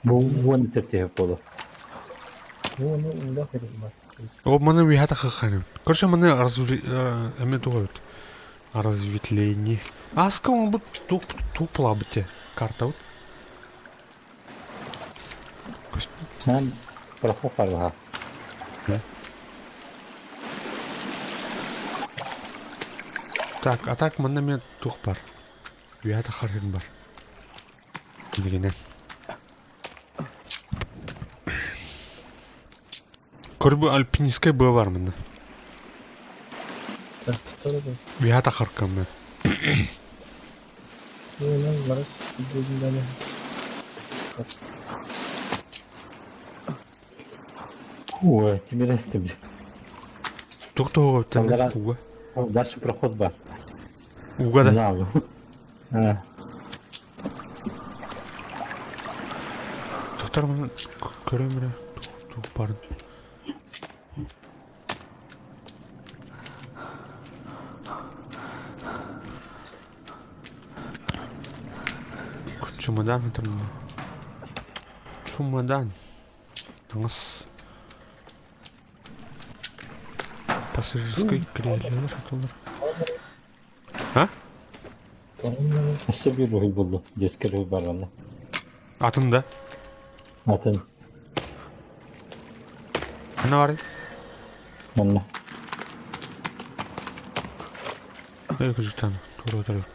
Бу уон төртеһэ буолу. Ну, ну, да, О, маны уйхата хаханым. Короче, маны разви... Эме тугают. Разветвление. Аска он бу тук тук плабыте. Карта вот. Нам проход барбаха. Так, а так манна мен тух бар. Уйхата хархын бар. Дегенен. Көрбү альпинистскай быа бар мында. Үһэ тахаркаммын. Ой, тимир эстим. Туох туһуга Аллара уга. дальше проход бар. Уга да. Знал. А, Тоқтар мына көрөм эрэ. Туох барын. Чемодан это Чемодан. Таҥас. Пассажирскай кириэһилэлэр сатыллар. А? Өссө биир уһуй буллум. Детский уһуй бар онно. Атын да? Атын. Ханна барый? Онно. Эй, кызыктан, тура төрөт.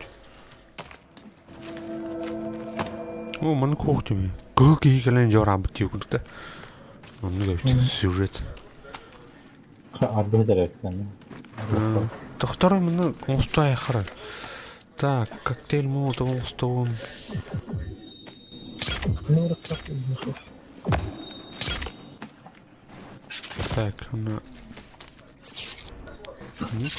О, маны куох дии. Кыһыл киһи кэлэн дьоҕураабыт дии курдук да. Оннук эбит сюжет. Арбыһы дэрээттэн. Тохтор маны оҥосто айхара. Так, коктейль молотов оҥостобун. Так, уна Ник.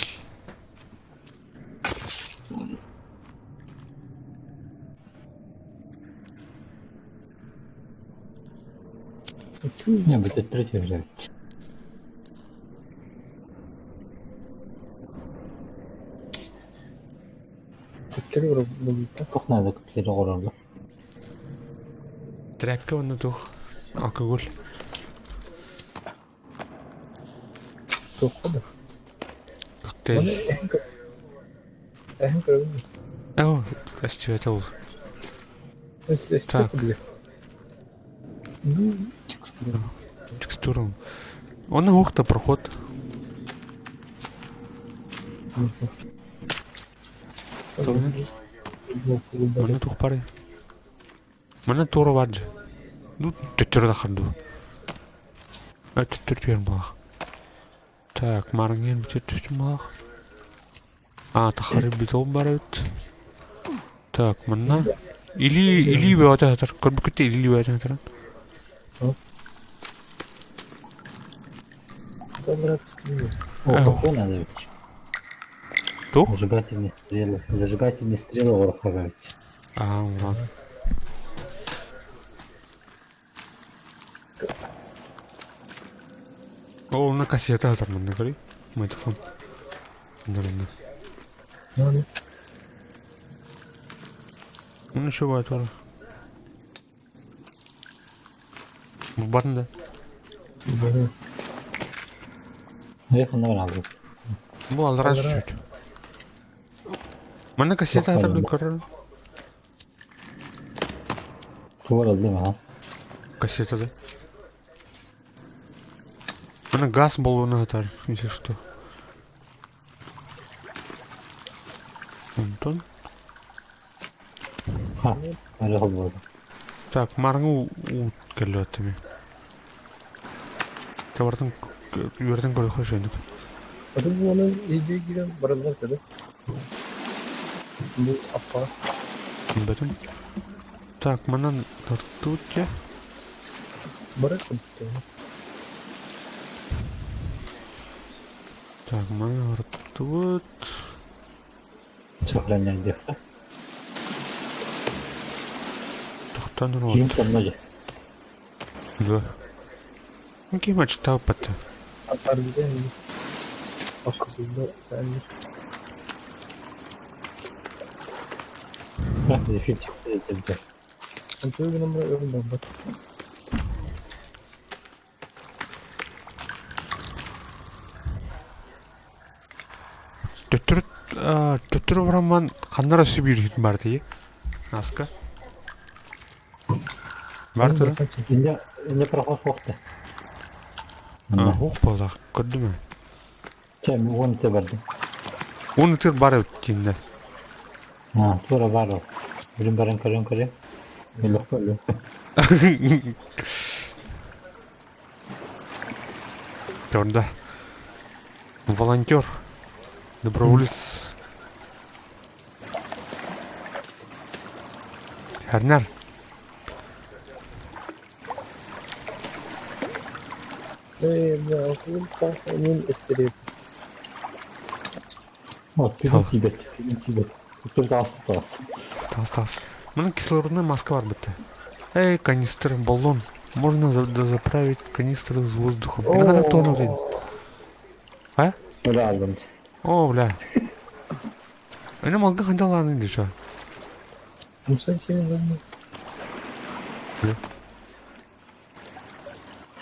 Не, будет третий взять. Туох наада коктейли оҥорорго? Тряпка уонна туох? Алкоголь. Туохха да. Коктейль. Оны эһэн көр эһэн көрөбүн. О, эстибэтэ ол. Эстибэт Так. билэр. Ну, текстура. Текстура. Он ух да проход. Манна туох барый? Манна туора бар дьэ. Ну, төттөрү таххар дуу. А, төттөрү түһэр буолах. Так, марыҥыан бүтэр түстүм буолах. А, таххары битон бар эбит. Так, манна илии илии бөҕөтө сытар. Көрбүккүт илии бөҕөтө сытарын. О, какой надо ведь? Туох? Зажигательные стрелы. Зажигательные стрелы оҥороххо эбит. Аа, уран. О, онно кассета сытар манна көрүй. Магнитофон. Манна Ну, Ну, еще бывает тоже. Батын да. да. Эх, онно баралбыт. Бу аллараа Аллараа. чуть-чуть. Манна кассета Туох сытар баар көрөр. Тугар ыллым аха. Кассета да. Манна газ баллона сытар, если что. Онтон. Ха, эрэ холбоото. Так, марҥы уу кэллэттими. Табартан үөрдэн көрөхө сөнүк. Аты буолан иһдии киирэн бараллар этэ Бу аппа Билбэтим. Так, манан тартыбыт дьэ. барар курдук. Так, манан тартыбыт. Сохраняй диэххэ. Тохтон Киин рот. тонно дьэ. Да. Ну, ким ачтаабыт. Аргыдан аккысында сәнник. Зефирчик этилдэ. Антон гынан өрүн барбат. Төттөрү төттөрү барамман ханна эрэ сибиир бар дии. Наска. Бар тура. Инде инде проход суохта. Уох буоллах көрдүм ээ. Чэ, уон ытыы бардым. Уон ытыр бар эбит дииннэ. Аа, туора баар ол. Билин баран көрөн көрө. Өлөх өлүм. Төрдө. Волонтер. Доброволец. Эрнар. О, тыгын тиийбэт, тыгын тиийбэт. Тур таас таас. Таас таас. Мына кислородная маска бар бітті. Эй, канистр, баллон. Можно дозаправить канистры с воздухом. Это надо тонну день. А? Разом. О, бля. Эне малга хандаланы дешо. Муса через Бля.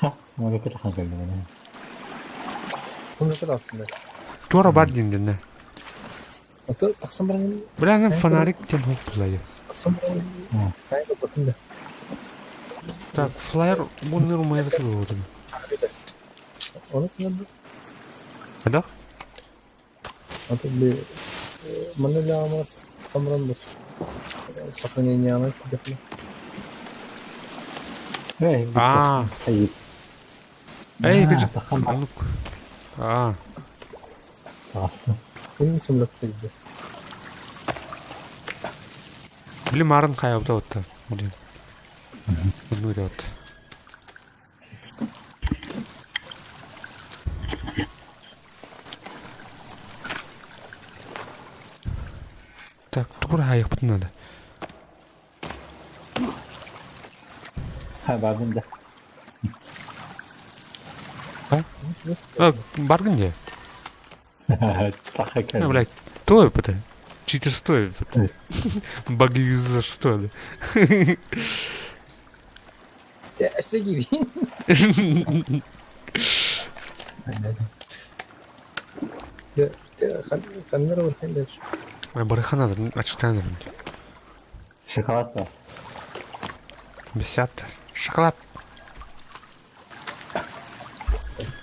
Ха, самолет хагаллана. Самолет астында. Туора бар диндинне. Аты тахсан баран. Бля, аны фонарик тен хук булайы. Тахсан баран. Кайда бакында. Так, флайер бу умайда болду. Оны кимде? Да? Аты би маны лама самран бас. Сохранение аны кидеп. Эй, А. Эй, Эй, кыжык. Тахан А. Асты. Ким самолет кидеп. Били марын кайабда отта. Блин. Ну это вот. Так, тугур хайык надо. Ха, бардым да. А? А, баргын де? Таха Ну, блядь, то это? Читерство это. Баги юзерство, да. Өссө киирин. Ханнар бар Барыхана, ачтаныр. Шоколад бар. Бесят. Шоколад.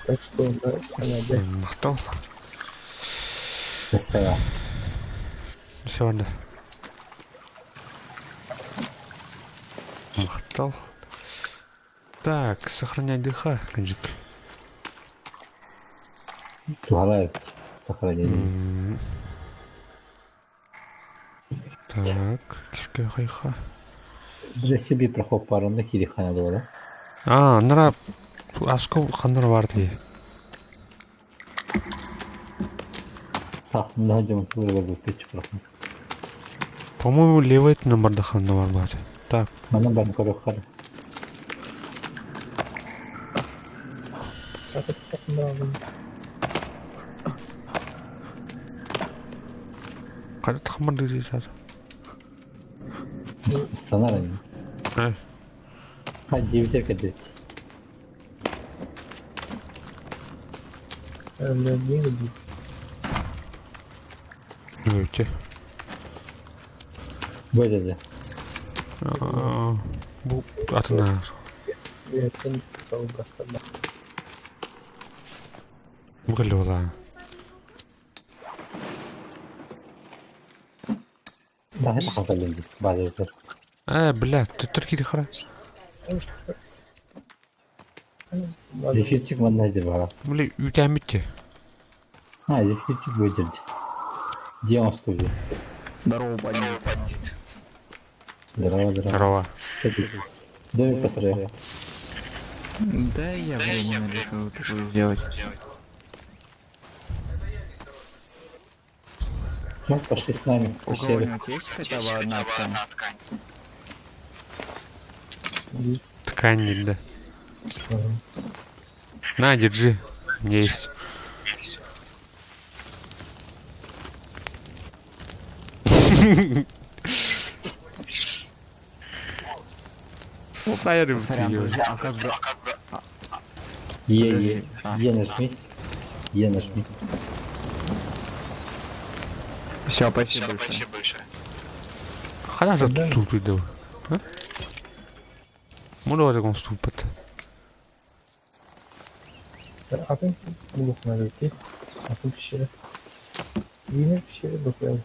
Так что, да, сканадя. Мактал. Бесера. Все ладно. Мактал. Так, сохранять ДХ, конечно. Тугалает сохранение. Так, киска хайха. Для себе проход парында кирихана да. А, нара аско хандар бар дии. Так, мына жаман тура бар печ проход. По-моему, левый номерда хандар бар бар. Так, Мана бар көрөк кайда тахмар дейт. Санар они. Э. Ха, девятер кадет. Өте. Бөдеде. Бу атына. Бу кэллэ буолаа. Да, это хаталын базар. Э, бля, түттер кири хара. Зефирчик манна деп бара. Бля, үтәмитте. Ha, зефирчик бөдерди. Диан студия. Здорово, бандит. Здорово, здорово. Здорово. Домик построил. Да, я временно решил такое сделать. Ну, пошли с нами в У пещеру. кого-нибудь есть хотя бы одна ткань? Ткань, да. На, держи. У меня есть. Сайрым ты Сорян, её. друзья, а как бы... Е, Е, Подожди, а. Е нажми. Е нажми. Все, спасибо большое. Хана же тут иду. А? Мула таком ступат. Атын булукна дейти. Атын пещера. Yine пещера докуял.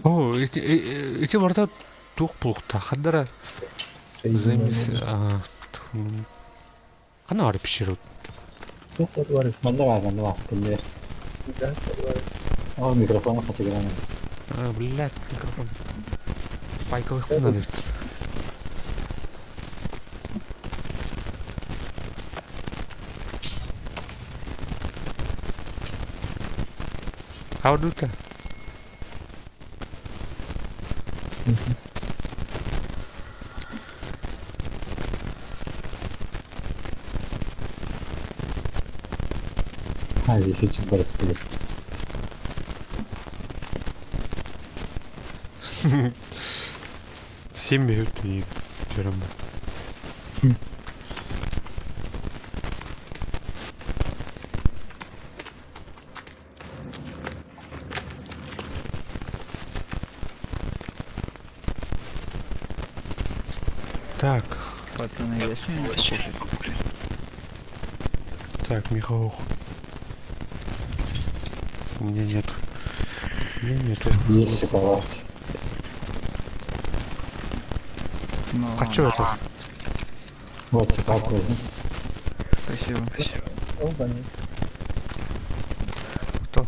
О, эти эти барда тух пулухта. Хадара замес. Хана ар пещеру. Туох бар Манна баар, манна баар, көннөр. Ол микрофон хачыгыран. А, блядь, микрофон. Пайкалыхпын надо. How do that? А, зефирчик барысы. 7 минут и берем. Так, Пацаны, есть что-нибудь покушать? так, Михаил. У меня нет. У меня нету. Есть шоколад. Ну, А чё это? Вот шоколад возьми. Спасибо. Кто?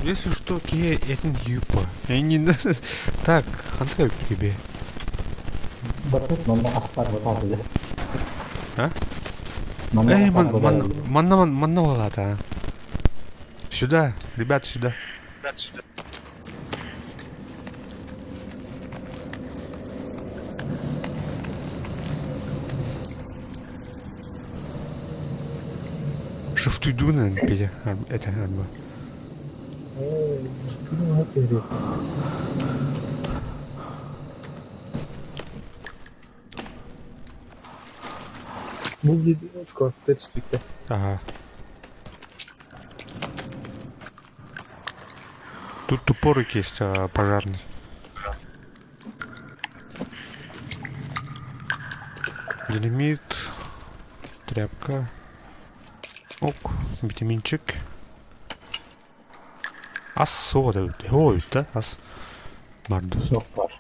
Если что, ке, это не юпа. Я не... Так, хантай тебе. Батут манна аспар батат А? Манна Эй, аспар ман, ман, манна, ман, манна валата. Сюда, ребят, сюда. Шифтуйду, наверное, Петя. Это, арба. Бу скорпет штука. Ага. Тут тупорик есть пожарный. Динамит, тряпка, ок, витаминчик. Ас сода, ой, да, ас. Барда. Сок бар.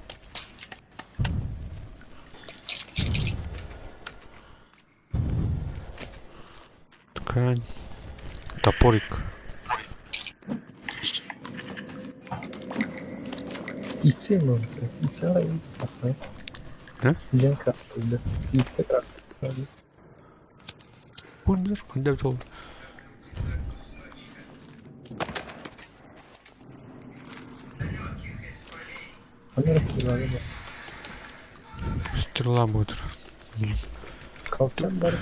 Ткань. Топорик. Истина, истина красная. Да? День красный, да. Истина красная. Ой, когда ол. Они расстреляли, да. Стрела будет. Колчан бар,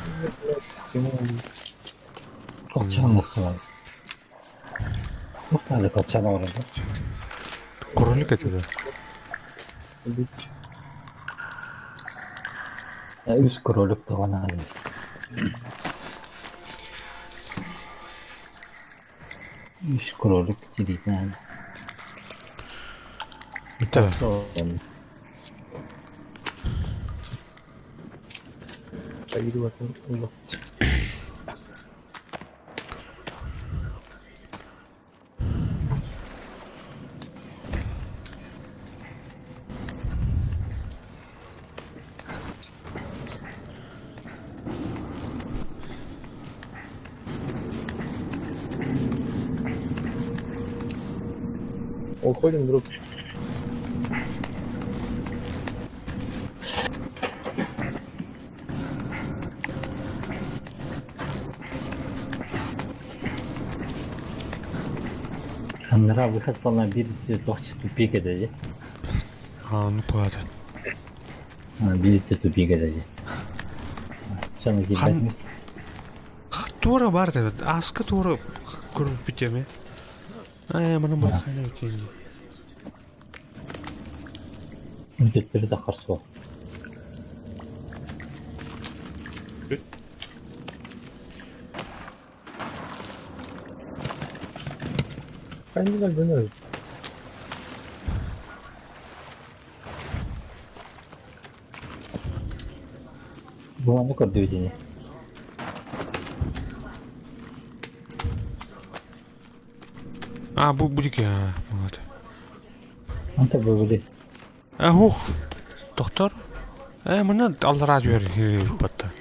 блядь, ему Колчан халай. Туох наада колчан оҥорорго? Кролик это да? убить. Үс кролик тоҕо наада. Үс кролик тириитин наада. Это. Поеду в этом углу. Уходим, друг. Аннара выход полна биир туох тупик этэ дии. А, ну плата. Биир тупик этэ дии. Соны Хан- киирбэтимит. Туора бар да, аска туора көрүп бүтеме. Ай, мана бар хайна өтенди. Төттөрү да харсуо. Они как Бу маны көрдүбүт ини. А, бу будики, а, вот. Онто бу били А, ух. Тохтор. Ээ, маны аллараа түһэр батта.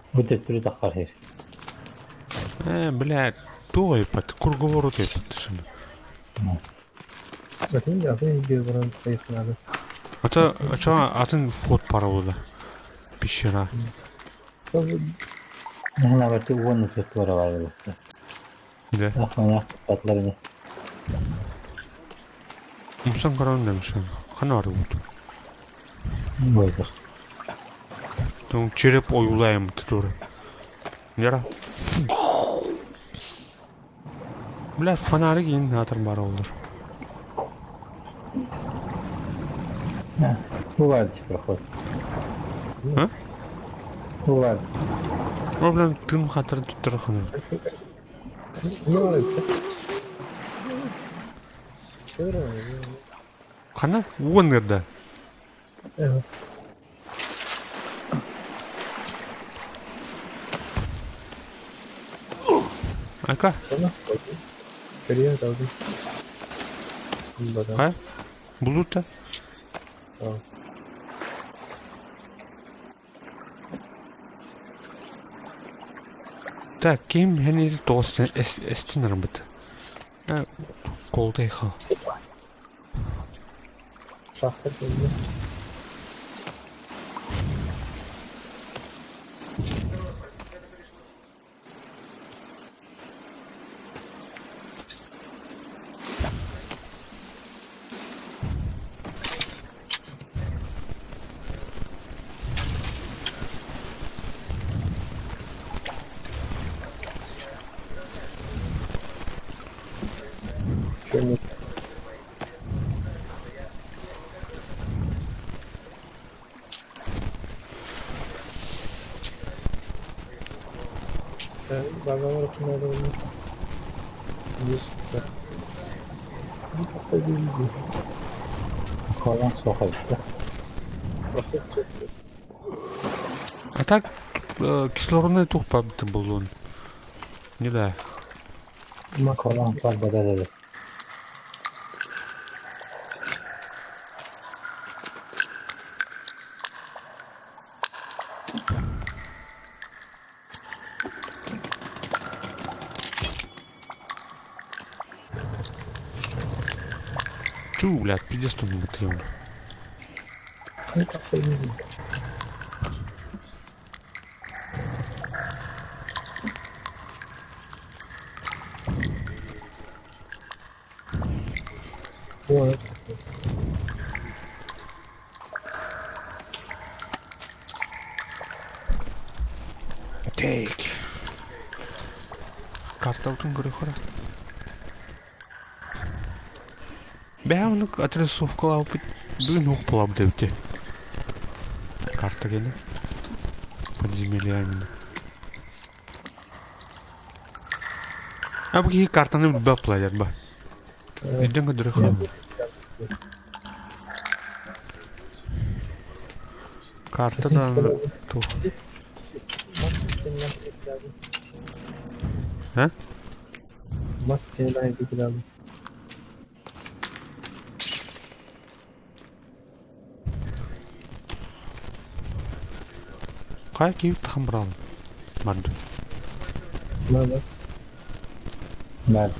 Бу төттөрү таххар иһэр. Ээ, блядь, туох ыйыппат, круговорот ыйыппат шыны. Атын атын үйге баран хайыхнады. Ата, ача атын вход пара була. Пещера. Наһаа барты уонна туора бар буолуохта. Да. Ахмана патлар ини. Умсан көрөн дэмшин. Хана бар бут. Бойдур. Тоң череп ойулайым тур. Яра. Бля, фонарик иин атыр бар олар. Бывает проход. А? Бывает. О, блин, тым хатыр туттар ханыр. Не бар Хана уон гырда. Айка. Хайа? Булута. Так, ким хэнир тоҕус эстин арбыт. Колтайха. Шахта кэллэ. Чё Договор надо Холан суох эбит. А так кислородный тух буолуон. Не да. Холан бар да. Чу, блядь, пиздец тут бутыль. Take. Карталтын көрөхөрө. Бэһэ оннук отрисовкалаабыт бүгүн уох буолабыт эбит Карта кэлэ. Подземелья именно. А бу киһи картаны билбэт буолар ба. Өйдөн көрдөрөххө. Карта да туох. А? Хайа киһи тахан быраҕым барды. Бэрт.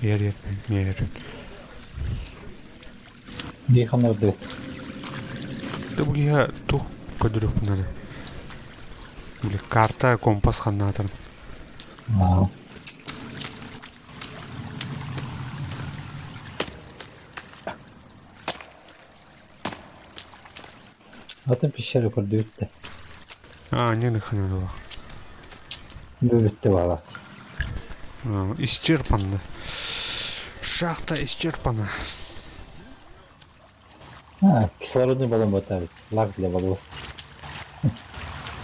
Иэр иэр иэр Дии ханнардыбыт. Дэ бу киһи туох көрдөрүөхпүн наада. Били карта, компас ханнаатарын. Аа. Атын пещера көрдүбүт да. Аа, не ханна Бүбүттэ баалаах. Исчерпанно. Шахта исчерпана. А, кислородный баллон батарить. Лак для волос.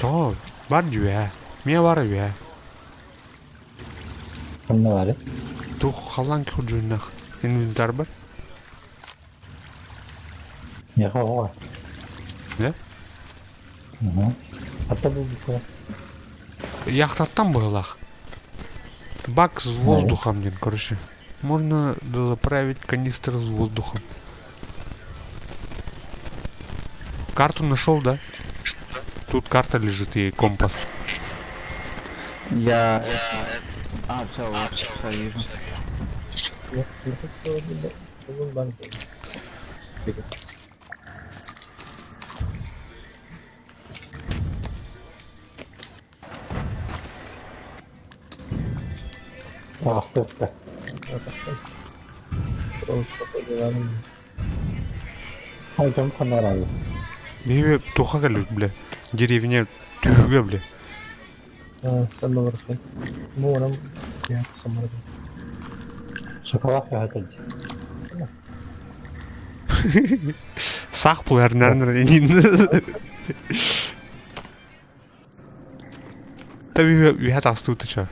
То, бар дьүө. Миэ бар үө. Ханна баар Тух халан курдьуннах. Инвентарь бар. Миэхэ оҕо. Да? Угу. Ата булбута. Яхтаттан быһылаах. Бак с воздухом, блин, короче. Можно заправить канистр с воздухом. Карту нашел, да? Тут карта лежит и компас. Я... А, все, вот, все, вижу. Таҕыстыбыттар. Ой, дьон ханна бараллар? Биһиги туохха кэллибит, бля? Деревня түһүгэ, бля. Шоколад хаһатар дии. Саах буларнарнар Та үһэ таастыбыт ча.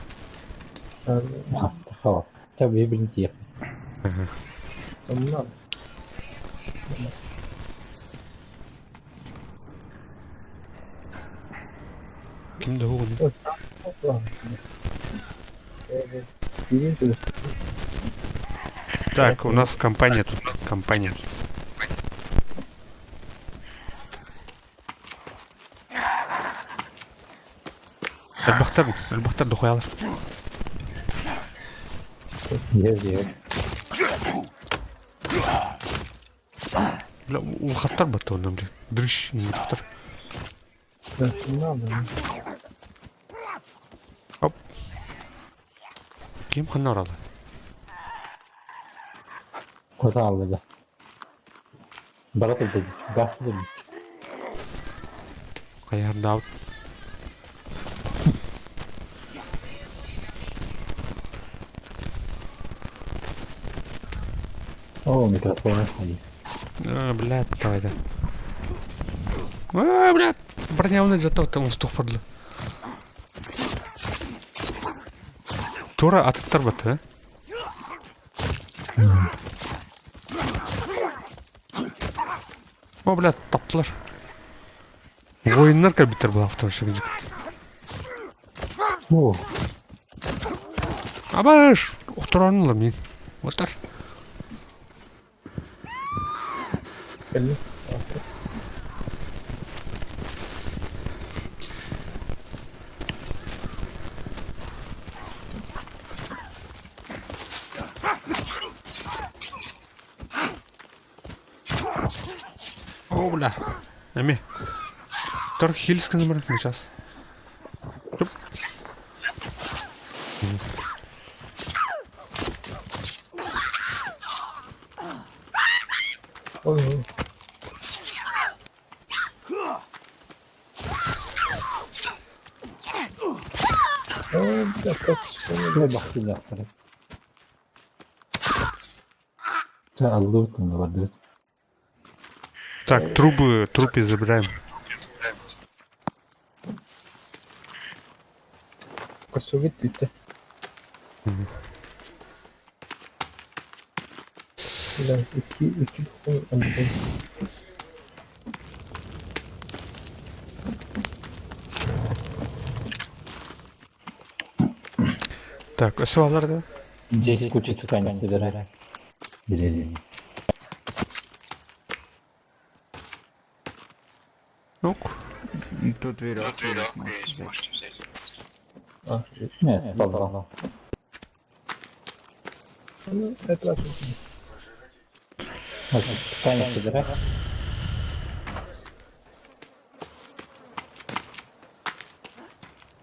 Тахава. Та биһи билин тиийэх. Ким да угун. Так, у нас компания тут, компания. Элбэхтэр, элбэхтэр дохуялар. Иһэр иһэр. Бля, улахаттар батта онно, бля. Дрыщ, улахаттар. Оп. Ким ханна орала? Куотан алла да. Бара турда дии. Газ турда дии. Хайардаабыт. Оо, микрофон дии. А, блядь, давай да. А, блядь, бронявны жатав там устух падла. Тура атыттар батты, а? О, блядь, таптылар. Воиннар кэлбиттэр буолаахтар шыгдьык. Оо, Абаш! Охторонула мин. Отар. О, бля. Эми. Тор хильскин номер сейчас. Туп. бахтыйдаахтара. Чэ, аллыбыт онно бардыбыт. Так, трубы, трупы забираем. Так, все, да? Здесь кучу ткани собирай. Деревья. Ну, Тут веревку есть, можете взять. Нет, полно. Вот, ткани собирай.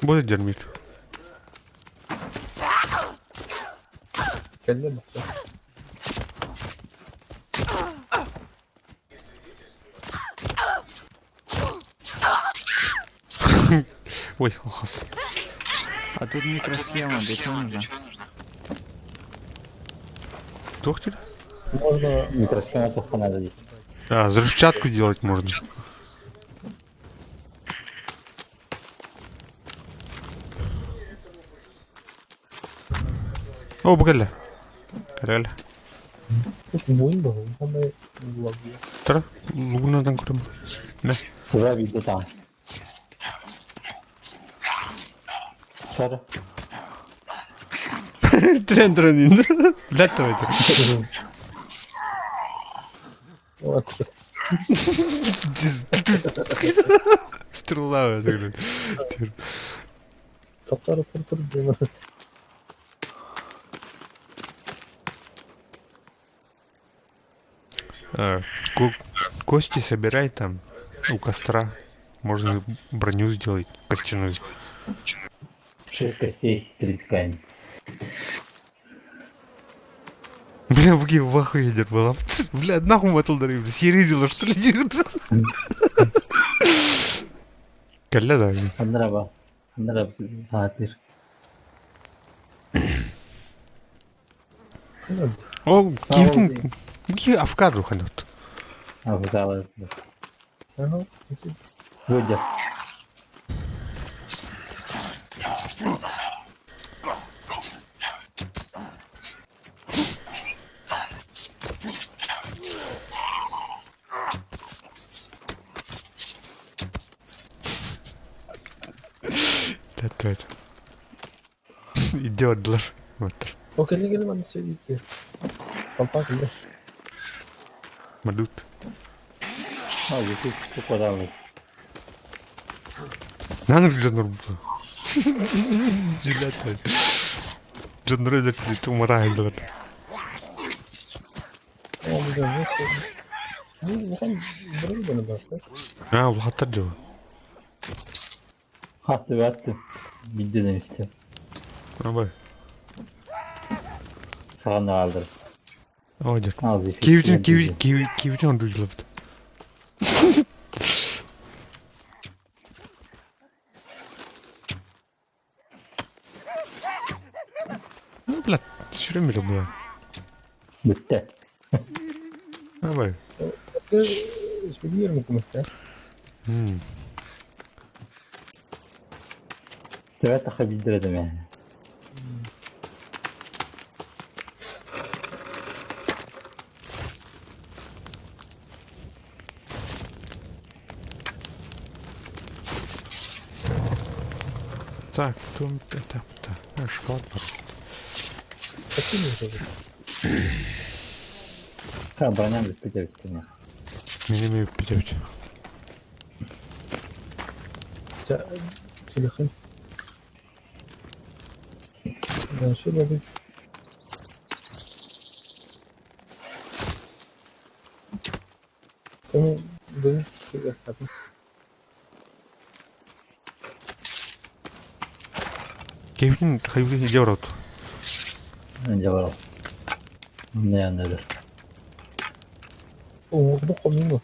будет дермит. Ой, алхас. А тут микросхема, для чего нужна? Туох тебе? Микросхема плохо надо здесь. А, взрывчатку делать можно. О, бгля. Карель. Тра, лугунадан көрөм. Мә. Уже видно там. Сара. Трен трен Блядь, давайте. Вот. Стрела. Саптары тур тур диэн. Кости собирай там у костра. Можно броню сделать костяную. Шесть костей, три ткани. Бля, в в ахуе была. Бля, нахуй матылдары, бля, съеридила, что ли? Кэллэ да. Ханнараба. Ханнараба хаатыр. О, киһи киһи авокадо ханат. Авокадо. Ага. Выдя. Лэт Идиотлар. Вот. О, кэлли кэлли манна сөйдүк. Толпа кэллэ. Мадут. А, тут попадалось. Наны дьоннор Дьүлэт. Дьоннор өлөр умараһыллар. О, бу дьон Бу улахан быры дьоно бар. А, улахаттар дьо. Хатты атты. Бидде demişti. Абай. Саған алдыр. О, дьэ. Ал зефир. Киһибитин киһи киһи киһибитин ордуйдулабыт. Ну, блядь, сүрүн бу. Бүтті. Абай. Сүгүр мүмкүн. М. Төбә таха билдиреді мен. Так, тум это та. Шоколад бар. Ха, броням бүтті бітті. Мин эмиэ бүппүт Телефон. Да, что добыть? Кому дают остаток? Киһибитин хайбытын илдьэ барабыт. Önce var ol. Ne yandadır? О, ну коммуну.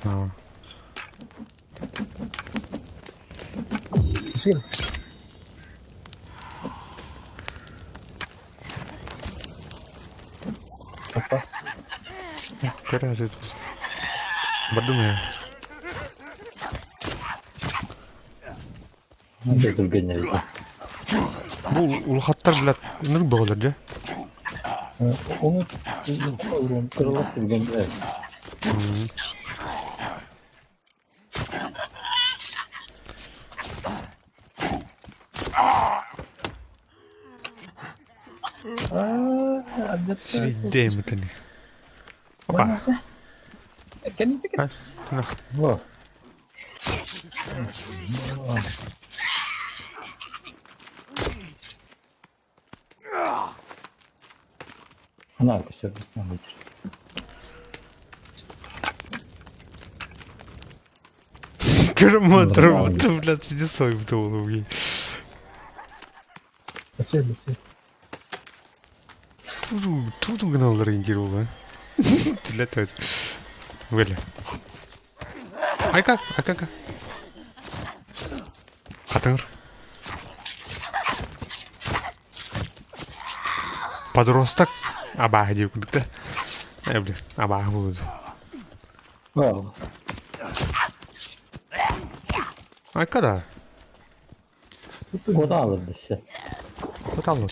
Аа. Сир. Опа. Көрө сөт. Бардым я. Önce түргенер. Бу улахаттар блядь, ынырык бөҕөлөр дьэ. Оны Кырылып түргенер. А, Сирийдэм этини. Опа. Кэнники А, на. Во. Ана көсөр. Көрөм турбут, блядь, чудесой бутылу. Сир, сир. Туту, туту гыналлар ингер ол, Блядь, это. Вэля. Айка, айка, айка. Хатыңыр. Подросток. Абаа диэбит курдук да. Э, блин, абаа буолуо. Во. Айка да. Кода алыр десе. Куталлар.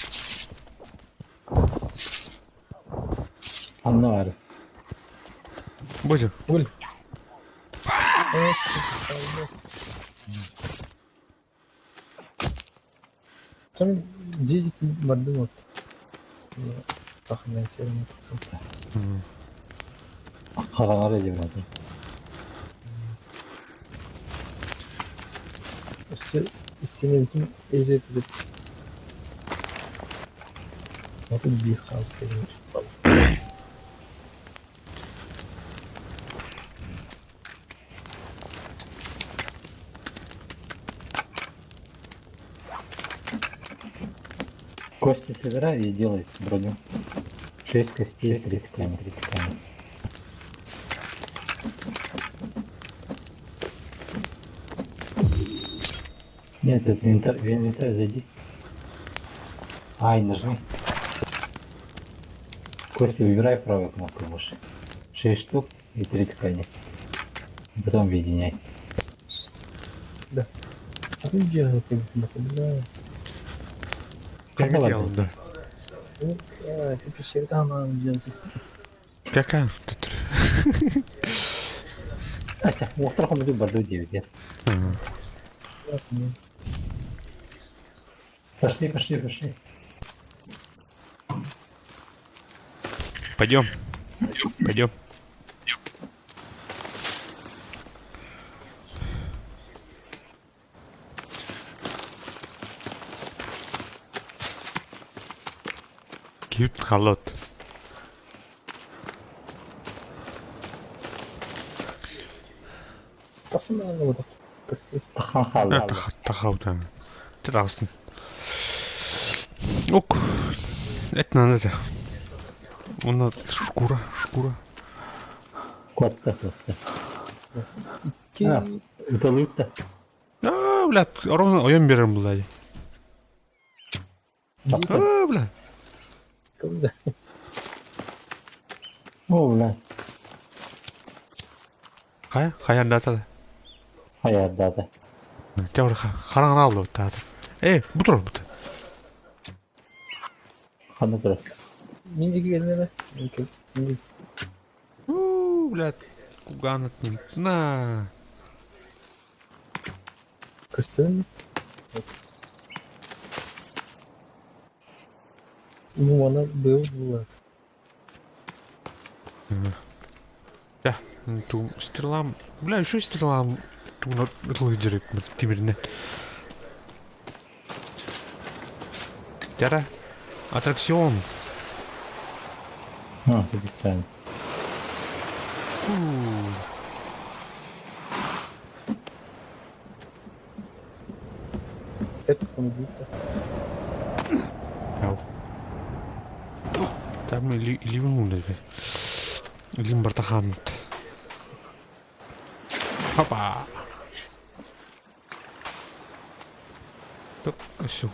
Анна бар. Будем. Гуль. Там дьиэ бардым вот. Сохраняйте. Хараҥар элементэ. Өссө истиэнэбитин эйэтибит. Атын биир хаалыс кэлин. Кости собирай и делай броню. Шесть костей, три ткани, три ткани. Нет, это инвентарь, в инвентарь зайди. Ай, нажми. Кости выбирай правой кнопкой мыши. Шесть штук и три ткани. Потом объединяй. Да. Атын дьиэҕэ кэлбит Как делал, да? Ты пещерка она делает. Какая? Хотя, уохтар хомуту барду диэбитэ. Пошли, пошли, пошли. Пойдем. Пойдем. Кют халат. Тахан хаалла. Тахаута. Тахастын. Ок. Это надо. Онно шкура, шкура. Куотта, куотта. Уталыытта. Аа, блядь, ровно ойон берем булай. Аа, блядь. Куда? О, бля. Хайа, хайа дата. Хайа дата. Чавыр хараҥа аллы таата. Э, бу турар бут. Ханна турар? Мин диэки кэллэ Уу, блядь, куганатын. На. Көстөн. Ну, она был была. Да, ту стрелам. Бля, еще стрелам. Туна лыдерик тимирне. Тяра. Аттракцион. А, правильно. Это компьютер. Там или или Илим бартахант. Опа. Так, все.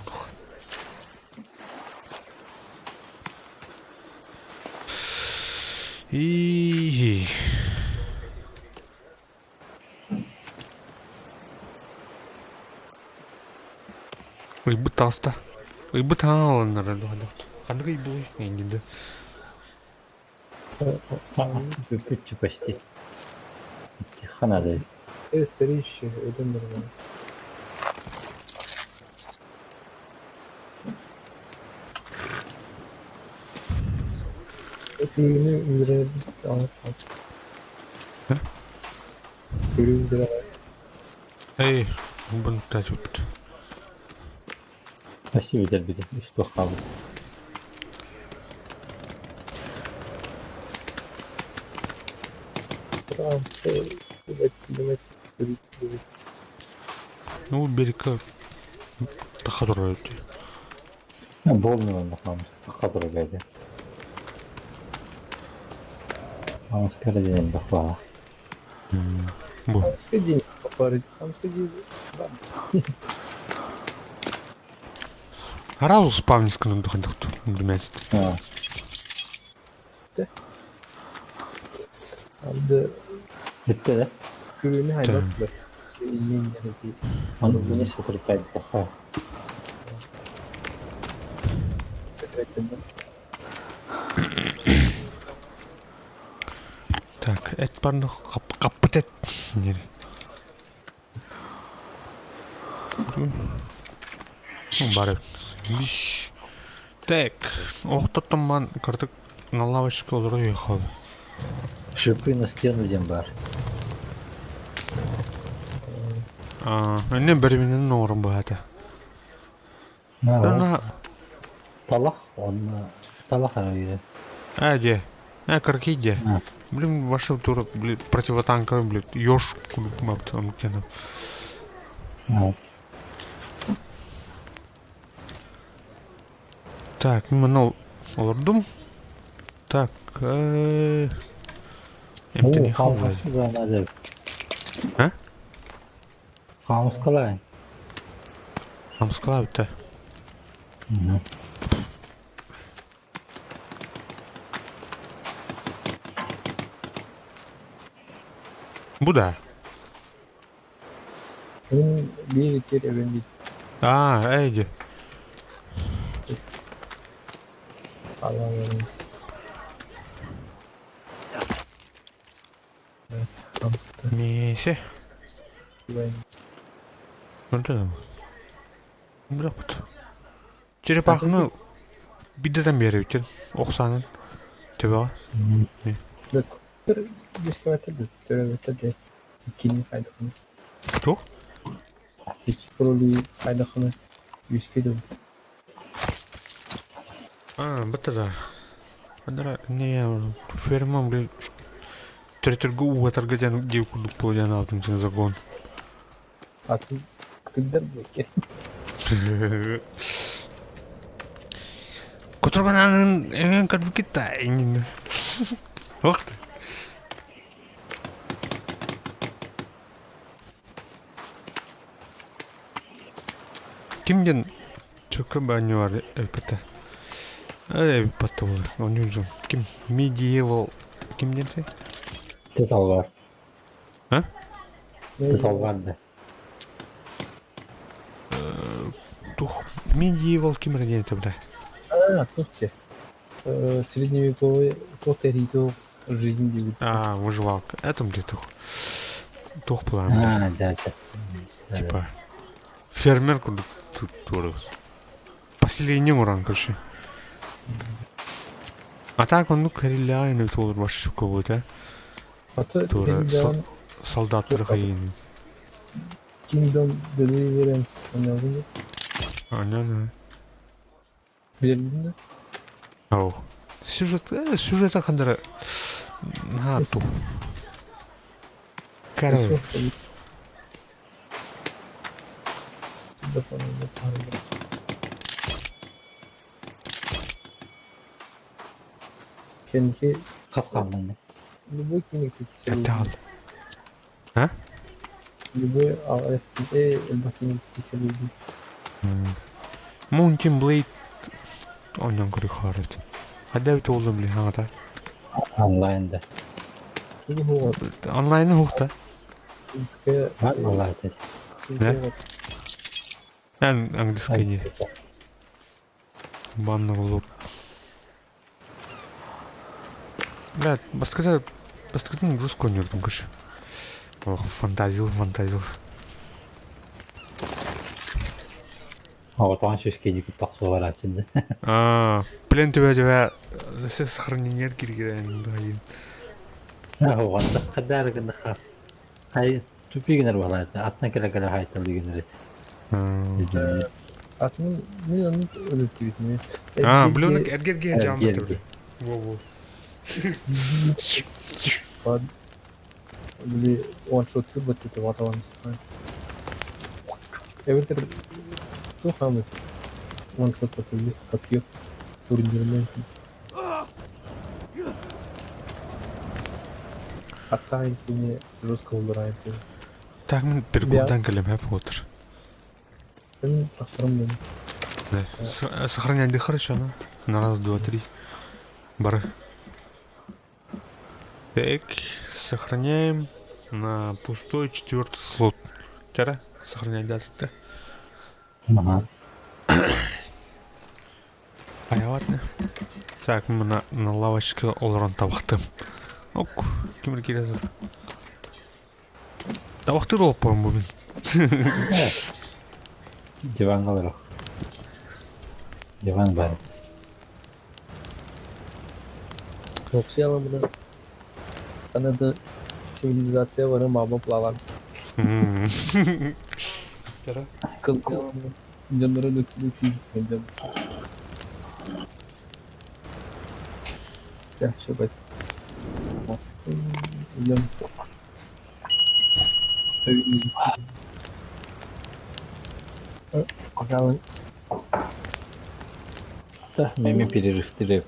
И Ыйбыт таста. Ыйбыт ааланнара Ханнык ый буй эңгинде. Бүппүтчү почти. Ханада. Старище, это нормально. Күлүгүнү Күлүгүн Эй, бұны та өпті. Спасибо, дядя, что хавать. Ну, берега тахадыр өтті. Болмай бахамыз таққа geldi. Амскара деген бахвала. Бу. Амскади попарить. Амскади. Аразу спавнисканы духандықты. Дүмәст. Анда Бітті да? күлүгүнү хайдах Оны не сокрепать баха. Так, эт барны каппыт эт. Бары. Биш. Так, охтоттон кырдык на лавочке олоро уехал. Шипы на стену диэн баар. Инне бэриминэн оҥорон быһаата. На Талах онно талах арыйы. А, де. А, карки де. Блин, ваша тура, блин, противотанковый, блин, ёж кулук мапты, он кену. Так, мынау олордум. Так, эмтени халлай. А? Хаамыскалаан. Хамскалаабыта. Бу да. Мин биир итир эбэн Аа, эйди. хаалан Миэсэ. Онтон Бырахпыт. Черепаханы биддетен биэрэбитин охсаанын төбөҕө. Иккини хайдахын Туох? Икки кролик хайдахын үскэ дыл. Аа, бата да. Андара не ферма блин төрөтөргө уугатарга диэн диэ курдук буолуо диэн аабытым син загон. Атын тыгдар буолкер. Кутургананын эҥэн көрбүккүт да иҥин. Уох ты. Ким диэн чөкө баанньуар эппэтэ. Эппэтэ буолар. Онньуун ким медиевал ким диэн ты? Туталлар. А? Туталлар да. Тух медиевал ким эрэ диэн этэ бля. А, тут те. Средневековый тот жизнь диэбит. А, выживалка. Это где тух. Тух план. А, да, да. Типа фермер курдук туорус. Поселение уран, короче. А так он ну кареляйный туолар баш будет, Аты Тура солдаттар хайын. Kingdom Deliverance ойнадың А, не, не. Билэрбин да? Ау. Сюжет, сюжета хандара наһаа тух. Короче. Кэнники Хас хааллаҥ любой киник Это А? Любой FPA элбэх киник кисэлиибин. Mountain Blade оонньоон көрүөх Хайда эбит уоллум били хаҥата. Онлайн да. Онлайн уһукта. Бар онлайн. Да? Английский не. Баннер лук. Блядь, баскета баскетын русскую оонньуурдум короче. Ох, фантазил, фантазил. Оҕотоон сүскейдик тохсуо барааччы да. Аа, плен түбэ түбэ сохранение киргирэн хайын. Оҕонда хадаар гыннаха. Хай тупи гынар буолаата. Атна кэлэ кэлэ хайталы гынар этэ. Атын мин ону өлүктүбүт Аа, блюнок эргерге жааммыт. Во-во. Били one-shot баттыты ваталан Эбэтэр туох хаамыт one-shot баттыты копье турнирмен. Аттаан кини жестко убирает. Так мин перекурдан кэлем хэп отыр. Мен тахсарым мен. Да. Сохранять хорошо, на. На раз, два, три. Бары. Так, сохраняем на пустой четвертый слот. Тара, сохранять дата. Ага. Понятно. Так, мына на лавочке олорон табахтым. Ок, ким кирезер. Табахтыр олоппорун бу мин. Диванга олорох. Диван баар. Тохсуйаламына аны да цивилизация бары мама плаван. Кыл дьоннору нүктүү тиийдим. Чэ, Идем. Пожалуй. Да, меми перерыв рэп.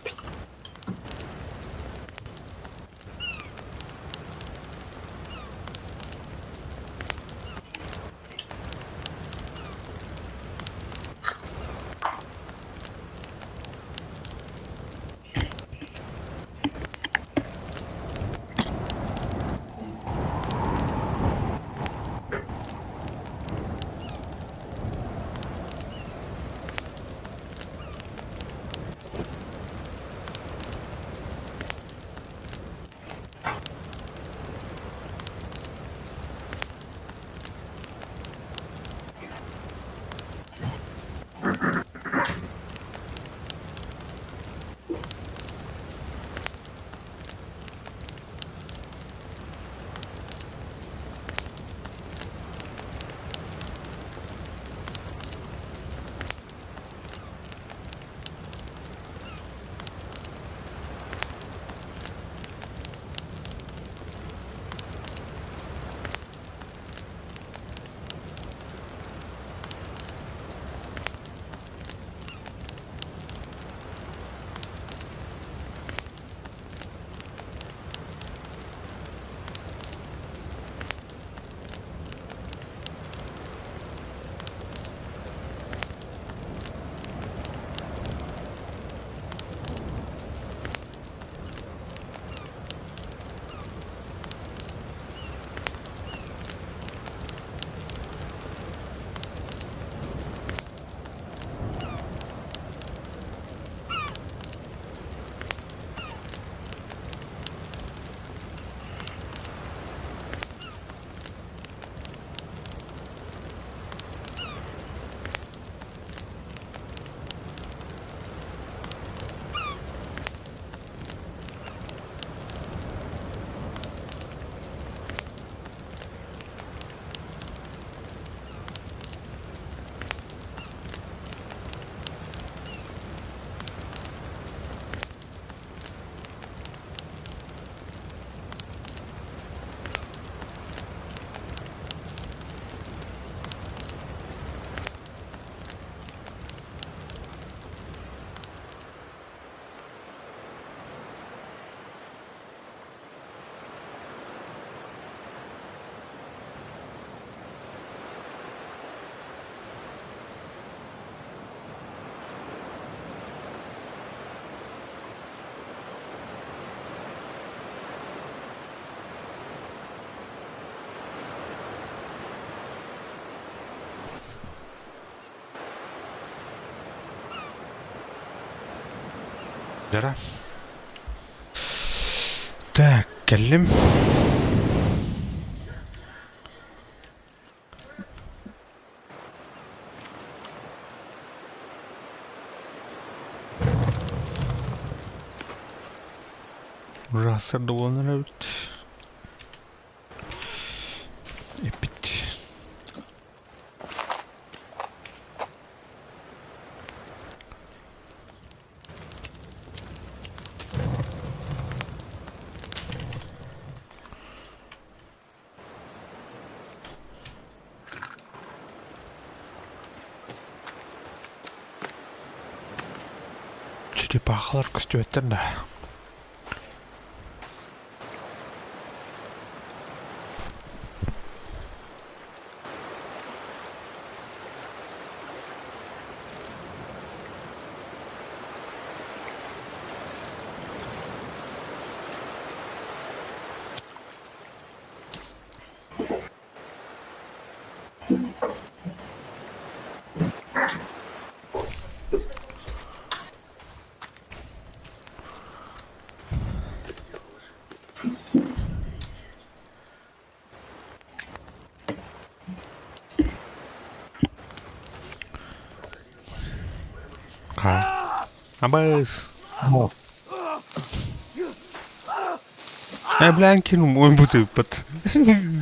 Дара. Так, кэллим. Ужасыр буолан эбит. Эппит. Черепахалар көстүбэттэр да. Ха. Абыс. Э, бля, кин умуйбут.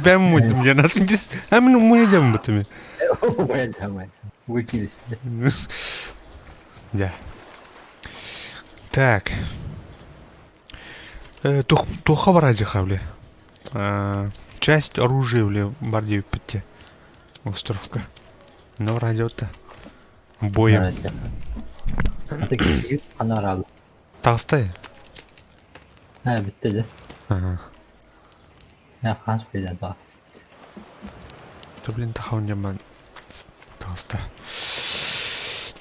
Бэм муйдум диэн А мин умуйдам бутуми. Выкинулись. Да. Так. Туохха бараадьыха бile? Часть оружия бile бар диэбиппит островка. Но радиота. Боем. Хана Таҕыстай. Ээ, бүттэ дьэ. Ага. Ээ, хаһан спейден таҕыста. То блин тахаун дьаман таҕыста.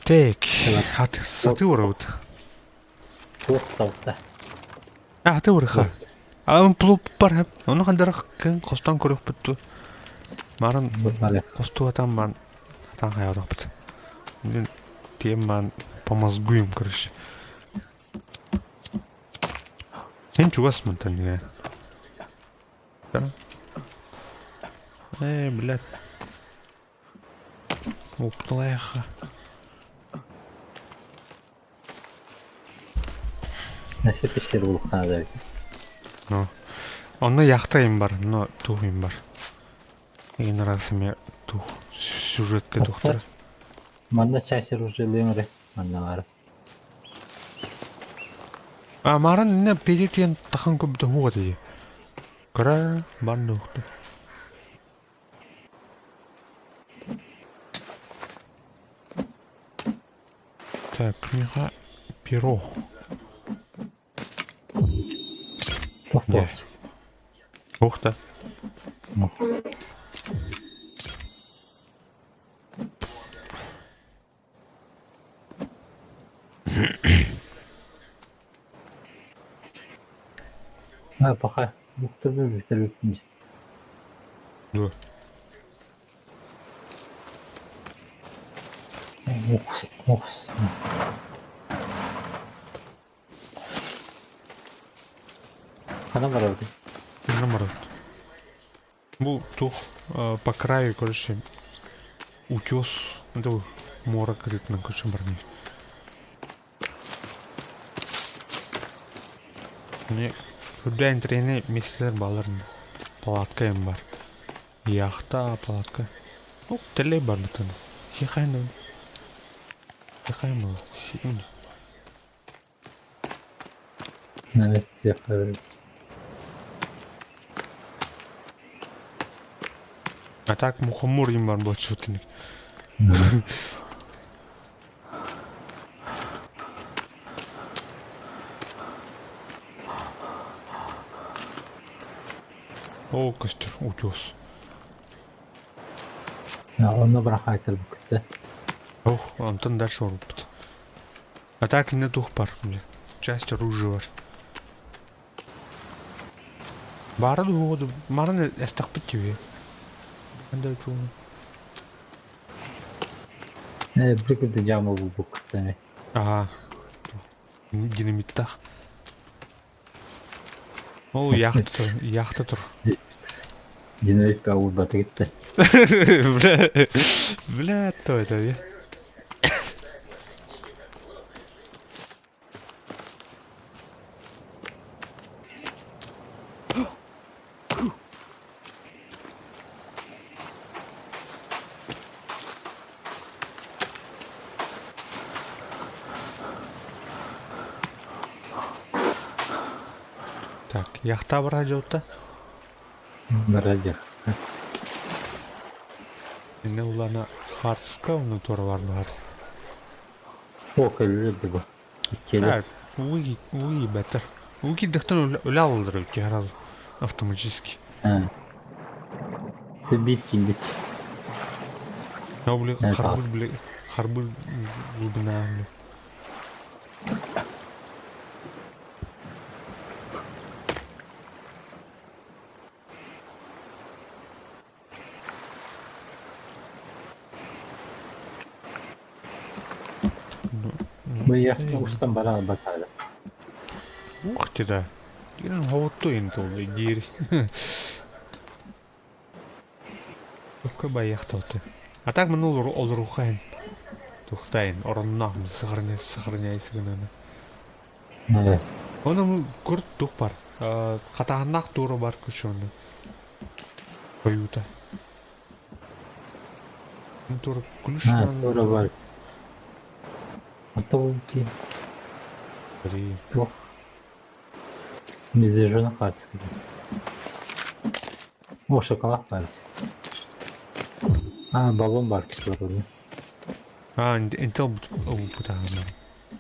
Так, ат саты урабыт. Туох таҕыста? Аты урыха. Аан плуп бар. Ону хандарах кын хостон көрөхпүт Марын хосту атан ман атан хаябатахпыт. Блин, тем ман помозгуем, короче. Сен чугас мантан не. Да? Э, блядь. Упталайха. Нәсе пещер булып да бит. Ну. Онно яхта им бар, но тух им бар. И нравится мне тух сюжетка тухтар. Манна часер уже лемре. Манна бар. А маран не перетен тахан көбді хуға дейді. Кыра бар ухты. Так, книга перо. Тохтоо. Ух ты. А, пока. Бухтырбы бүтүрбүттүн. Да. Мукс, мукс. Ханан барабыт? Ханан барабыт. Бу тух по краю, короче, утес, это мора кырытынан короче барны. Мне үрдэ интэриэһинэй миэстэлэр бааллар палатка эм бар. Яхта, палатка. Ну, тэллэй бар бутын. Сихайын Сихайын буолла. Сиин. А так мухомор им бар буолчу тиник. Оо көстөр утес. Онно бырахаайтар бүкүттэ. Ох, онтон дальше уруппут. А так не дух бар, бля. Часть оружия бар. Баара дуоду, марын эстахпыт тебе. Андай тугу. Э, бір жама булбук эми. Ага. Динамиттах. Ол яхта тур, яхта тур. Динамит баа кетти. Бля, бля, то это, я. Так, яхта бар дьота. Барадья. Инне улана Хартска уну тура бар бар. О, көллөрдү бу. Иккиэлэр. Так, уи, уи бэтэр. Уи дыхтан үлэ аллар үтэ автоматически. Ты бит кимбит. Но, бля, харбыз, бля, харбыз глубина, бля. Бу яхта устан бара батаада. Ух ты да. Дирен хотту интол дири. Какой ба яхта ты. А так мы ну олрухайн. Тухтайын оронноох сохраняй сохраняйся гынан. Э, Ону кур тух бар. Хатааннаах туора бар күчү Хойуута. Туора ключ А, туора бар. А то уйти. Туох. Медвежонок хаатыскыта. О, шоколад баар. А, баллон бар кислородный. А, интел ылбыта.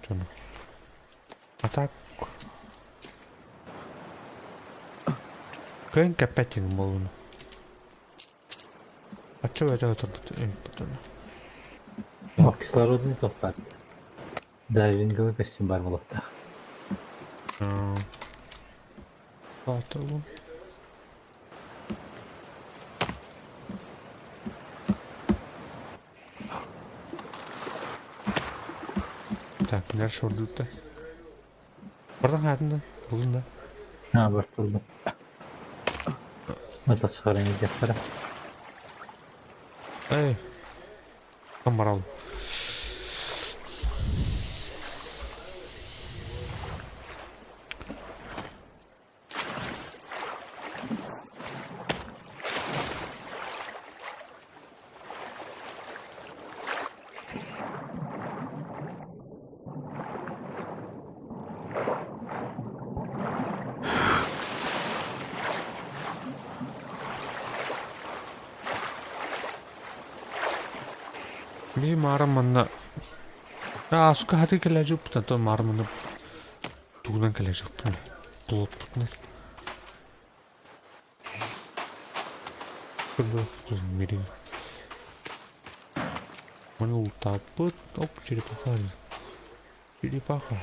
Дьону. А так кыайан кэппэт диэн буоллуну. Оччо өтө турбут О, кислородный туох баар. Дайвинговый костюм баар буолуохтаах. Батылым. Так, кинилэр шордуутта. Бардан хаатын да, ылын да. А, бартылдым. Это сохранить диэхтэрэ. Эй, там барал. Биһи маара манна ааска хаты кэлээдьиппит, оттон маара манна тугунан кэлээдьиппин плотпутунан Маны ултааппыт, оп, черепаха черепаха.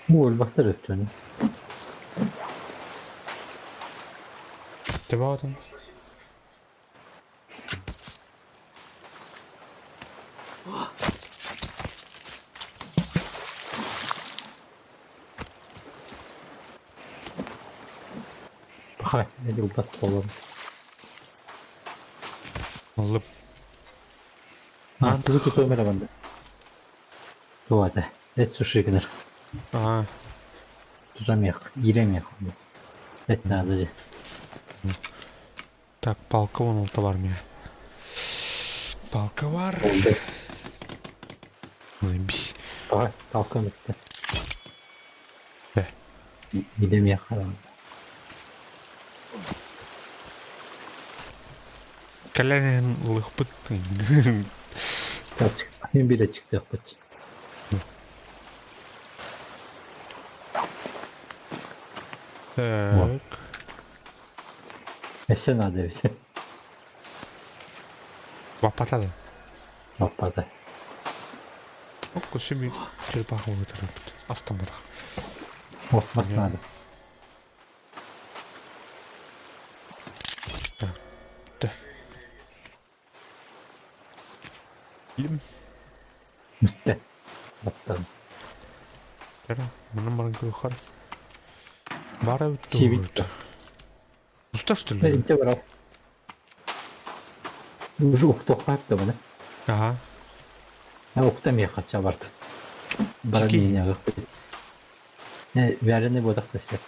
Бу өлбөхтөр өттүн. Тебаатын. Пахай, эти ылбат буолан. Ыллым. А, тугу тутуом эрэ манна. Туох этэ? Эт суши гынар. Аа, Тутамиах, ииремиэх. Эт наада дии. Так, палка 16 бар миэхэ. Палка бар. Бис. Пахай, палка бүттэ. Бэ. Ииремиэх Кэлэн иһэн ылыахпыт. Мин биирэ чыктыахпыт. Так. Өссө наада эбит. Баппата да. Баппата. Окко семи черепаха вытараппыт. Астамматах. О, мас надо. Так. Да. Илим. Бүттэ. Баттан. Кара, манан баран көрүөххэ. Баара бүттэ. Сиэбит. Устар что ли? Инче барал. Уже уктуохха да Ага. А укта миэхэ чабарт. Баран иинэҕэ. Вяленый буотах дэсэ.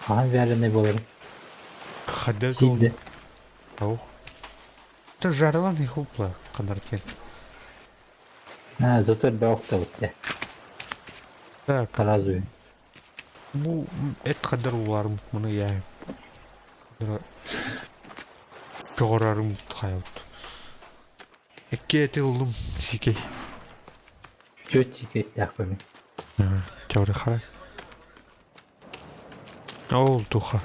Хаһан вяленый буоларын? Хадда Сиидэ. Ау. Ты жарылан их упла, канартен. А, зато элбэх уктабыт дэ. Так. Харазуй. Бу эт хаддар уларым маны я. Көҕөрөрүм хайабыт. Икки эти ыллым сикей. Чүөт сикэйдээхпин. Чабыры хара. Ол туха.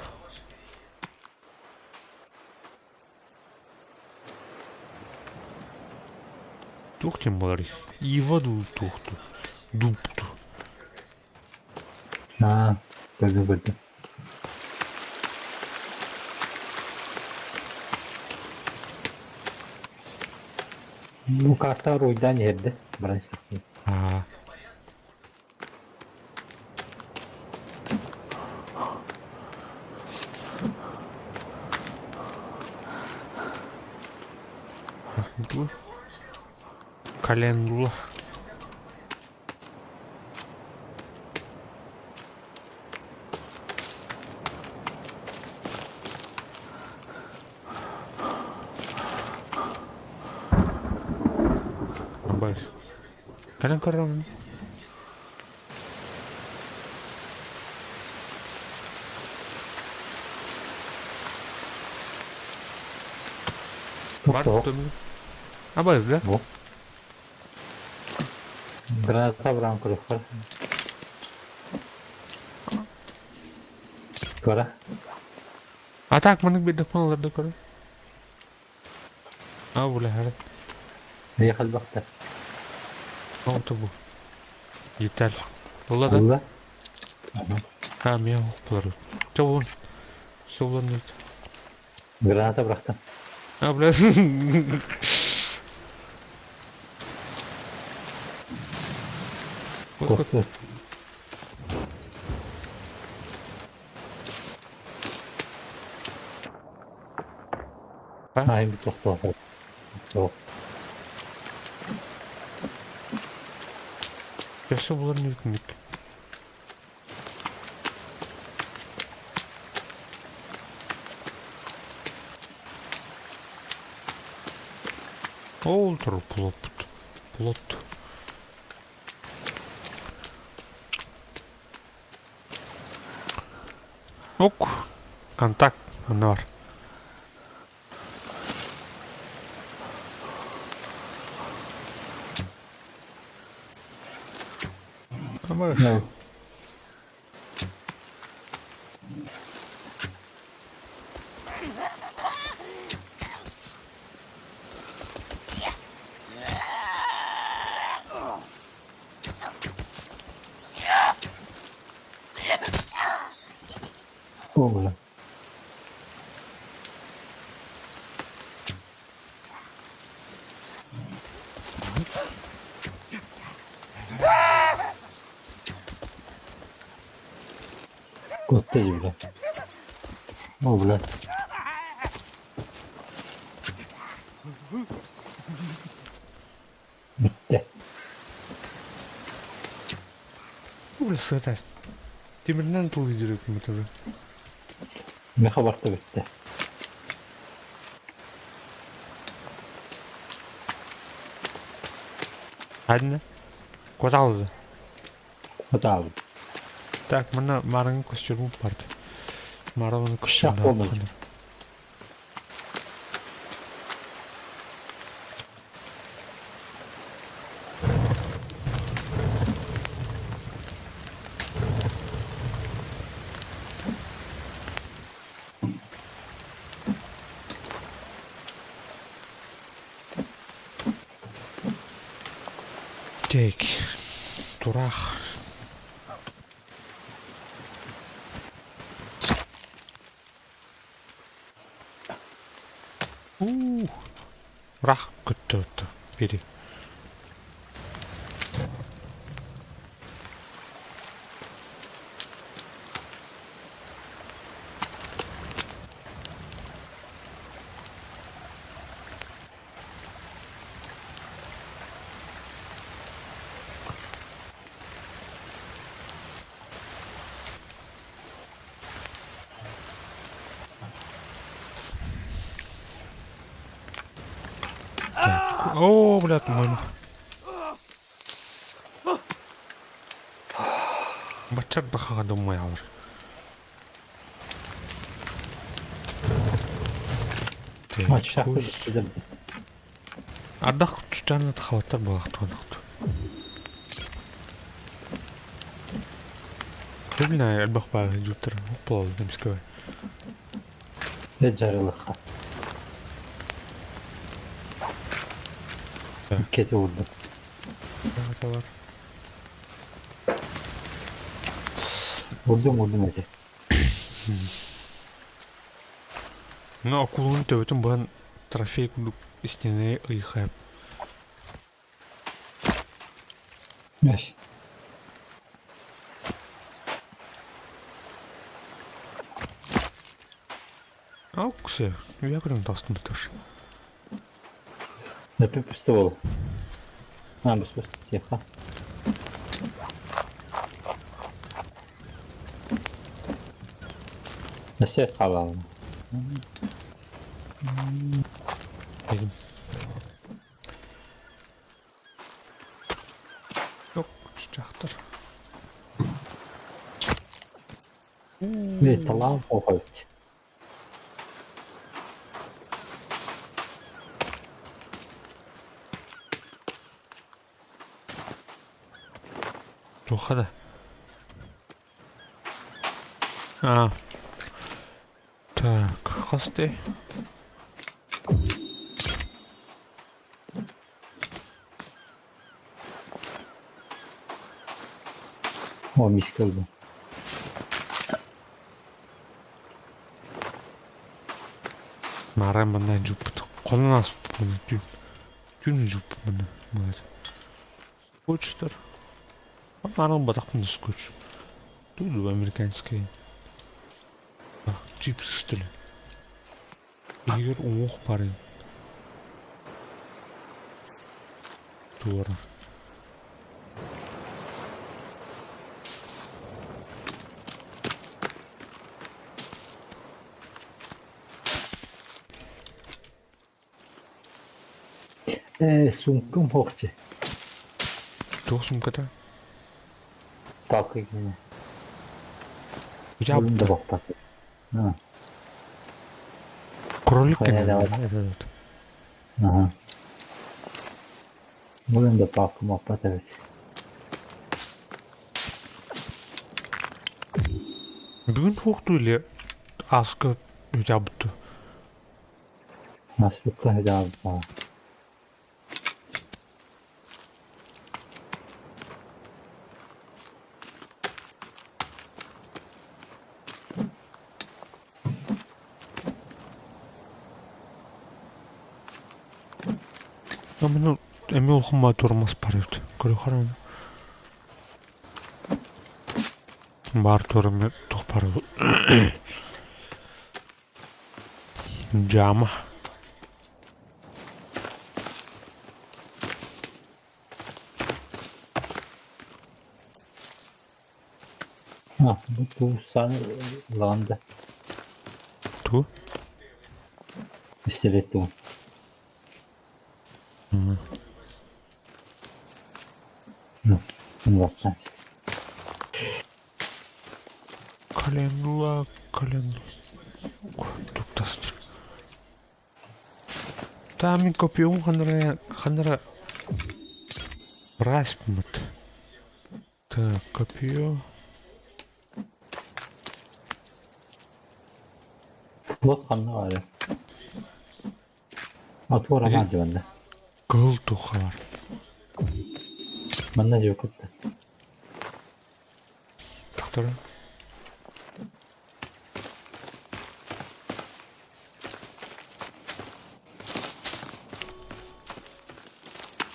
Туох диэн буоларый? Ива дуу туохту? Дуупту. Аа, көрдүм көрдүм. Бу карта уруйдаан иһэрдэ, баран истэхпинэ. Аа. Бу Календула. Абай. Кэлэн көрөм. Бар Тоқ. Абайыз да? Бу. Граната быран көрүөххэ. Кора. А так маннык биэрдэхпин олордо көрө. А бля, Эйэ халбахта. Ол бу. Деталь. Була да? Алла. А, мен булар. Чобун. Чобун дейді. Граната бырахтым. А, бля. Вот, вот. Кутту. А? Ай, бит тохтоо. Тохтоо. Өссө булар мүмкүнүк. Ол тур плот. Плот. Ок. Контакт онно бар. No. О, бля. Кутты, бля. О, бля. Бүттэ. Бля, сытас. Тимиринэн тулуйдур үкмөтөбү. Меха барта бүттэ. Ханна? Куоталды. Кутаабыт. Так, манна маарыҥҥы костюмум барды. Маарыҥҥы Кущах костюмнаах буолла. Так, тураах. Уу, ыраах көттө бири. Так. О, блядь, мой. Баччар бахаға думай алыр. Маччах бүттэ. Ардах тутааны хаваттар буолахтуонахту. Билнэ элбэх баар дьуттар буол эмискэ. Дьарылыхха. Кети урдум. Бар. Урдум урдум эти. Ну, акулун төбөтүн быһан трофей курдук истиэнэ ыйхайып. Yes. Ауксе, я көрөн тастым буташ. Өпү пусто буолу. А, бус бус, сиэххэ. Өссө хаалаалына. Дедим. Yok, дьахтар. Били талаан оҕойт. Туохха да? А. Так, хас дии? О, миска ыллым. Мааран манна дьуппут. Хонон ааспыппын түүн. Түүн дьуппун манна. Скотчтар. Мааран батахпын скотч. Тут американская. Чипсы, что ли? Иһигэр уҥуох баар Туора. Ээ, суумкам суох дии. Туох суумката? Палка киинэ. Дьаабыта. Да баппат. Кролик кэнэ этот. Ага. Бүгүн да палкам баппат эбит. Бүгүн суохтуу или ааска дьаабыта? Ааспыкка дьаабыта. Мин эмиэ улахан туормас баар эбит. Көрүөххэ Баар туорам туох баар Дьаама. А, бу туусааны ылаҕын да? Тугу? Пистолет тугун? Ну, ыллахха. Календула, календула. Туктастыр. Таа мин копиум ханара ханара распмыт. Так, копье. Плот ханна баарый? Отвор анаан дьыбанна. Кыһыл туохха бар. Манна дьуокут да. Тахтара.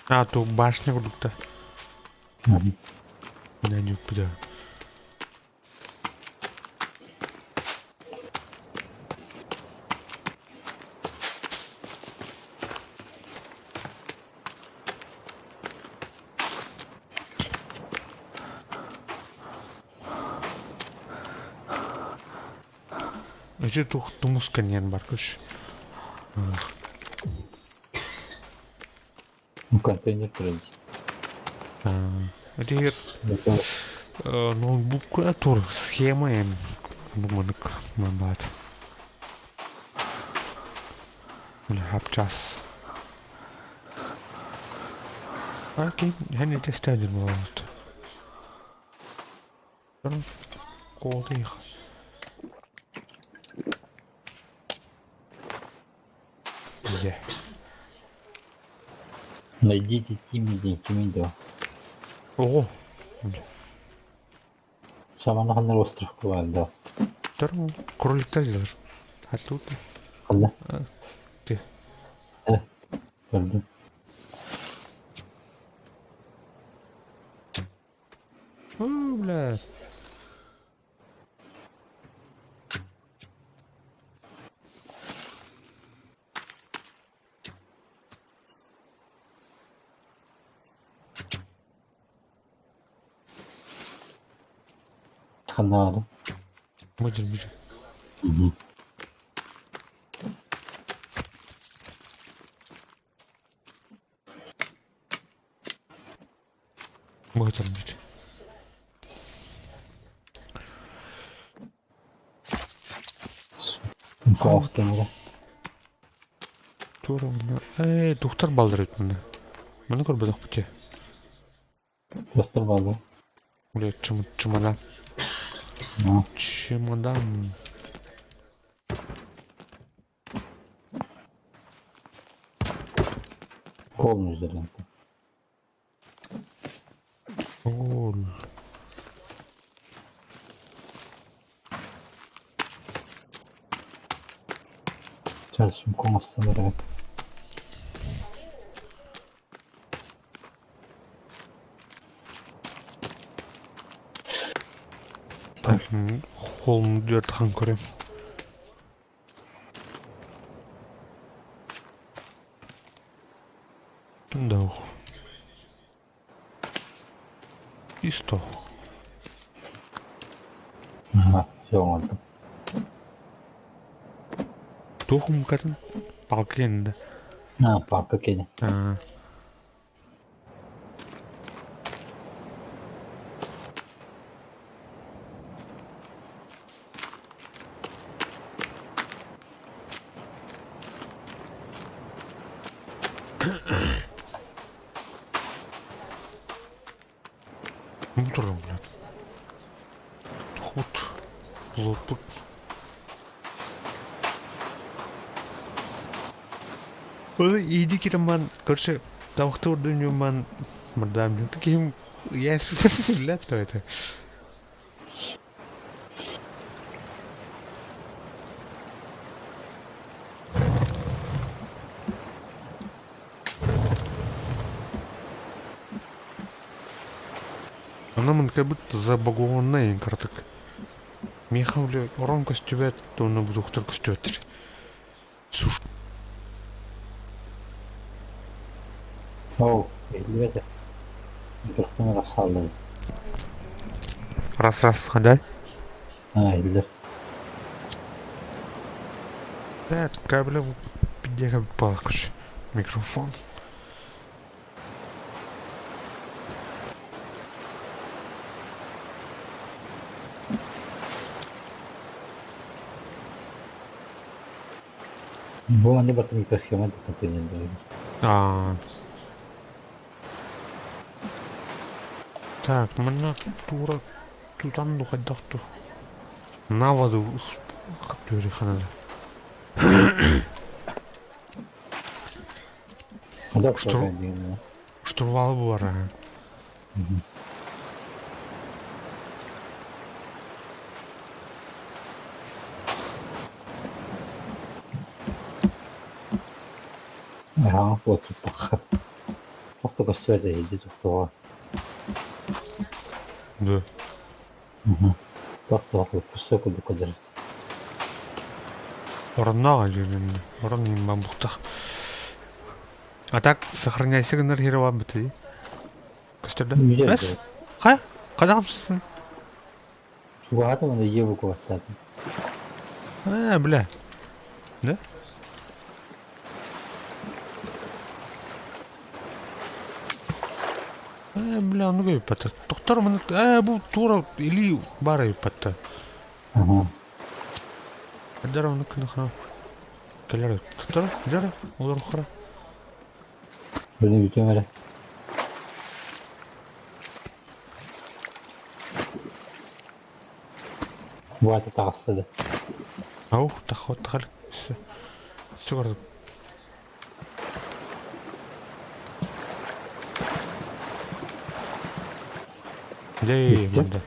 А, то башня курдукта. Нанюк да. Эти тух тумус каньян бар күш. Контейнер пройти. Ити ноутбукка тур схема эм буманык баат. Хапчас. Окей, хәни тестәдер болот. Колдыйх. Где? Найдите Тимми день Тимми два. Ого. Шамана ханнар остров да. Тор кроликтар делар. А тут? Ханна. Ты. Көрдүм. О, бля. Ханна баара? Мыдыр бир. Мыдыр бир. Коостан Тура мына. Ээ, тухтар балдыр эбит мына. Маны көрбөтөхпүт дии. Туохтар бааллар? Бля, чемодан. Чемодан. Полный изолента. Ол. Сейчас сумком остановят. Так, холм дүрт хан көрем. Да. И сто. Ага, все оҥордум. Туох умукатын? Палка кэннэ. А, папка кини. Аа. Бу турар блядь. Хут. Лопут. Ол иди кираман, короче, тамахтуур дүньүман мырдаам таким я блядь, кто это? Она мын как будто забагованная карток. Меха, бля, орон көстүбэт, уонна бутуктар көстүбэттэр. Суш. Оу, иһиллибэтэ. Микрофон арахсааллар. Раз раз, хандай? А, иһиллэр. Блядь, кабеля пиздец пахнешь. Микрофон. Бу манна барыта микросхема да контейнердэр. А. Так, манна тура тутан духайдах ту. На воду ханада. Что? Штурвал буар. Аһаҕа куотуппахха. Охто көстүбэт эһиги тохтоҕо. Да. Тохтоҕо пустой курдук көрдөрөр. Оронноох дьиэлэннэ. Орон иһин бухтах. А так сохраняйся гынар хире бар бити. Көстөрдө. Эс? Хайа? Хайдах Чугаһаатым уонна ийэ букубаттаатым. Ээ, бля. Да? Ээ, бля, ону көйүппэттэр. Тохтор маны, ээ, бу туора илии баар өйүппэттэр. Ага. Дара ону кыныха. Кэлэр тохтор, дара, олор хара. Били бүтүөм эрэ. Бу таҕыста да. Ау, тахот тахал. Все Дей, манда.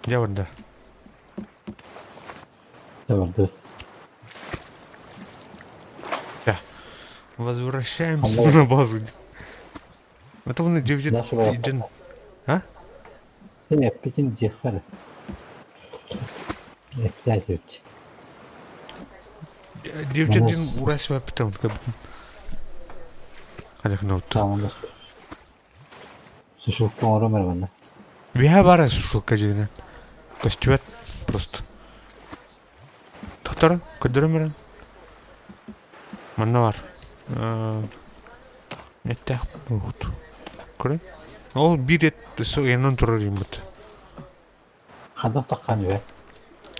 Дьэ барда. Дьэ бардыбыт. Возвращаемся на базу. Это он девять А? Эппитин диэххэ эрэ. Эппитээт Девять урась вапитам. Хадахна Сушилка оҥором эрэ манна. Үһэ бара сушилка дьиҥинэн. Көстүбэт просто. Тохтор, көрдөрөн баран. Манна бар. Эттээх буолбут. Көрүн. Ол биир эт ыйанан турар ыймыт. Ханна таххан үһэ?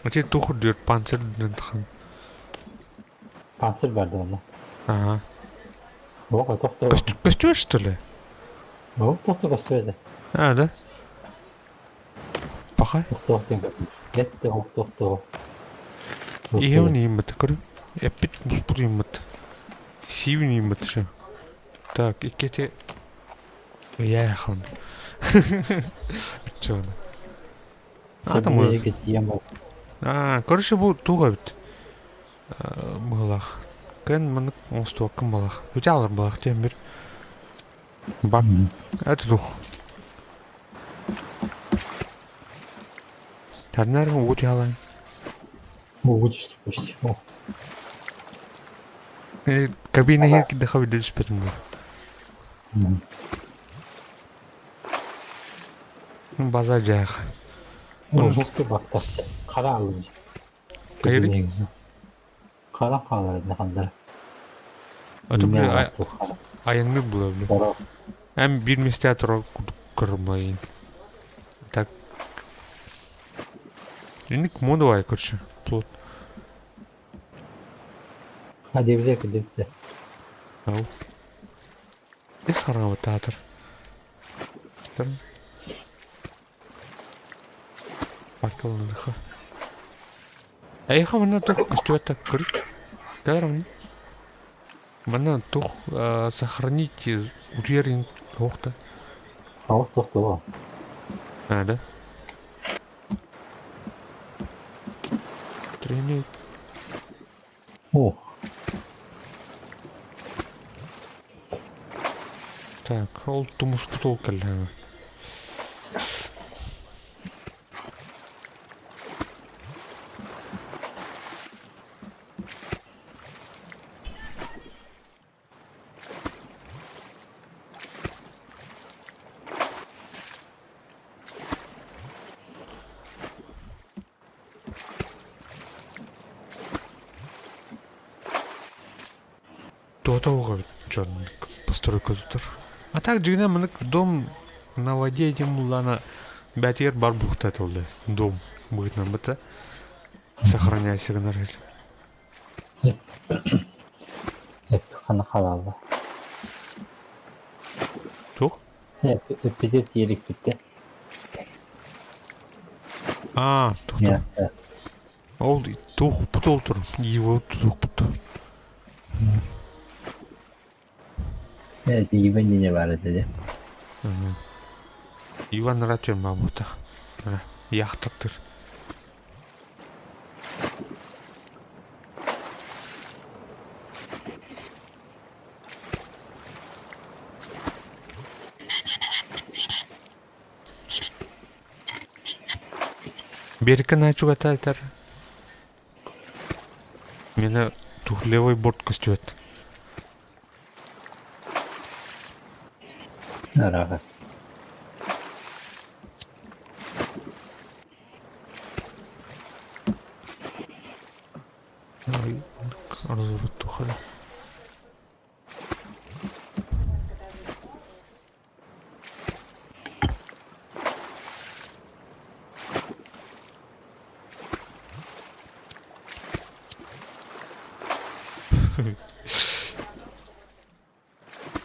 Ити туох үрдүгэр панцирь үрдүнэн таххан. Панцирь бар да онно. Ага. Ох, тохто. Көстүбэт что ли? Ох, тохто көстүбэт. А, да? Пахай. Тохтоох диэн көрдүм. Эт тохтоох. Иһэбин ииммит, көрү. Эппит буспут ииммит. Сиибин ииммит еще. Так, иккити ыйаахан. Чуона. А, там А, короче, бу туох эбит. Быһылаах. Кэн маннык оҥостуоккун балах. Үтэ алар балах диэн бир. Бак. Это тух. Тарнар угут ялайн. Угут почти. Кабина иһэр кирдэхэ виде түспэтим буо. База дьаах. Жестко баттахча. Хара алым. Кайри? Хара хаалар хандар. Это бля айанны было бля. Эм бир месте турар курдук көрмайын. Так. Инник модовай, короче, плот. А дебде дебде. Ау. Ис хараҕа театр. Там. Факелныха. Эйха манна тух көстүбэт көрүк. Кэлэр манна. Манна тух сохранить утуйар туох да. Туох туох туох. А, да? Тренер. О. Так, ол тумуспут ол кэллэҕэ. Туота эбит дьон постройка тутар. А так дьиҥинэн маннык дом на воде этим буллаана бээтигэр бар буохта этэ дом быһыытынан быта сохраняйся гынар Хана халаалла. Туох? Эппитир тиэрикпиттэ. Аа, тохтоо. Ол туохпут ол тур, его туохпут. Иван не бар этэ Иван Ратин мамута. Яхтаттыр. Берика наачугата этэр. Мені тух левый борт көстүбэт. Арагас. Разворот тухали.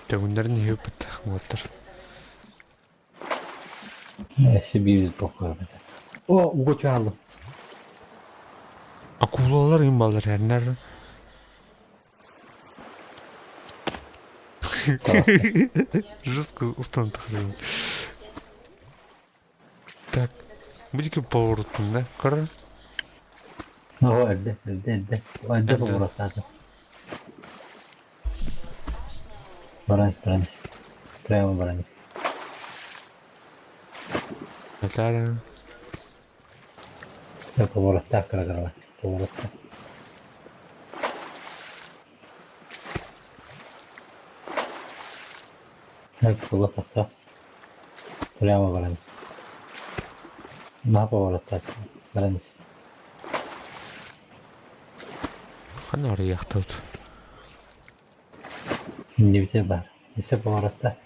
Төгүннэрин иһиппит уолаттар. Сибиир похуй. О, угут хааллым. Акулалар им балар эрнэр. Жестко устан тахарым. Так, будете поворотун, да? Кара? О, эрдэ, эрдэ, эрдэ. Эрдэ повороттаата. Баран, баран. Прямо баран. Этэр. Все, повороттаах кыра кырала. Поворотта. Так, тула тохто. Прямо баран. Наһаа повороттааччы. Баран ис. Ханна арыйахтабыт? Иннибитэ баар. Өссө поворотта.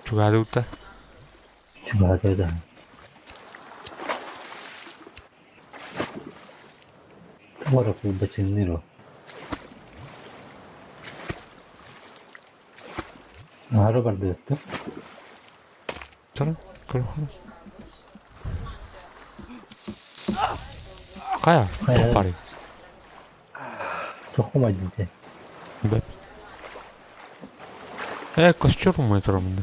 Чугаһаабыта. Чугаһаата да. Тоҕо эрэ кылбачыҥныыр ол. Аһара бардыбыт дуо? Туран, көрөххүнэ. Хайа, туох баарый? Туох умайдын дии? Бэт. Ээ, костер умай турар мында.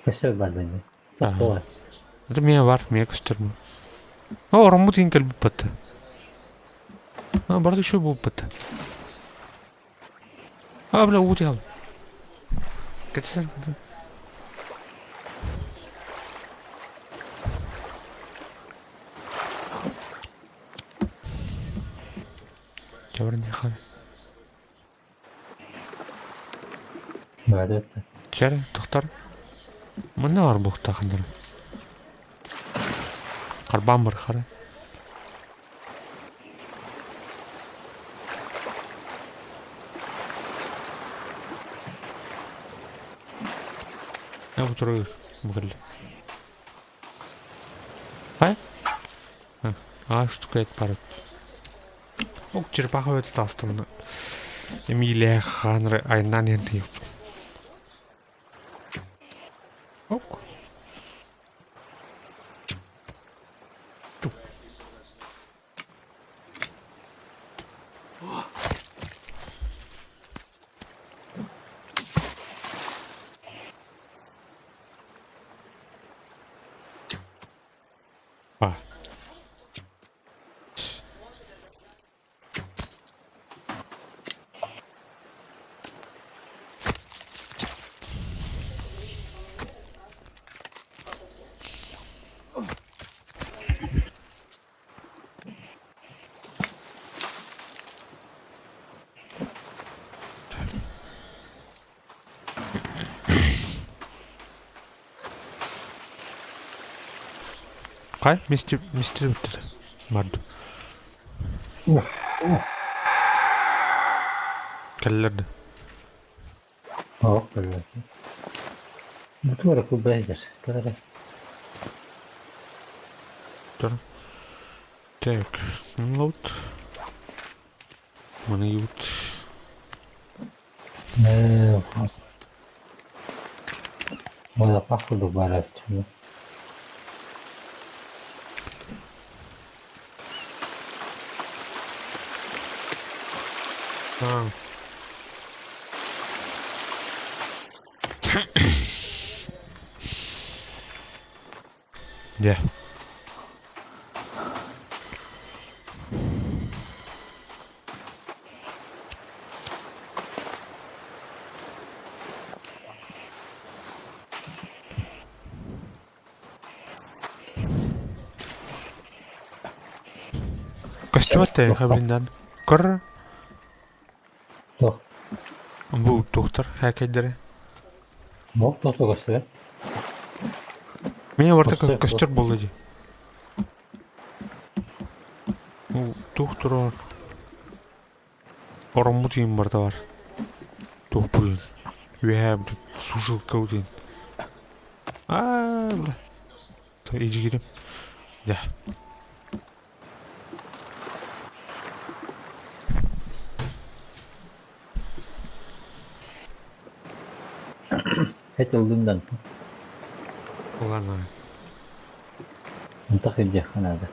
Костер бар дии. Туох Это мия бар, мия костер. О, ороммут иин кэлбит батта. А, барда еще буолбут батта. А, бля, уу тиһал. Кэтсэн. Чабырньахан. Баҕа Чэ, тохтор. Манна бар буохтаахыннар. Харбаан бар хара. Э, бу турар бу Хай? Аа, штука эт барыт. Ок, черепаха өтө таастымына. Эмиилээх хаанры айаннаан иһэн тыйыппын. Ок. А. Хай, мисти мисти Марды. Кэллэр да. Оох көрбөтүм. Бу туора кылбайдыр. Кэлэрэ. Тур. Так, лут. Маны ют. Ээ, Модапах курдук баар эбит. Аа. Дьэ. Көстүбэт ээ хабиндан. Көр. Туох? Бу туохтар хээкэйдэрэ. Бу туох көстүбэт? Меня барыта көстөр буолла дии. Туох турар Ороммут иин барыта бар. Туохпуйун. Үөһээ сушилка диэн. Аа, бля. Ижигирим. Дьэ. Эт ыллын да онтон. Ылан Ынтах илдьиэххэ наада.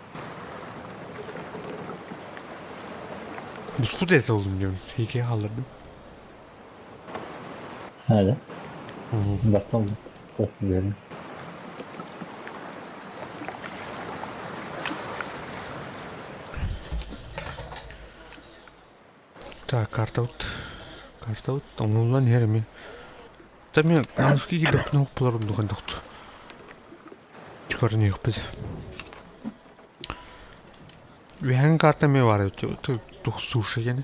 Буспут эт ыллым диэн икки хааллардым. Наада. Бартан туох билэрин. Так, карта вот. Картабыт оҥоһуллан иһэр эмиэ. Та мен аныгыскы киирдэхпинэ булар оннук элбэхтик. Көрүнүөхпүт. Үөһээҥҥи карта эмиэ баар эбит. Туох суши диэни.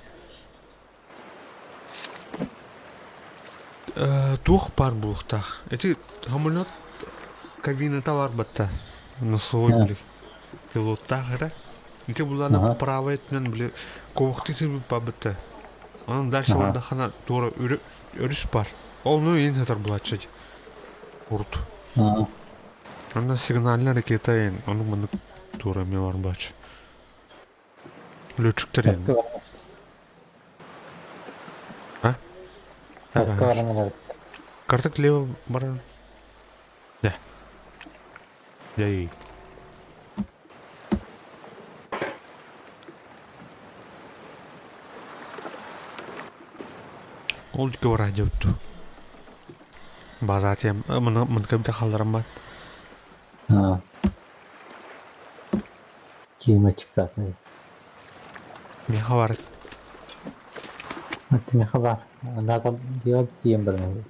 Туох баар буолуохтаах? Ити самолет кабината баар батта. Носовой били. Пилоттаах эрэ. Ити булана правай өттүнэн били куобахтыы сылдьыбыт баабыта. Онон дальше бардаххына туора өрүс бар. Ол ну иин сытар булааччы дии. Урут. Онно сигнальная ракета иин оннук маннык туора эмиэ бар буолааччы. Летчиктэр иин. А? Картык лево баран. Дьэ. Дьэ. Ол диэки бараадьабыт дуу. Базаатыйам мыныкабыта хаалларан баат. Киимэчик Миэхэ бар. Миэхэ баар. Надо делать тиийэн баран.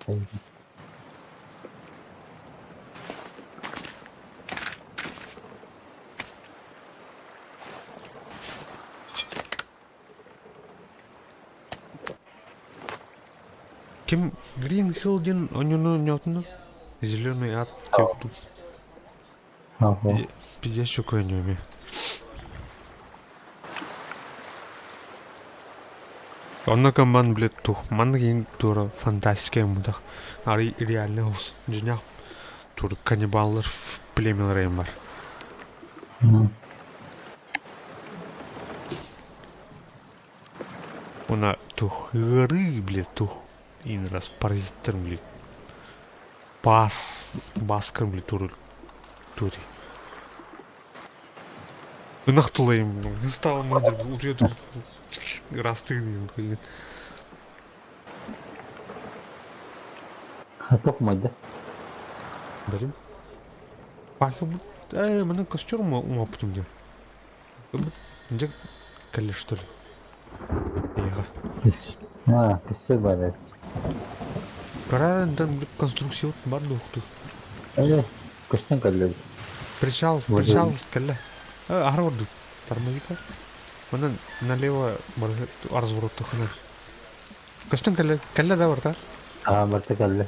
Ким Green Hill диэн онньону оонньоотуна? Зеленый ад диэбитим. Пиздец көөнньүөмүй. Онно кымман блядь тух маннык иин туора фантастика мудах арый реальный олус дьиҥнээх тур каннибаллар племялар бар. Уна тух ыарыы блядь тух иин раз паразиттар блядь Бас, баскар блядь тур тури. Ынах тулайым, стал мадыр, утуя растыгын блин. Хаток мойда. Дарим. Пахил, э, маны костер умапытым деп. Дьэ, кэллэ что ли? Эйиэхэ. А, костер бар Карарындан конструкция бар дуохту. Э, көстөн кэллэ. Причал, причал кэллэ. Аһара ордук. Тормози-ка. Манан налево разворот туханар. Көстөн кэллэ, кэллэ да барта? Аа, барта кэллэ.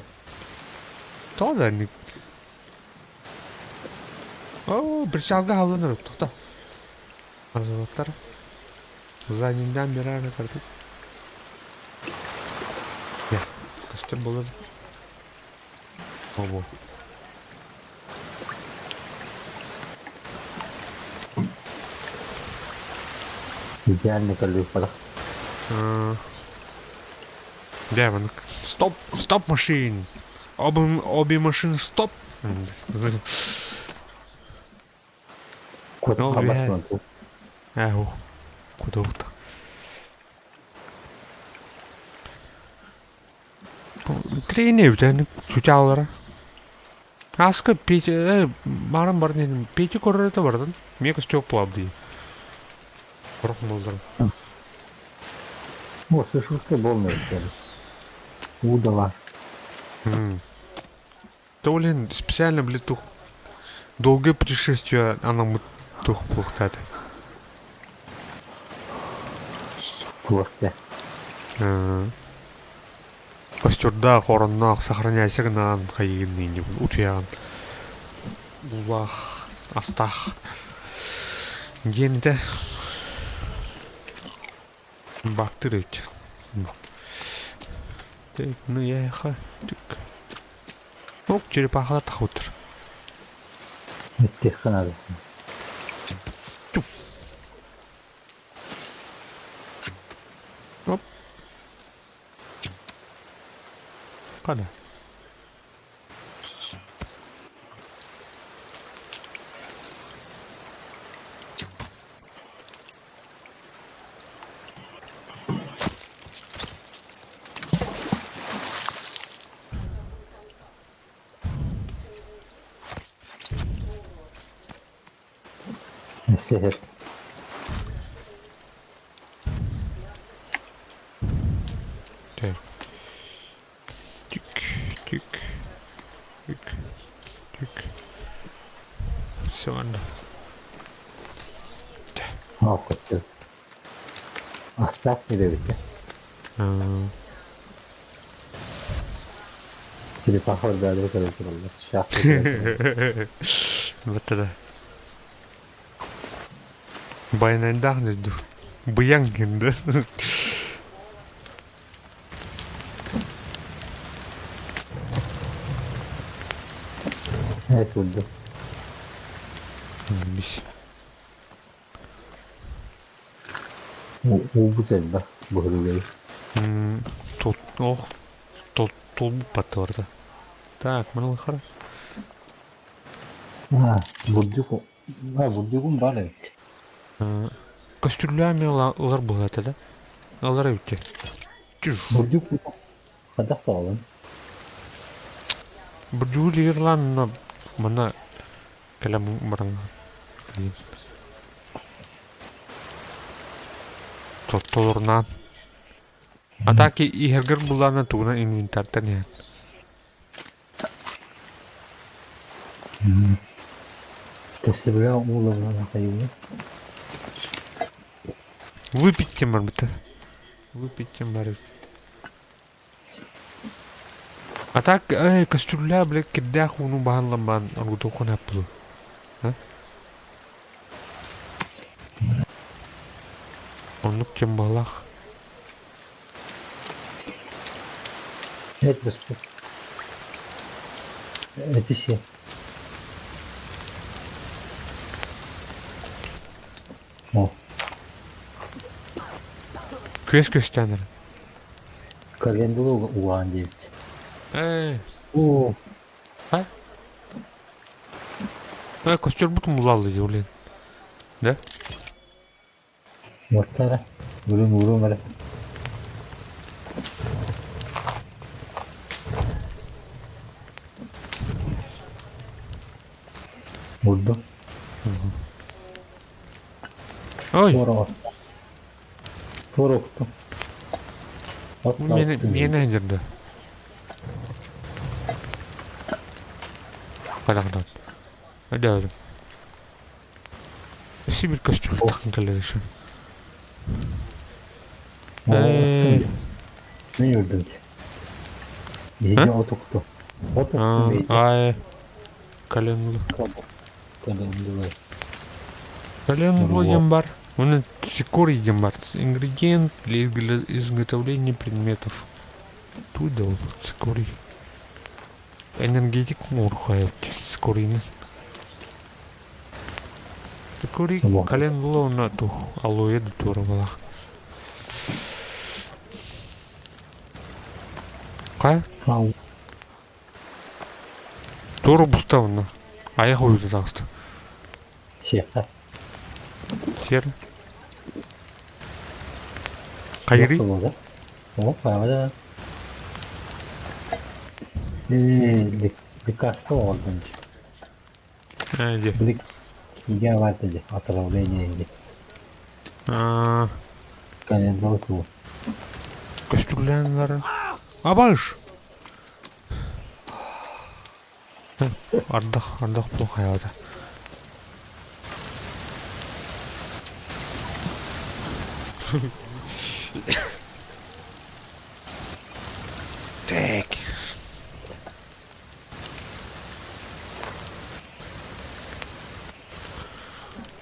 Тоҕо да инник Оо, причалга хааллан тоқта. Развороттар. Заднийдан мираны картып. Я, костер болады. Ого. Идеальный калиф Дьэ, маннык стоп, стоп машин! Обе, обе машины стоп! Кот Ну, хабар Ээ, куда Тренер бүтэн чучаалара. Аска Петя, э, мааран баран иһин Петя көрөрөтө бардын. Миэ костюм буолар дии. Сорох буолларым. О, сушилка полная Удала. То блин, специально, блин, тух долгое путешествие анаммыт тух буолуохтаата. Туохта. Костердаах, оронноох, сохраняйся гынаан хайыгын утуйаҕын. Буллаах, астаах. Диэн этэ. Бактыр эбит. Ну я түк. Ок, черепахалар тахыбыттар. Иттиэххэ наада. Туф. Оп. Қана. Сэһэр. Так. Тик. Тик. Тик. Все анда. Оох, Оставь не дэбитэ. Черепаха үрдээдири көрөн тураллар. Шахта көрөн Вот это. Байанайдаах дойду. Быйаҥ да. Эт курдук. Бис. Уубут элбэх быһырыгай. Тут, ох, тут тулбуппат барда. Так, маны хара. А, бурдюк, а, бурдюгум бар эбит. Көстүллээн ылар буолата да? Ылар эбит. Чуш. Бурдюк хайдах баҕалын? Бурдюгу лигерлаан манна кэлэн баран Толорунан. А так иһэргэр буллаана тугунан инвентартан иһэн. Көстүбүлэ уулабынан хайыыбын. Выпить тем барбыта. Выпить тем барбыт. А так, э, кастрюля, блядь, кирдээх ууну баһан ламбаан оргутуоххун хаппылы. А? Оннук кем баҕалаах. Эт буспут. Эти сиэ. О. Күөс күөстээн Календула угаан диэбит. Ээ. Оо. А? Э, костер бутун булаллы дии Да? Уоттара. Урум урум эрэ. Урдум. Ой! Туора Туора уктум. Миэнэ миэнэ сылдьар Хайдах Өйдөөтүм. Сибир көстүбүт кэлэр еще. Э, Мен өлдүм Биһиги от укту. От уктум биһиги. Ай, календула. Календула. Календула диэн бар. Уонна цикорий диэн бар. Ингредиент для изготовления предметов. Туда ол цикорий. Энергетик оҥоруохха цикорийны. Цикорий календула уонна туох алоэ да туора буолаах. Хайа? Туора буста онно. Айах ойуута таҕыста. Сиэххэ. Сиэр. Хайырый? О, правда. Лекарство оҥордум Ээ, дии. Били киигэ баарта дьэ, отравление дии. Аа, Календула куу. көстүлээн баран. Абаш! Ардах, ардах буо хайаата. Так.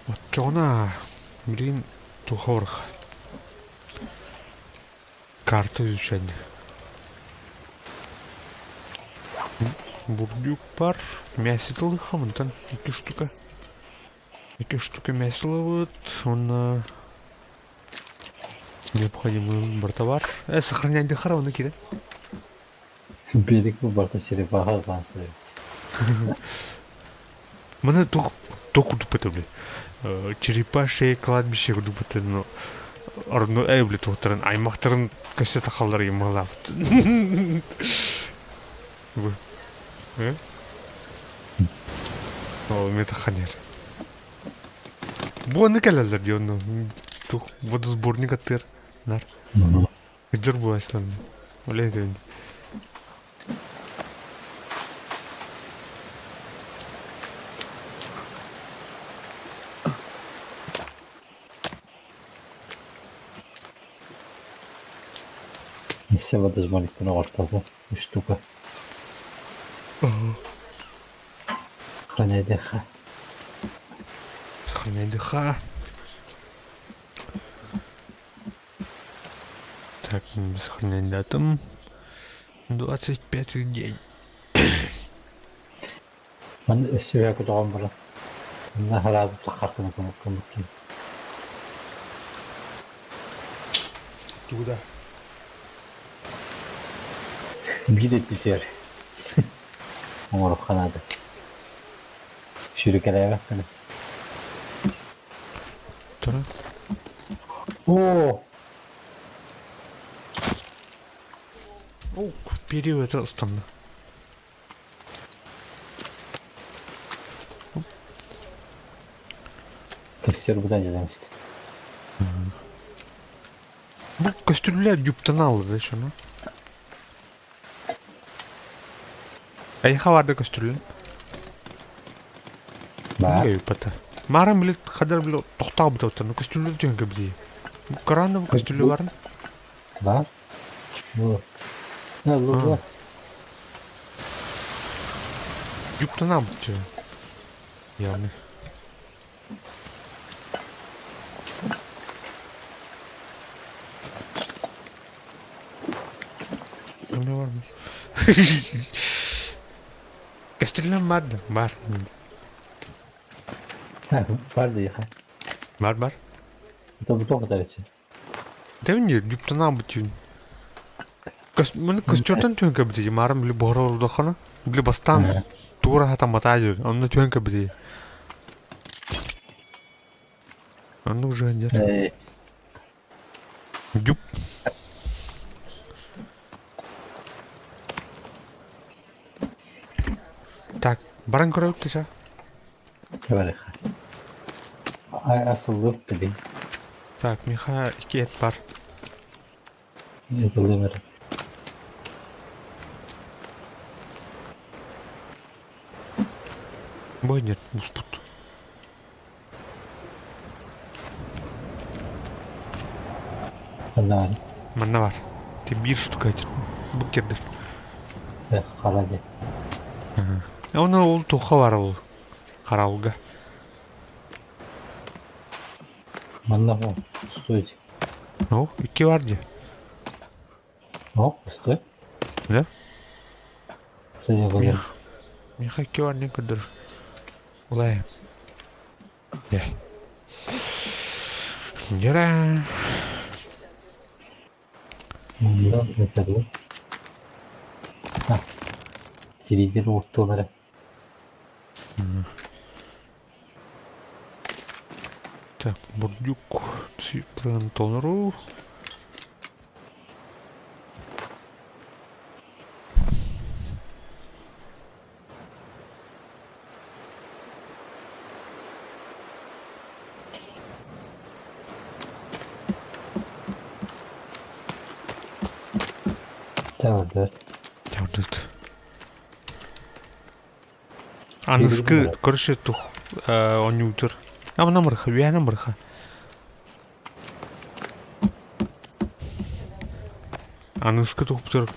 Оччоҕуна билигин туха барах карта изучать. Бурдюк бар, мясо ылыха, мантан икки штука. Икки штука мясо ылабыт уонна необходимый бар товар. Э, сохранять хара оны киирэн. Биэрик бу барыта черепаха ытаан Маны туох туох курдук это, блин. Черепашье кладбище курдук это, но орну э, блин, туохтарын аймахтарын көстө тахаллар юмалаабыт. Бу. Э? Ол метаханер. Бу аны кэлэллэр дии онно. Тух водосборник аттыыр нар. Кыдьыр буолааччылар. Ол этин. Өссө водосборниктан оҕортоото үс штука. Храняйдыха. Сохраняйдыха. Так, сохраняйдатым. 25 день. Маны өссө үһэ көтөҕөн баран, манна хараазы таххаркына кыммыт Туда. Биир өттүтүгэр оҥоруохха наада. Сүрүкэлээбэт гына. Тура. Оо! О, период это ыстанна. Костер быдан дьадамст. Бу көстүллэр юптан алды да шуну. Эйха барды көстүллэн. Баар. Юпата. Мааран билет хадар биле тохтаа бутаутан көстүллэр түһэн кэбди. Бу каранда бу көстүллү барын. Баар. Бу. На, луга. Юптан алды. Явно. Кимде бар mı? Көстүллэн бар да, бар. Бар дии. Бар бар. Это бутон кытарычы. Тэвни юптана бутюн. Маны костертан түһэн кэбити, маарым били буһара олордоххуна, били бастаан туура хатамматаа диир, онно түһэн кэбити. Оннук уже дьэр. Дюп. Так, баран көрөбүт дesa. Чабарыха. Асыллык таби. Так, миха икки эт бар. Этилимер. Бой нет, муспут. Манна бар. Манна бар. Ти биир штука этин. Бу кирдир. Хара ди. Оны ол туха бар ол. Караулга. Манна о, стойте. Ну, икки бар ди. О, стой. Да? Стой, говорю. Миха икки бар не кыдыр. Улай. Е. Дера. Манна это А. Сирийдер оттуолара. Так, бурдюк. Толору. Тавардыр. Тавардыр. Аныскы, короче, тух онньуутур. Амна мырха, үөһэнэ мырха. Аныскы тухпутур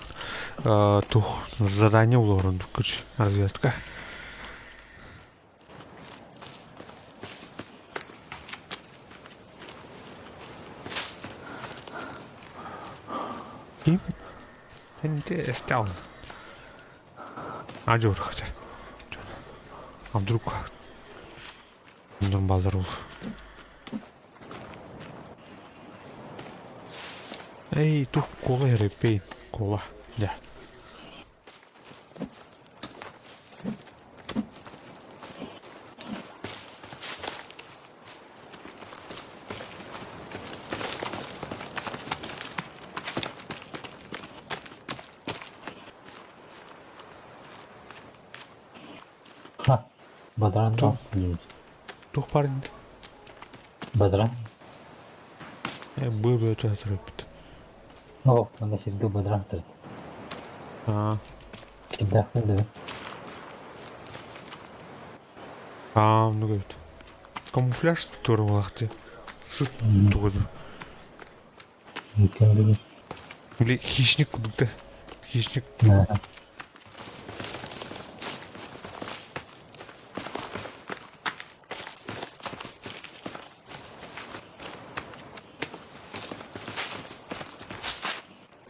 тух задание улорун, короче, разведка. Ким? Энте эстал. Ажур хотя. А вдруг балдар ол. Эй, тух кола эрепей, кола. Да. Ха. Бадран Тух. Тух бар инде. Бадран. Э, бу бу өтө О, манна сиргэ бадран турат. А, Кирдээхпин да а, ну говорит. Камуфляж тура булахты. Сыт тугуду. Мүмкүн билин. Били хищник курдук да. Хищник.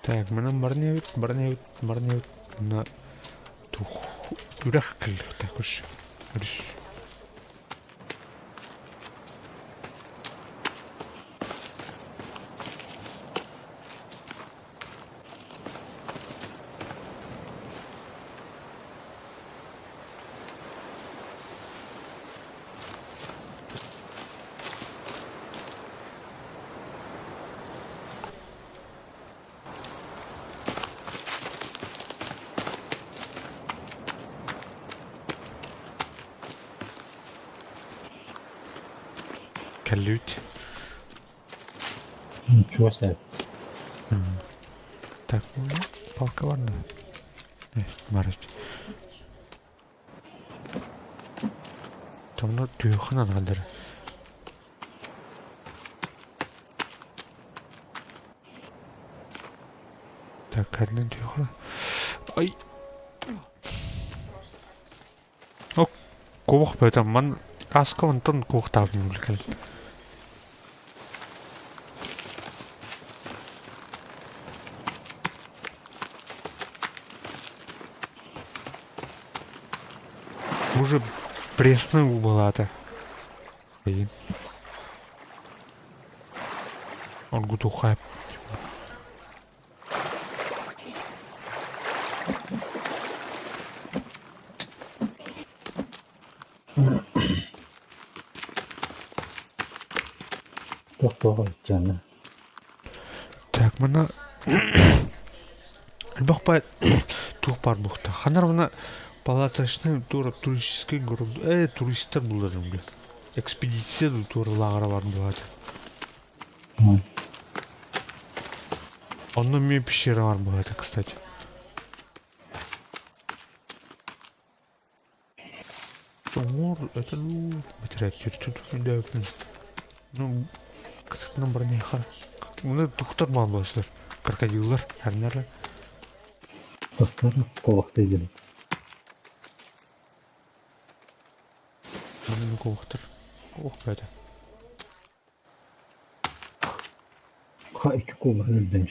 Так, манан баран иһэбит, баран иһэбит, баран иһэбит. Мына тух үрэх кэллэхтэ көрс. Өрүс. Кэллибит. Ничего себе. Так, палка бар да. Бар Томно түйөхүн аналдыр. Так, кэллин түйөхүн. Ай. О, куох бөтөн ман аска онтон куохтаабын кэл. Уже пресный убалаата. Блин. Оргутухай. Тохтоҕо дьаны. Так, мана элбэх баай туох баар буолта. Ханар мана палаточный тура туристический город. Туристар буларым блин. Экспедиция тура лааҕыра бар буолаата. Онно эмиэ пещера бар буолаата, кстати. Тоҥуор это ну бэтэрээттиир ну кытытынан баран иһэр Муну тухтар бааллар крокодиллар ханнары Тохтор куобахтыы диэн. Маны куобахтар ох бэдэ Ха икки куобаҕы өлдүм.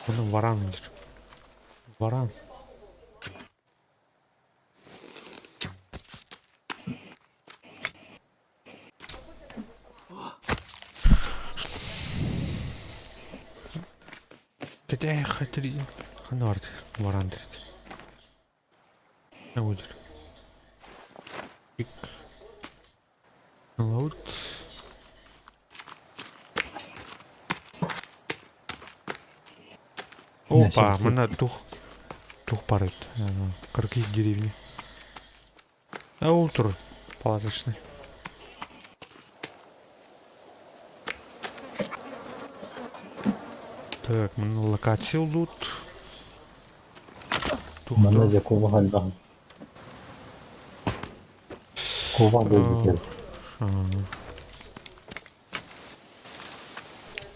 Оны варан диир. Варан. Кэтээх ханна барда варан диир. Не будет. Load. Опа, мына тух тух бар эбит. Кыргыз деревни. А ол тур палаточный. Так, мына локация лут. Манна дьэ куобах элбэх. Куобах буолбут эбит.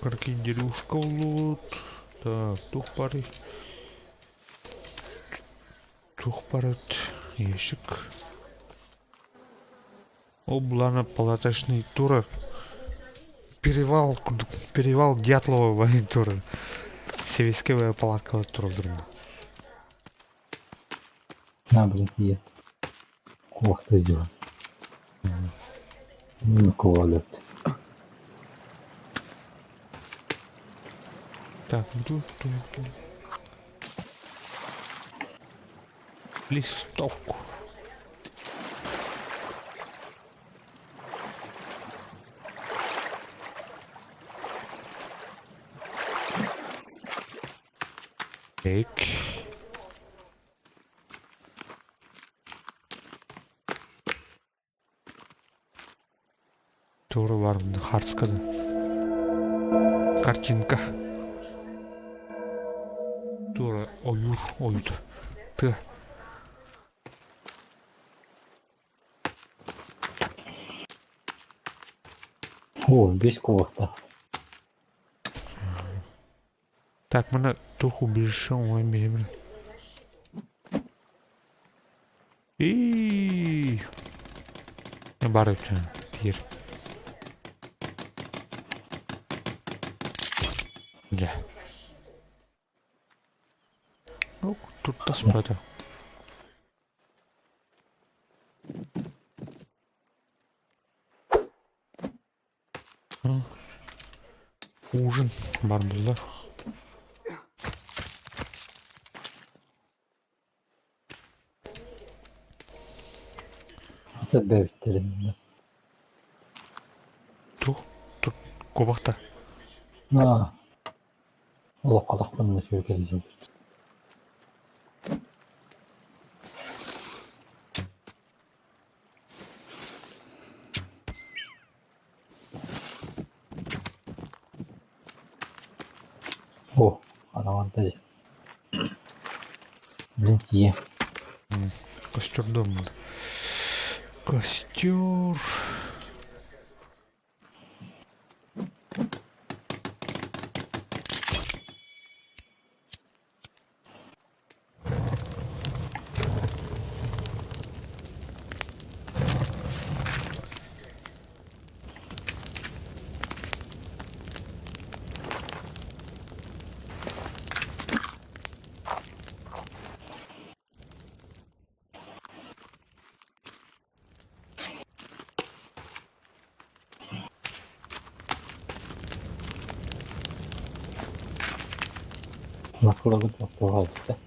Крокодилюшка лут. Так, тух бары. Тух барыт. Ящик. Ол булана палаточный тура. Перевал, перевал Дятлова тура. Сэбиэскэй палаткалар тураллар. На, блин, тиийэ. Куобахтыы дьон. Куобах Так, ну тут Листок. Так. Тура бар Хардскада. Картинка. Тура ойуур ойуута. Тыа. О, биэс кубоктаах. Так, маны туох убежище оҥоһон биһиэбин. Ии. Бар эбит тиир. Дьэ. Туттаспата. Ужин бар буолла. Это бэбиттерин. Тух тут кубахта. Аа. Олох-олохпун сүргэлдьин. О, хараҥарда дьэ. Блин, тиийэ. Костюрдум. Костер. Накылабыт туһалта.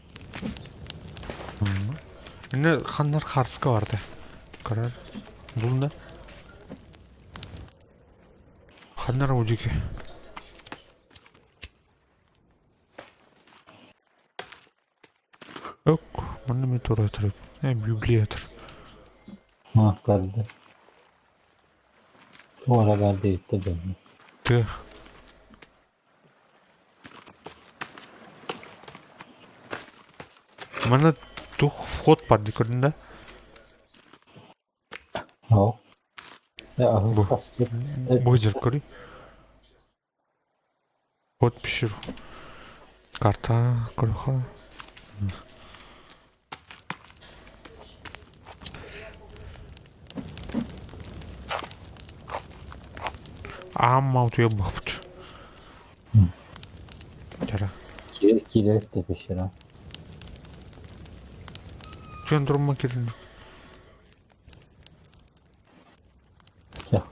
Инne ханнар харска барды. Көрөр. Булна. Ханнар удики. Ок, манна мен тура турар. Библия тур. Ha, көрдө. Туора баар диэбиттэр дьонно. Тыа. Манна тух вход бар дии көрдүн да? Оо. Бу. Бу сир көрүй. Вход в пещеру. Карта көрөхө. Аам утуйа буолбут. Чара. Киирэр да пещера. Түөн турма кирин. Все.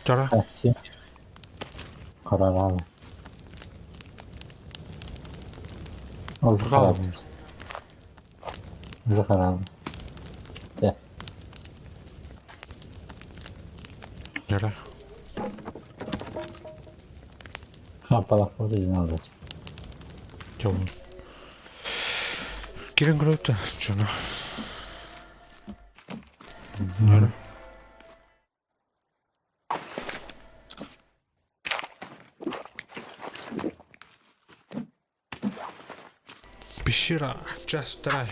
Чара. Все. Караралы. Ол Хаалым. Захарам. Да. Чара. Хаппалах надо. Дьолун. Кирен көрөттө дьону. Пещера, час второй.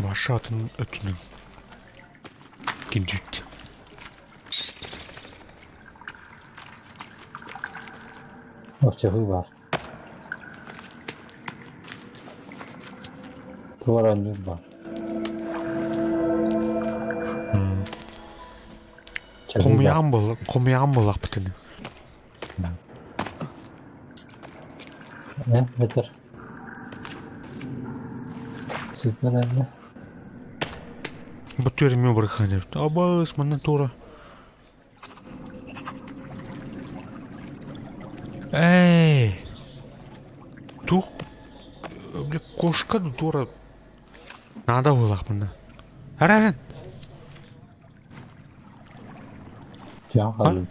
Маша атын өттүнэн килдьит. Оччоҕу баар. Туора анньыыр баар. Чаһыы баар. Хомуйаҕын буолла, хомуйаҕын буоллахпытын. Э, этэр. Сытар эрэ. Бу түөрүмү бырахаан эбит. Абыс, манна туора. Эй! Кошка дура наада буоллахпына. Араран. Түһэн хааллым.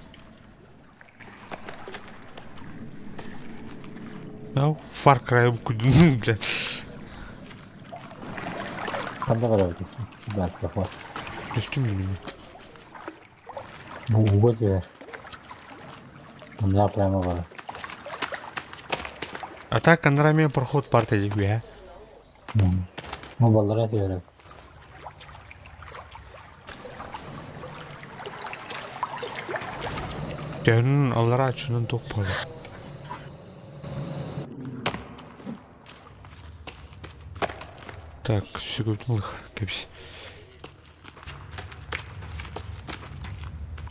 Ну, Far Cry күдүн, бля. Ханна барабытый? Баар проход. Түстүм билим. Бу ууга түһэр. Онно прямо барар. А так андраме проход парта дии Бу баллара түһэрэ. Төһөнүн аллараа аччынан туох буолар? Так, сүгүбүтүн ылых кэбис.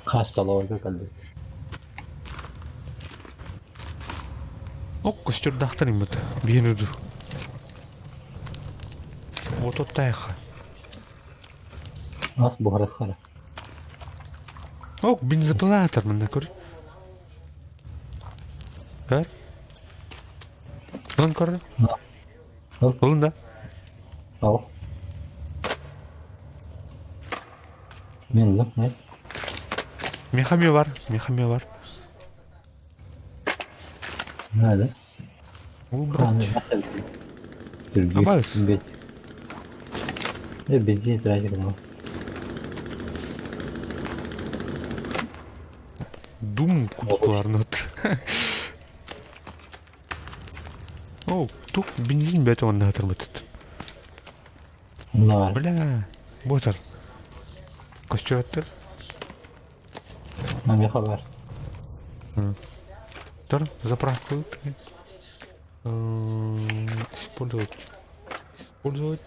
Хас столовойга кэлбит. Ок, көстөрдаахтар иммит. Биэн уду. Вот оттайха. Ас буһарыххара. Ок, бензопилатор манна көр. Көр. Ылын көр. Ылын да. Ал. Мен ылым, нет? Мехами бар, мехами бар. Nerede? Ол брат. Абас. Бензин тратик ну. Дум кутуларнат. О, тук бензин бөтө онна атырбытыт. Бар. Бля, ботар. Костюраттар. Меха бар. Тор, заправку. Использовать. Использовать.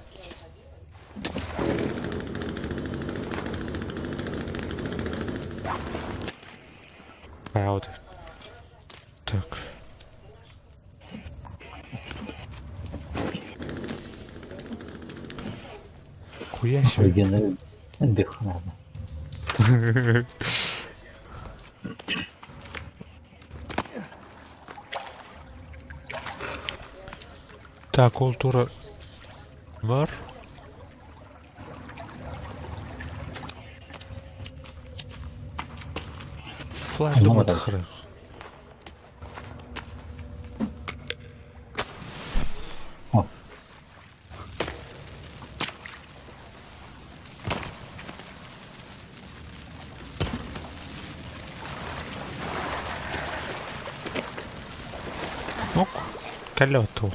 А, вот. Так. Хуя себе. Регенерировать. Бехана. Так, ол тура бар. Флаг думатахры. О. Ок, кэллэ оттуу.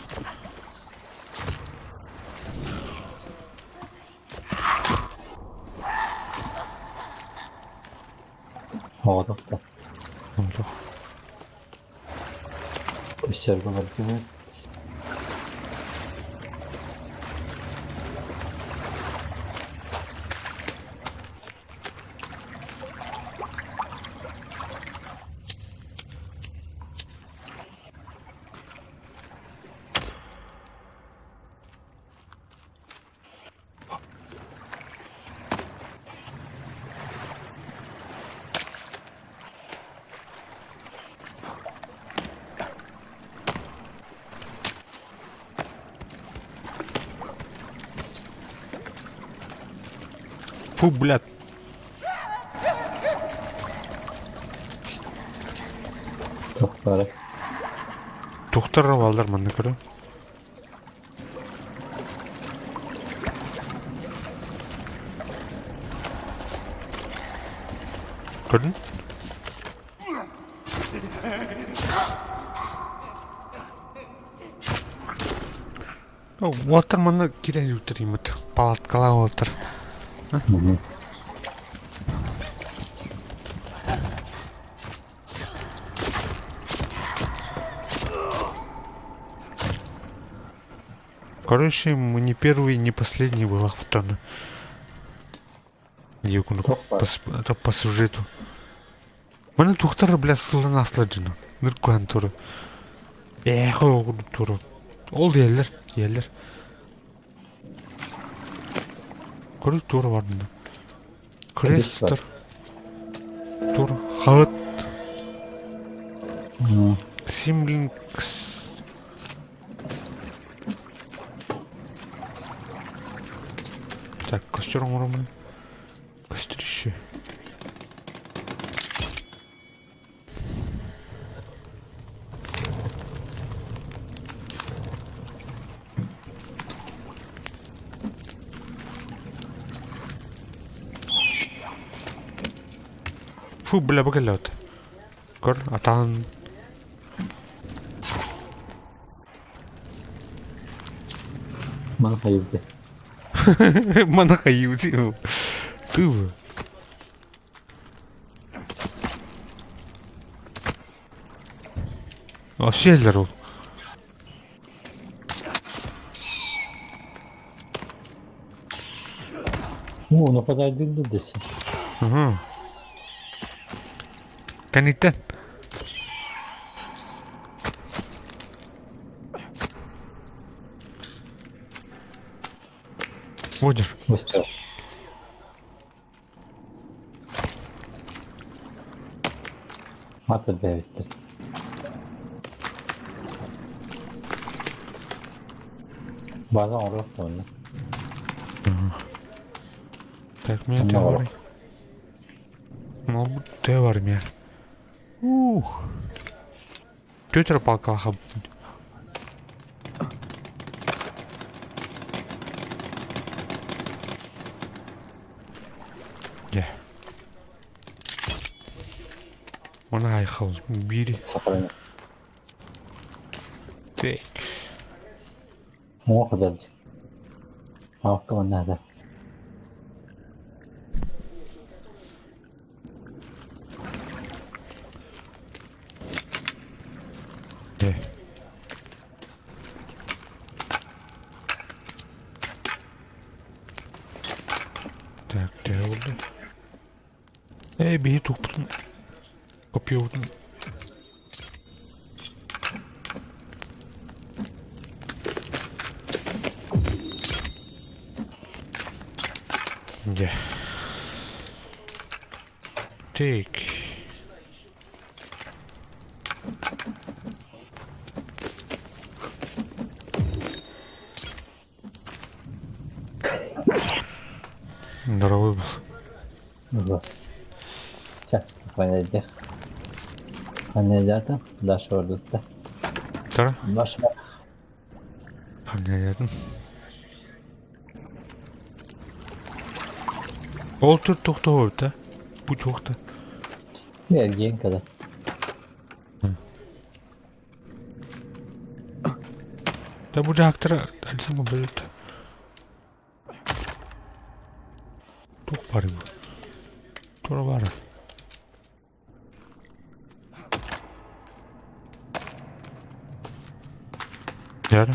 Оҕотохто. Онтох. Көстөргө бардыбыт. Фу, блядь. Туох баарай? Тухтар балдар манна көрө. Көрдүн? Уолаттар манна киирэн үттэриммит. Палаткалаах уолаттар. Короче, мы не первый, не последний была Это по сюжету. Маны тухтар, бля, сылын асладжына. Ныркуан туру. Эх, туру. Ол диэллэр, диэллэр. Көрүк тура бар мында. Крест тур. Тур хаыт. Симлинкс. Так, костер оҥоромун. Кострище. Фу, бля, бу кэллэҕит. Көр, атаан Маны хайыыбыт. Маны хайыыбыт. Тыы. Сиэллэр ол. Ну, нападайдыыр дэсин. Угу. Кэнниттэн. Будешь? Быстро. Мата бэйэбиттэр. База оҥоруох да Так, меня ты бар. Ну, ты бар меня. Ух. Тетя палкалаха. Дьэ. Оны айхал биир. Сохрани. Так. Уҥуох ыдалдьы. Аакка манна Дьэ. Так, төһө буолла? Ээ, биһи туохпутун копьебутун Дьэ. Так. Здоровый был. Да. Чэ, понедельник. Понедельник, Даша барбытта. Тара? Даша Понедельник. Ол түр тохтоо да? Бу туохта? Эргиэн кэлэн. Да бу дьаактара альсама бөлөт. Туох баар бу? Тура баара. Дьэ.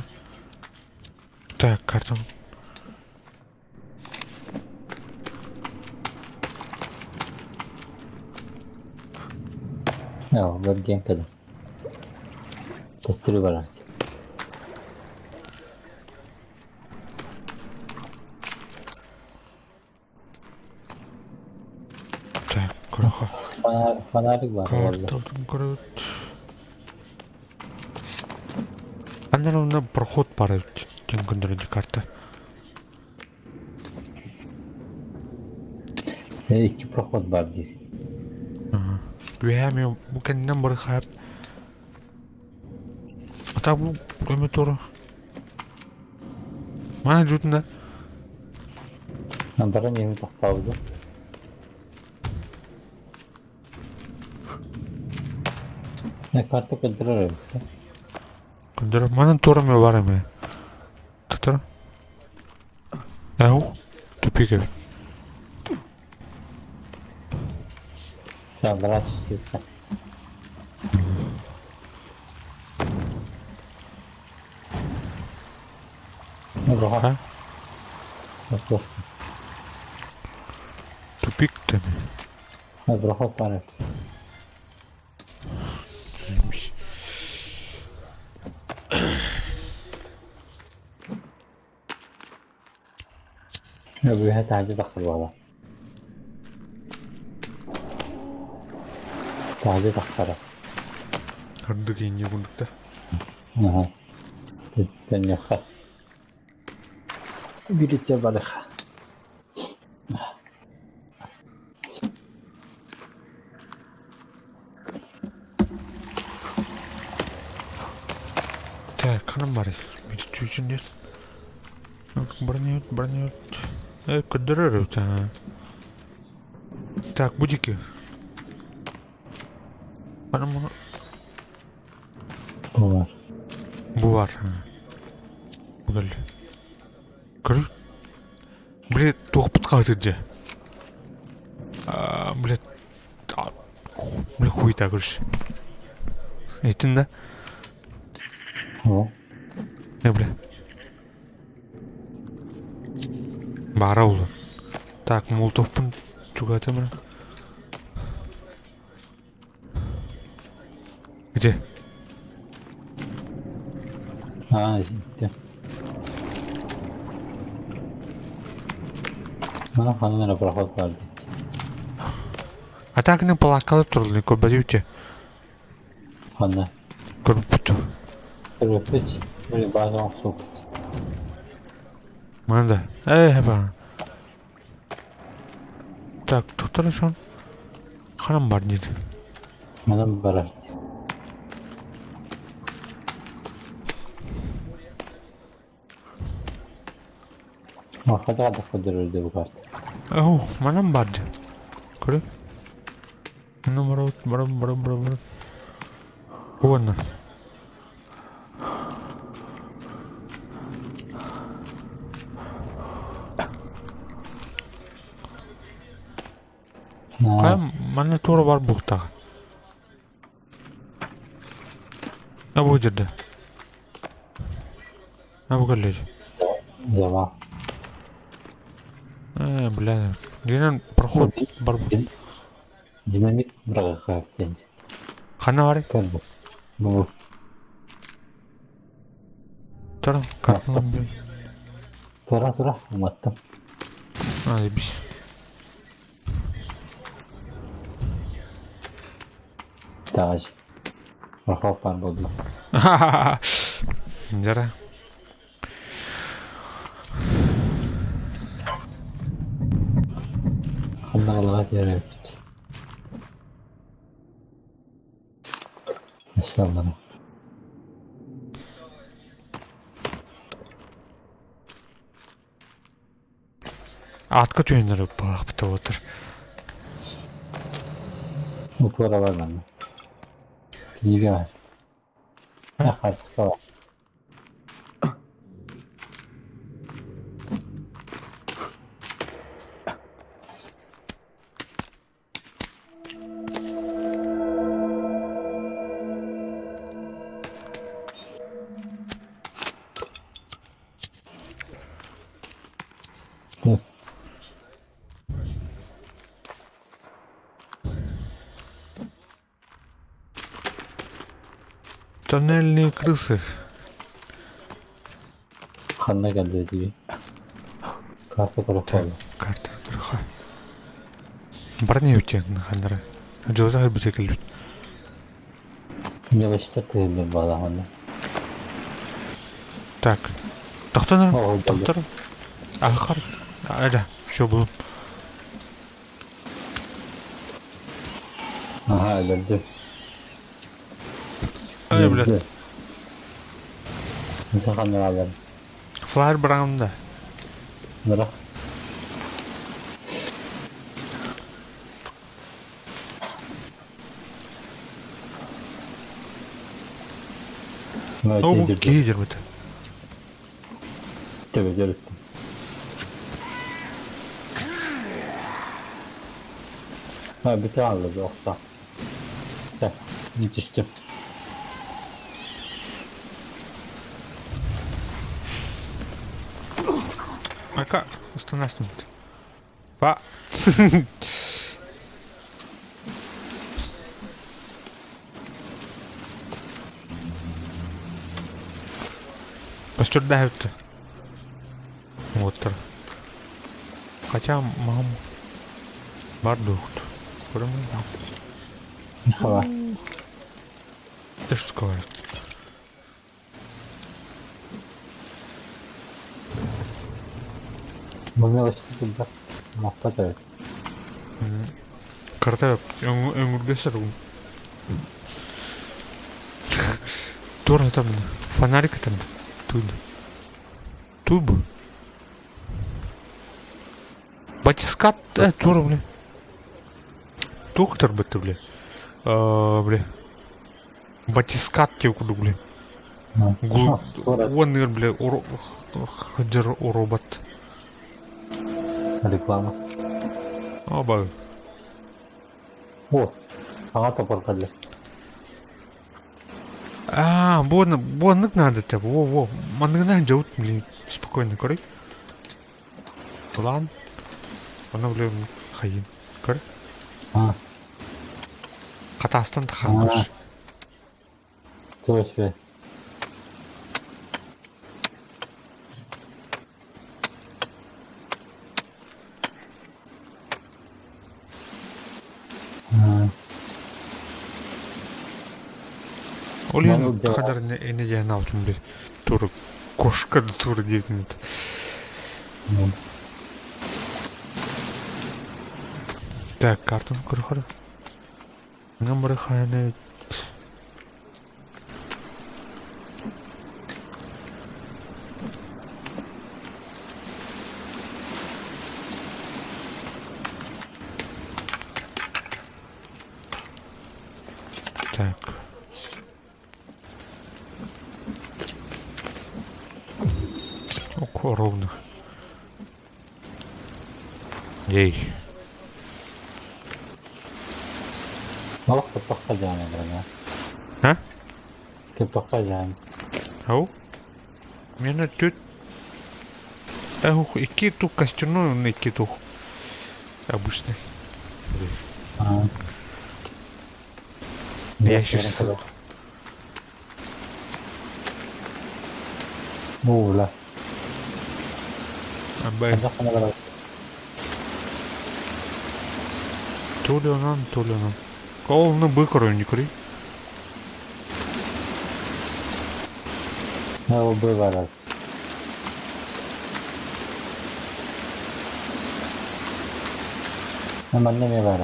Так, картам. Оо, бэргиэн кэлэн. Төттөрү барар Так, көрөхө. Фонарик баар буолла. Картабытын көрөбүт. Аннан онно проход баар эбит диэн көрдөрө карта. Икки проход баар диир. Үөһээ эмиэ бу кэннинэн бары хаап. Ата бу көмө туора. Мана жутунда. Баран иһин тохтообута. Карта көрдөрөр эбит. Көрдөрөр. Манан туора эмиэ бар эмиэ. Татара. Эу, тупик эбит. Саалара сыыппа. А? Тупик тэн. Проход баар Үөһэ таһырдьа тахсар буолла. Таһырдьа тахсара. Ардык инньэ курдук да. Аха. Төннүөххэ. Биирдэ барыха. ханан барый? Бүтүүчүн диэн. Бронеют, бронеют. Э, көрдөрөр эбит аа. Так, бу диэки. Ханан муну Бу бар. Бу бар. Бу кэллэ. Көрү. Блядь, туохпут хаһытыр дьэ. Блядь, бля, хуйта, короче. Этин да? О. Не, бля. Баара улу. Так, молотовпун чугатым. Где? А, где? Мана ханан эрэ проход баар диэт. А так не плакала турли, көрбөтүче. Ханна? Көрбүт. Көрбөппүт. Били бааза охсуоппут. Манда. Э, ба. Так, доктор сон. Ханан бар диир. Манан барар. Хата көрдөрөр бу карта. Оо, манан бар дии. Көрө. Номер барам барам барам. Уонна. Хайа манна туора бар буохтаах. А бу жерде. А бу кэллэ. Зама. Э, бля. Динен проход бар. Динамит быраҕыахха диэн. Ханна барый? Көр бу. Бу. Туран, картынан Тура тура уматтым. А, бис. Тааж. Проход баар буолла. Дьара. Ханна алаҕа тиэрээппит. Өссө аллара. Атка түһэннэр ыппалаахпыт буолтар. Упора бар манна. Книга бар. Хаартыска бар. Yes. Тоннельные крысы. Ханна кэллэ дии. Карта Так, көрөххө. карта көрөххө. Барни үтен ханнара. Жоза хөрбүтэ кэлбит. Мелочтар тыһыллар баалаах Так. Тохтонор, Оо, доктор. Ахар. Ада, все было. Аха, өлөрдүм. Ай, блядь. Саханналар. Флайер быраҕым да. Бырах. О, киһи дьэрбитэ. Төбөдөрүттүм. Ha bir tane aldı yoksa. Sen düştüm. Ака, останастым. Па. Көстөрдөһөттө. Уоттар. Хотя мам бар дуохут. Көрөмүн. Хава. Ты что говоришь? Мамелочты да. Махпат эбит. Карта өҥүргэ саргым. Тур там фонарик там тут. Туб. Батискат тур, бля. Тухтар бытты, бля. Бля. Батискат те куду, бля. Гул... Уонныгар, бля, хадьар робот. Реклама. Оба. О, саҥа топор кэллэ. А, буоннык надо тебе. Во-во. Манныгынан дьабыт, блин, спокойно көрүй. План. Ону, блин, хайын. Көр. А, Хатаастан тахаан А. көрс. точно. А, Ол иһин Маннык дьаҕа хадарын инэ диэн алтын бир тур кошка да тур диэтин Так, картаны көрөхөр. Номер хайаны Так. О, ровно. Ей. Олох кыппахха дьаана бырана. А? Кыппахха дьаана. Ау? Мені тут... Эх, икки тух костяной, икки тух обычный. А. Я сейчас... Уула. Абай. То ли онон, то ли онон. Колны быкору не кури. Ол бывает. Манна эмиэ баар.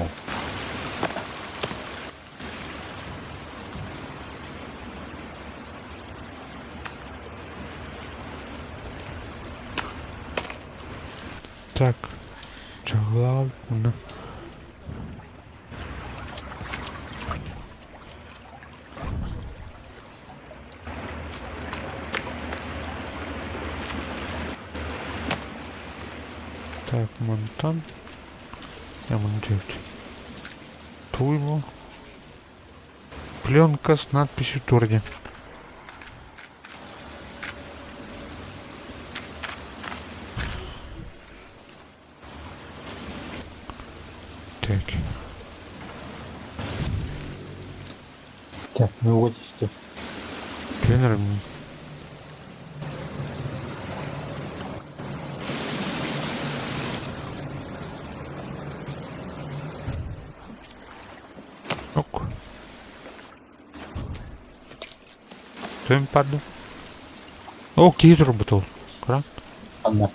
Так. Чаглал, уна. Так, мантан. Я буду делать. Туйму. Пленка с надписью Торди. Так. Так, ну вот что. Тренер. Ок. Төм падды. О, киһи турбут ол. Көрөн. Анна.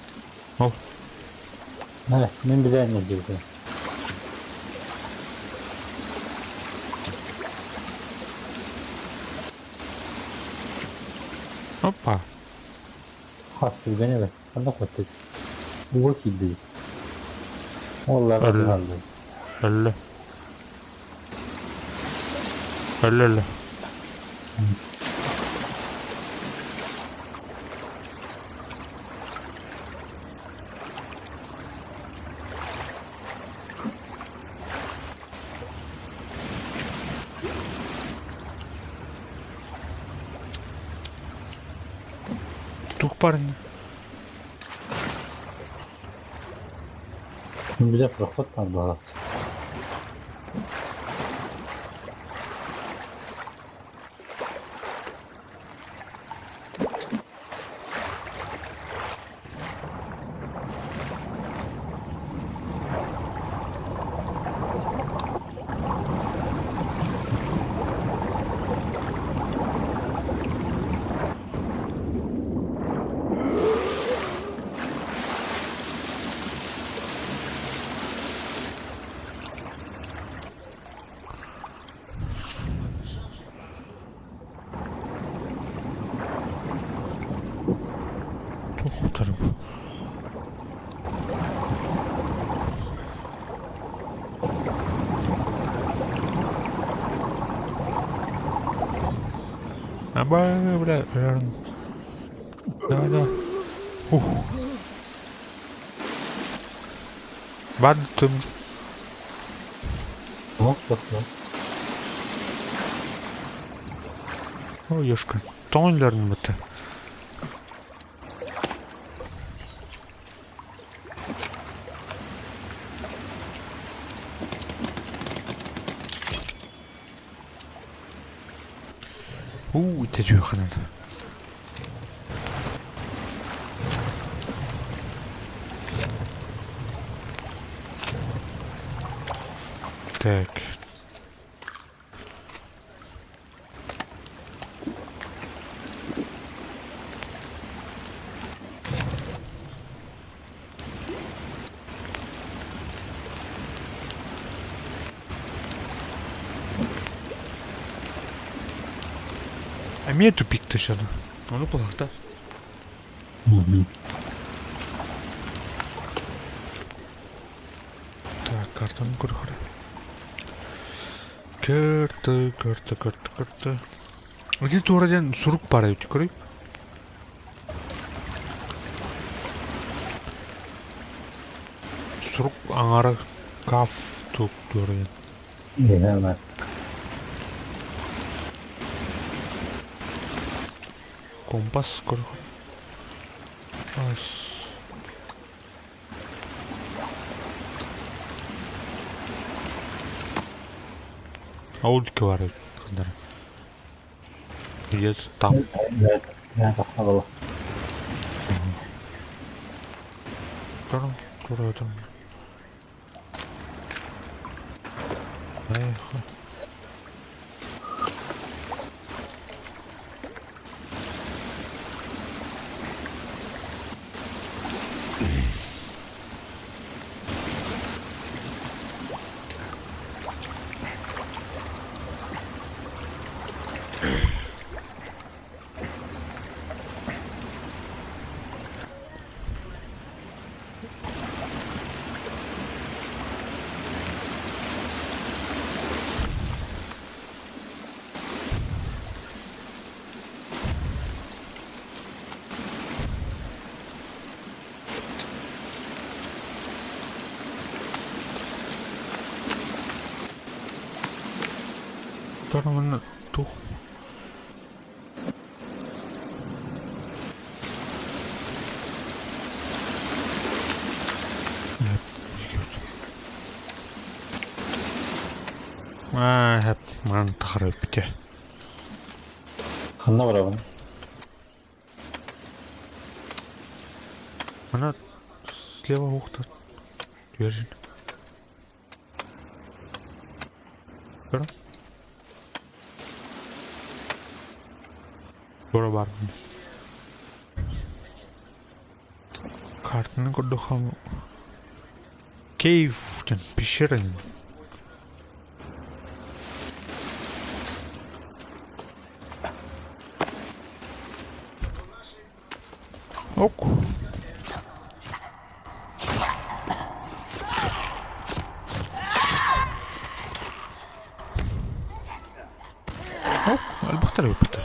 Ол. Э, мин билэн диэбитим. Опа. Хас түргэн эбит. Ханна куоттуй. Ууга киирдибит. Уоллара Өллө. хааллыбыт. Өллө. Өллө өллө. Туох баарый? Мин билэр проход баар буолар. Аба, бля, Да, да. Ух. Бардым. Ох, ох, ох. О, ёшка. Тоҥ бытта. Уу, итэ Так. Эмиэ тупик түшеді. Ону кулахта. Так, картаны көрөхөрө. Карта, карта, карта, карта. Ити туора диэн сурук баар эбит көрүй. Сурук аҥара каф тук туора диэн. Иһэ Компас көрөх. Ас. Аудики бар эбит ханнара. Где-то там. Было. Турun, тура там. Эх. Турun тух. Аа, хэп ман тахара бите. Ханна барабын? Она слева ухта. Дверь. Көрө? Тура бар. Картаны көрдөхөм. Cave диэн пещера диэн. Ок. Ок, элбэхтэр эбит.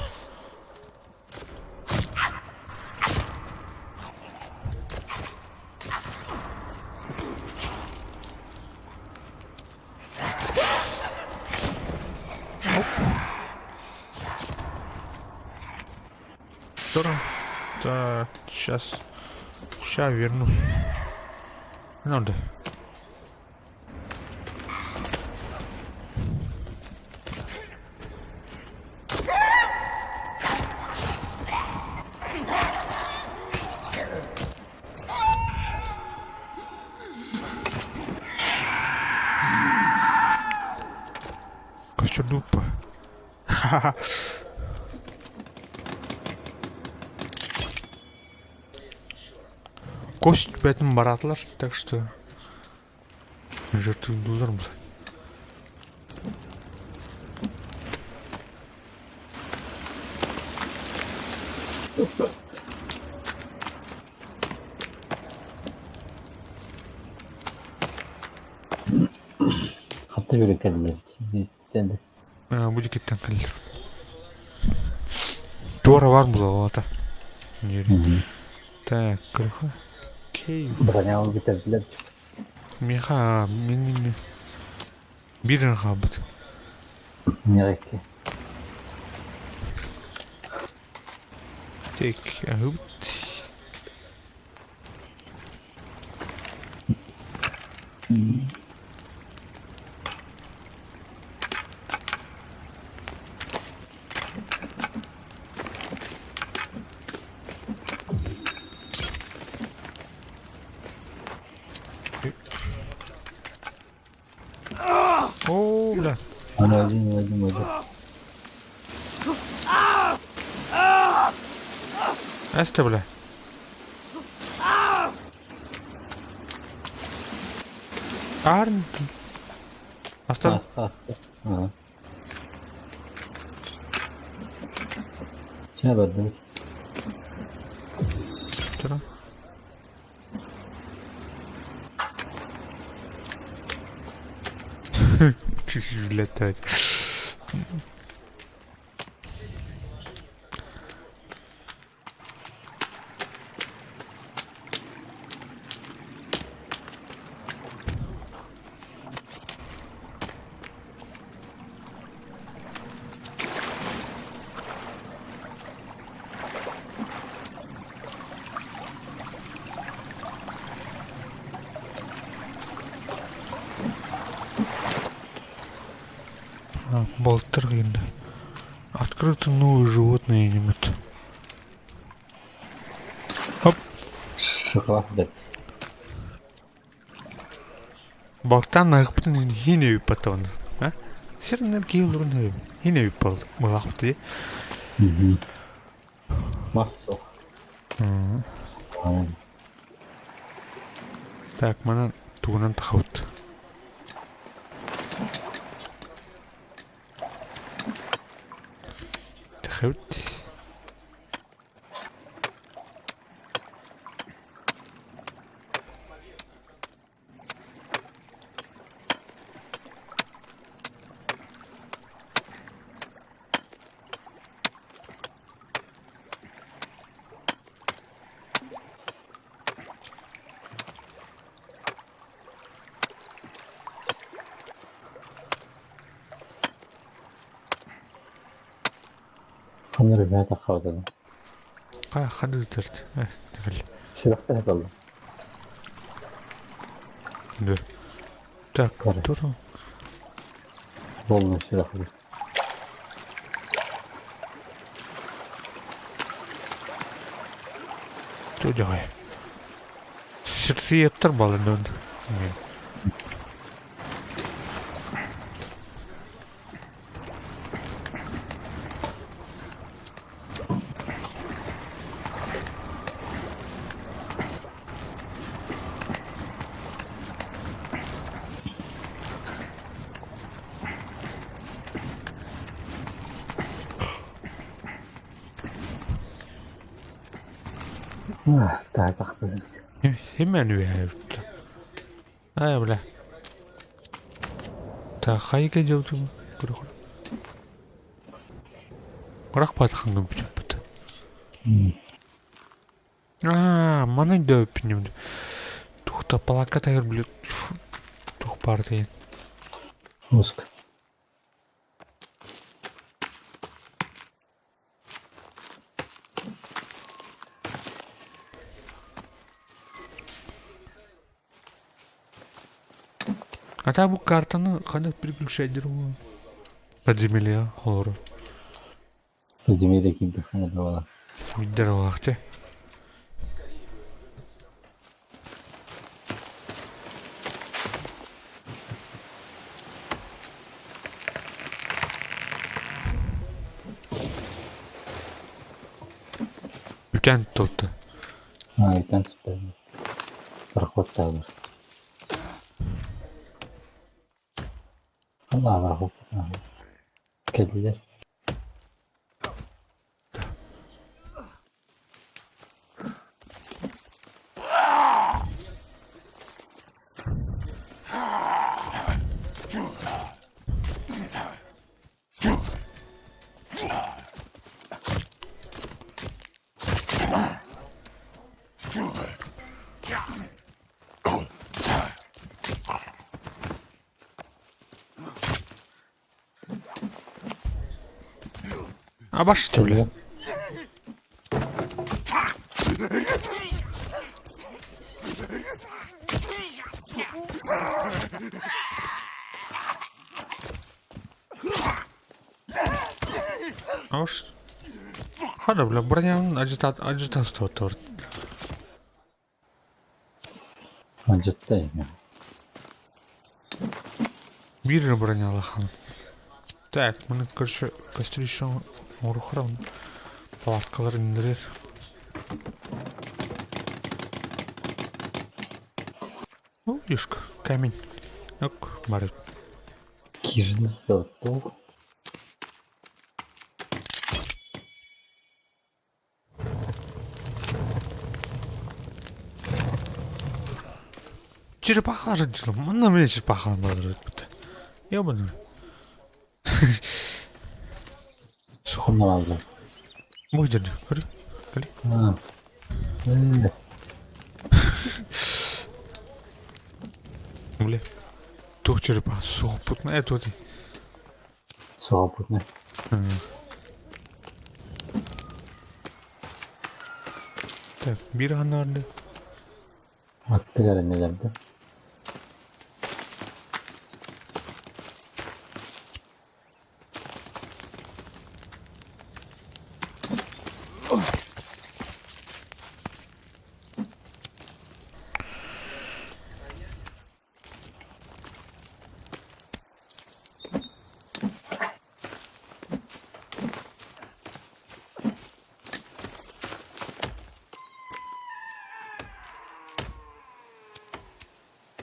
Здорово. Так, сейчас. Сейчас вернусь. Надо. Костер дупа. Ха-ха. Кость бэтин баратылар, так что жертвуйдулар бұл. Хатты бері кәділер. Бу дикиттен кэллэр. Туора бар булаҕата. Так, көрөхө. Кейв. Броняны бүтэрдилэр. Миэхэ мин биир хаалбыт. Ньэрэкки. Так, аһыбыт. О, бля. Один, один, один. Эстэ, бля. Арн. Астан. Аста, аста. Ага. Чэ, бардыбыт. Тура. Летать. Болтыр енді. Открыты новые животные немет. Хоп. Шоколад бэрт. Балтан ағыптын хин өйіп батауын. А? Сирнер кейлурун өйіп. Хин өйіп бол. Мылақпты. Мас суох. Так, манан тугунан тахабыт. Тахабыт. Ханна ребята хаалла. Ханна ыытар. Сүрэхтэн этэллэр. Да. Так, тура. Полный сүрэх Что делай? Сердцеедтер балын. Таатах бөлүк. Химэн үһэ. Аа бля. Та хайга жаутум көрөх. Урах патхан бүт. Аа, манан дөпнүм. Тухта палака тагыр билет. Тух бар деген. Муск. А та бу картаны ханнык переключать деру. Подземелье хору. Подземелье киирдэххинэ буолар. Видер олахте. Үтэн тутта. Аа, үтэн тутта. Проход таалар. Алла проход. Кэллилэр. Абаш бля. Абаш. Хада, бля, броня ажитация. Алдьатта ими. Биир эрэ бронялахан. Так, маны короче кострища оҥоруоххара палаткалар иннилэригэр. Ну, видишь, камень. Ок, барыт. Кирни готов. Черепахалар дьылым. Манна эмиэ черепахалар бааллар эбит. Ебаный. Хонно бааллар. Бу дьэ, көрү. Кэли. Аа. Ээ. Бля. Туох черепаха суохпут ээ туох Суохпутна. Так, биир ханнарды. Аттыгар эмэлэрдэ.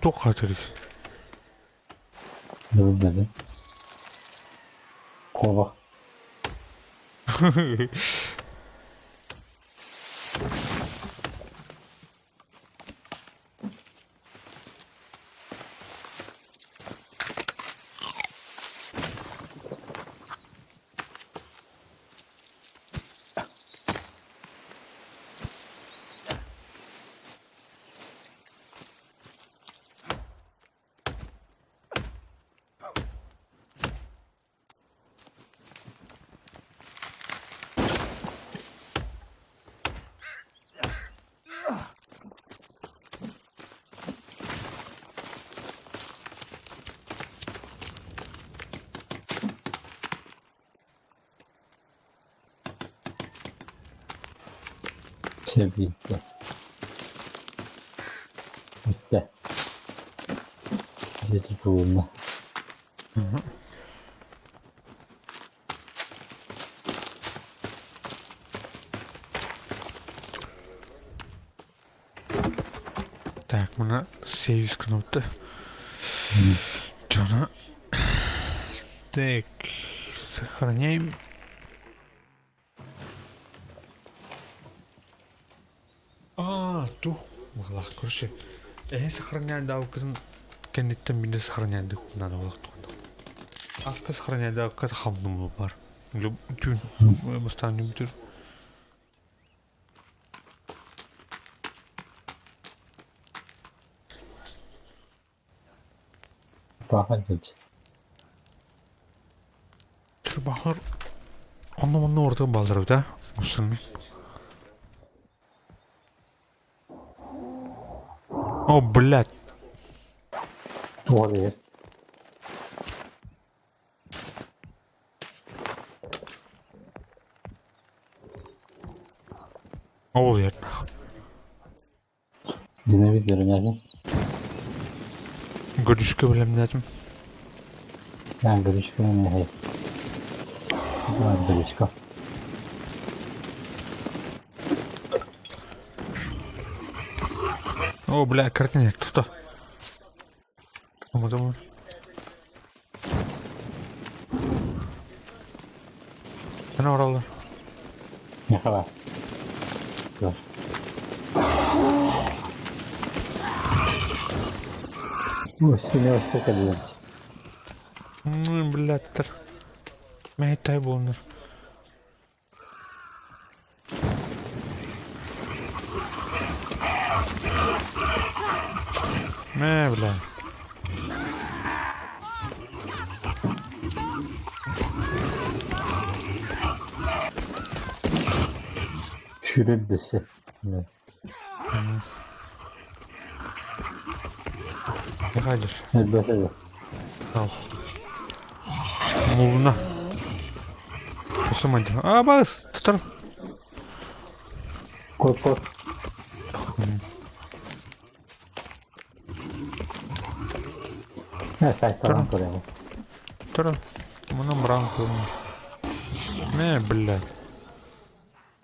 Туох хаатырый? Билбэтим. Куобах. Сэбиитэ. Бүттэ. Дьэ тутулунна. Так, мына сейвис кнопка. Чона. Так, сохраняем. А, тух. Баҕалаах, короче, эһи сохраняйдаабыккытын кэнниттэн биирдэ сохраняйдык надо буолуохтаах. Аска сохраняйдаабыкка хамнум бар. Түүн бастаан бүтүр. Бахан дьэ. Бахар онно-манна ордук бааллар эбит ээ Усун. О, блядь. Туох иһэр? Ол иһэр нах. Динамит бэлэмнээтим. Көрүскэ бэлэмнээтим. Aa, Görüşme ne? Görüşme. О, бля, картина тута. Омо Хана бараллар? Михала. Көр. Ой, смело сколько делать. Блядтар. Мэйтай буолнар. Мэ, бля. Сүүрэр дэсэ. Михайлович. Элбэтэ да. Ал. Мулуна. Осуманды. А, бас, тутар. Кот кот. Э, сайтаран көрөбүн. Туран. Муну мран кылын. Не, блядь.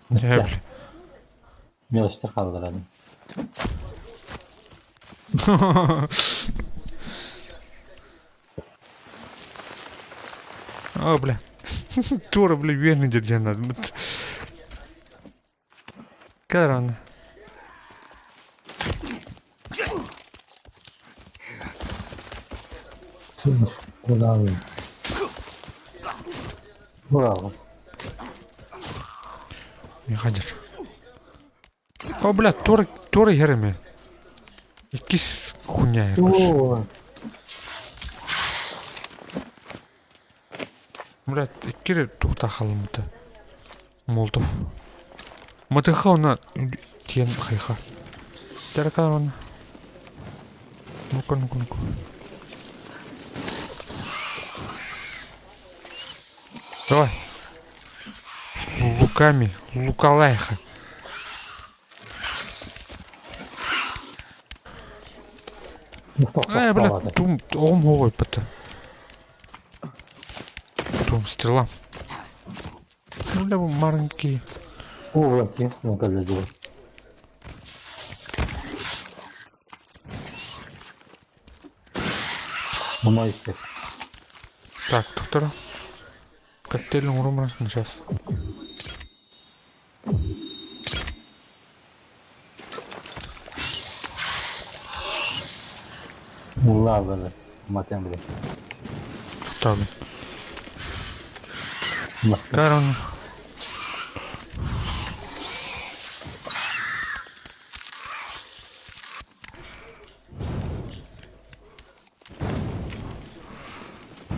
Не, блядь. Мелочьтар хаалларадым. О, бля. Тура, бля, үөн дьэрдьэн Кэл Куда вы? Браво. Михадир. О, бля, туора, туора иһэр эмиэ. Иккис хуйня короче. О, Бля, икки эрэ туохтаах хаалыммыта. Молотов. Матыха она тиэн хайха. Таракан она. Ну-ка, ну-ка, ну-ка. Давай. Луками. Лукалайха. Э, бля, тум, оҕом оҕойбута. Тум, стрела. Ну, бля, маленький. О, интересно, как дела. Мойся. Так, доктор. Коктейль урумра сейчас. Лавр. Матембре. Так. Карон.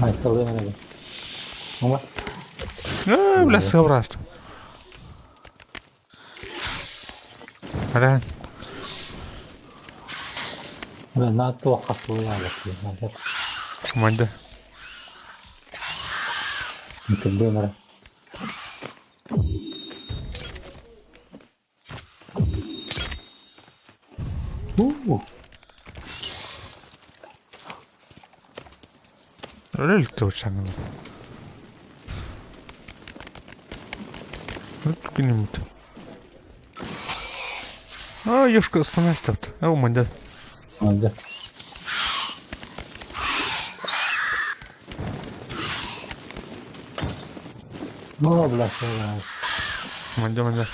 Айтылды мене. Ома. Э, бля, сыбырас. Аран. Бля, на туохха суруйаалар. Манда. Кырдыамара. У. Өлөлтө учаҥын. Күнүмүт. А, ёшка остановись. О, манда. Манда. Ну, бля, Манда, манда.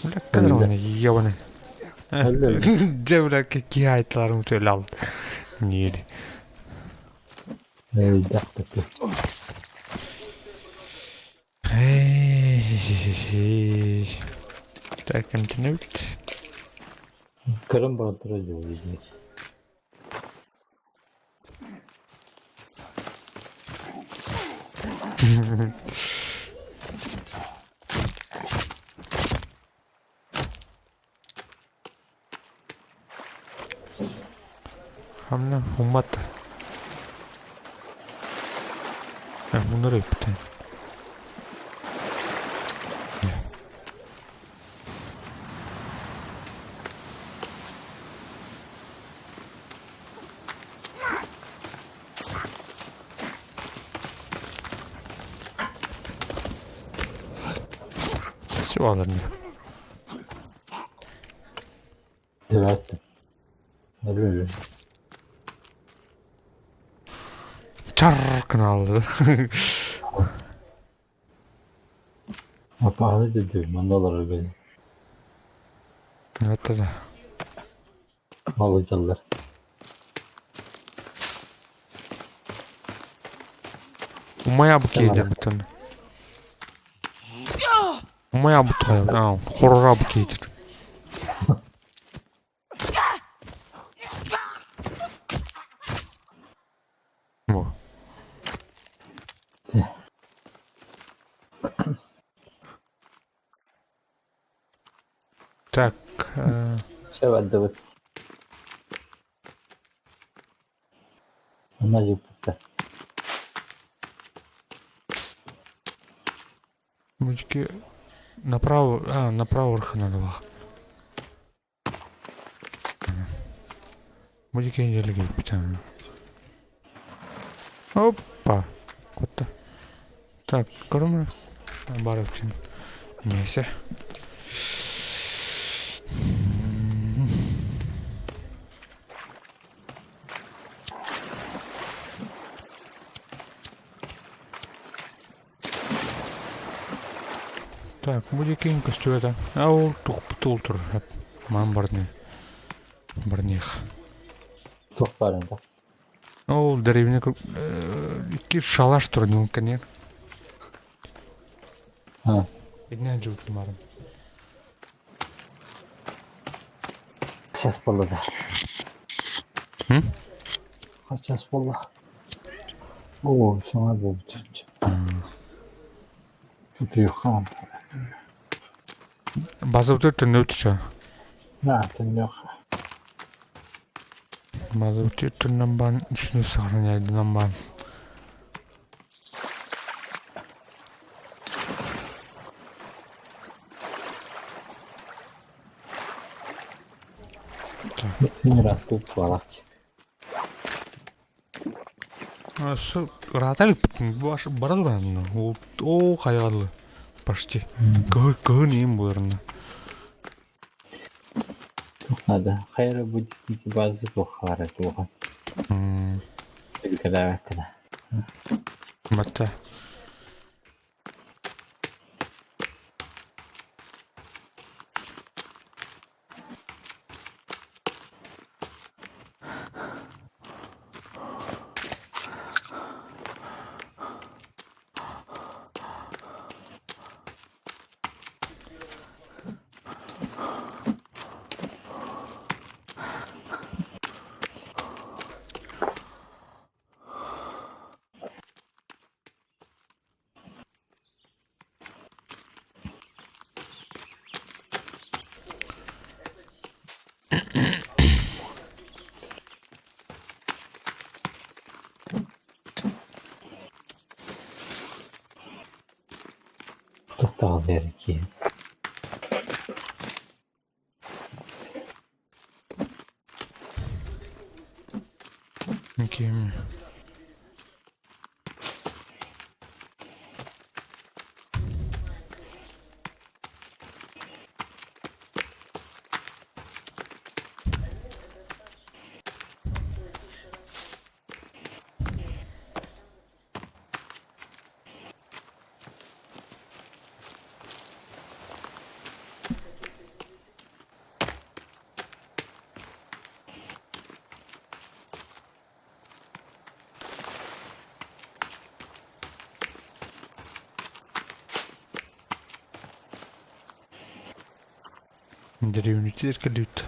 Бля, кадрованы, ебаный. Дьэ, бля, какие айтыларым төлө алды. Нири. Өлдөхтөкү. Эй, Так, континент. Көрөн баран турар дьон Хамна уммата. Мунары бүтэн. Все, ладно. Девятый. Өлө. Чар каналы. Апааны дедү, манна олорор били. Это да. Алыдьаллар. Умая бу киһи бүтүн. Умая бу тугай. Хорора бу киһи. Бу. Все бардыбыт. Онно дьыппыттар. Мужики направо, а, направо надо. Мужики еле Опа! Куда? Так, көрөм бар эбитин. Несе. Так, бу диэки көстүбэтэ. А ол тухпут ол турар. Маан барны. Барниах. Туох баар ында? Ол дэриэбинэ икки шалаш турар кэнниэр. А. Итинэн дьылытын баарым. Сейчас буолла да. М? Сейчас буолла. Оо, саҥа буолбут. Утуйуохха Базабытыгар төннөбүт үчү. На, төннүөххэ. Базабытыгар төннөн баан үчүнү сохраняйдынан баан. Мин ырааттык буолааччы. Ыраата иликпитин бара туран оо хайаҕалы почти кыһын иһин буоларына Надо. Хайра будет базы туоххаара туоха. Билгэлээбэккэ да. Батта. Тохтоон эрэ киһи. Ким? Дэриэбинэтигэр кэлбит.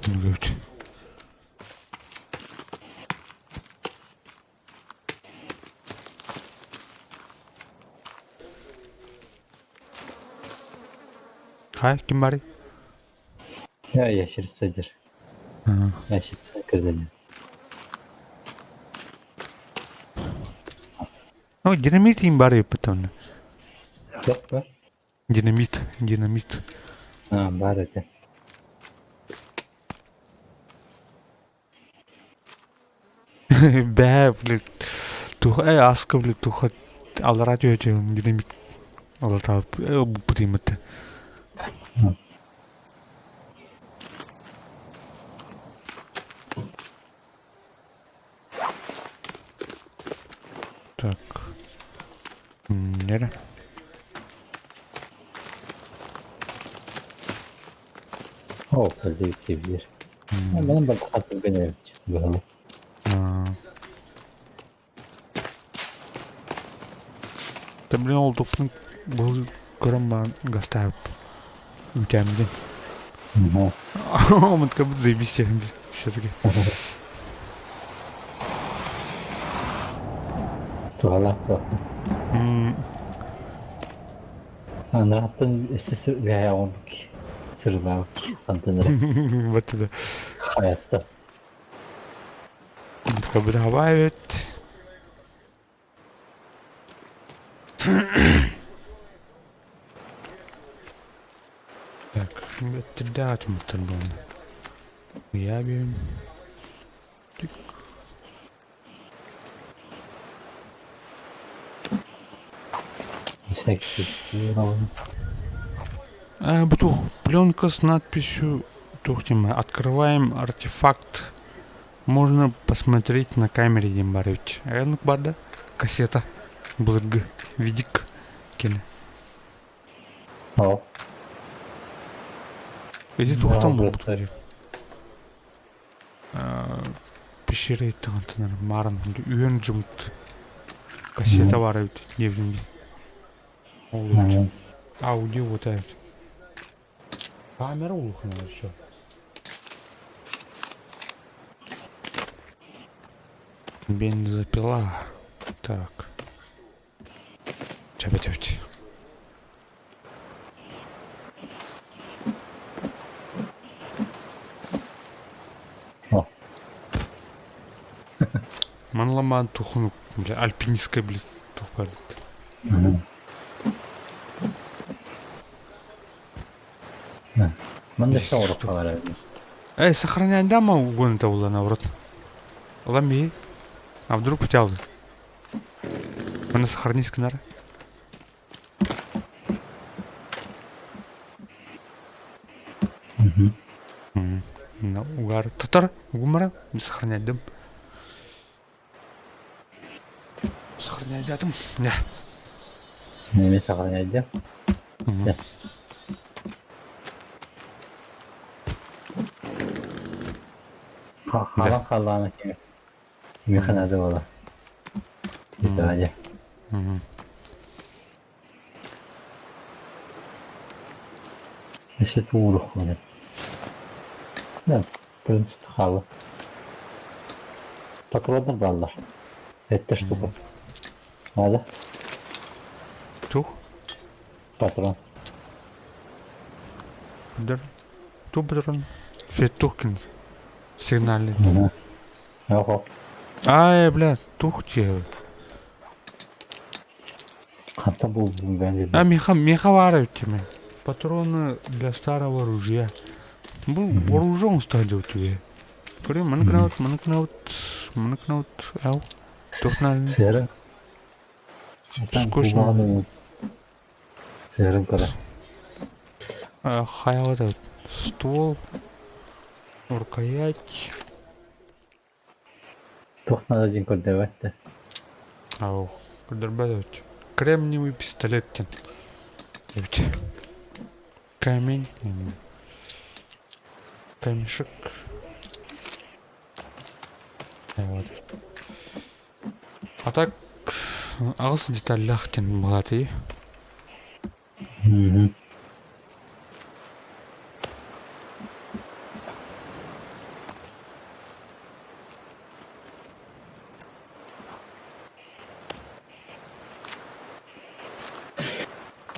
Нүгэбит. Хай, ким барый? Я ящерица дир. Ящерица кирдилер. О, динамит им баар эбиппит онно. Туох бар? Динамит, динамит. А, баар этэ. Бээ, блин. Туха, э, аска, блин, туха аллараа түһэ динамит алатаап бутиммит. Так. Нere? О, подойти Манан бардахат гэнэ быһылы. Да блин, ол туппун был көрөн баан гастаап үтэмдин. Он как будто заебись все-таки. Туһалаах суох. Анааттан өссө үөһээ оҥорбут сырылаабыт хантан эрэ Баттыда. хайаттан. Кабыдаабай эбит. Так, өттүрдээх атымыттар буолна. Я биэм. А, бутух, пленка с надписью Тухтима. Открываем артефакт. Можно посмотреть на камере диэн баар эбит. Оннук баар да? Кассета. Былыргы. Видик. Кини. О. Ити туохтан буолбут Пещера иттаҕантан мааран үһүөн дьымыт кассета баар эбит диэбитим дии. Ол эбит. Аудио вот эбит. Камера улахан все. Бензопила. Так. Чэбэ-чэбэ. О. Манламаан тухунук, бля, альпинистская, блядь, тухпар. Манна соҕурукка Эй, сохраняй дама угон это было наоборот. Лами. А вдруг потерял? Она сохранись канара. Угар. Татар, гумара, сохранять дым. Сохранять датым. Не. Неме сохранять дым? Халан халаана кими кимиэхэ наада буолар. Дьэ. Если туурухуна. Да, в принципе, хаала. Патроннар бааллар. Эттэ штука. Надо? Тух? Патрон. Дар. Ту патрон. Фетухкин. Сигнальный. Ого. Ай, бля, тух тебе. Хантан булдум бен А, меха, меха баар эбит Патроны для старого ружья. Бу вооружен стадио тебе. Көрө, маныкнаут, маныкнаут, маныкнаут, ау. Тухнал. Сера. Скучно. Сэрин көрө. Хайа ствол, рукоять. Туох наада диэн көрдөбөт да. Ау, көрдөрбөт Кремниевый пистолет диэн. Эбит. Камень. Камешек. Вот. А так аҕыс деталлаах диэн былаатый. Мгм.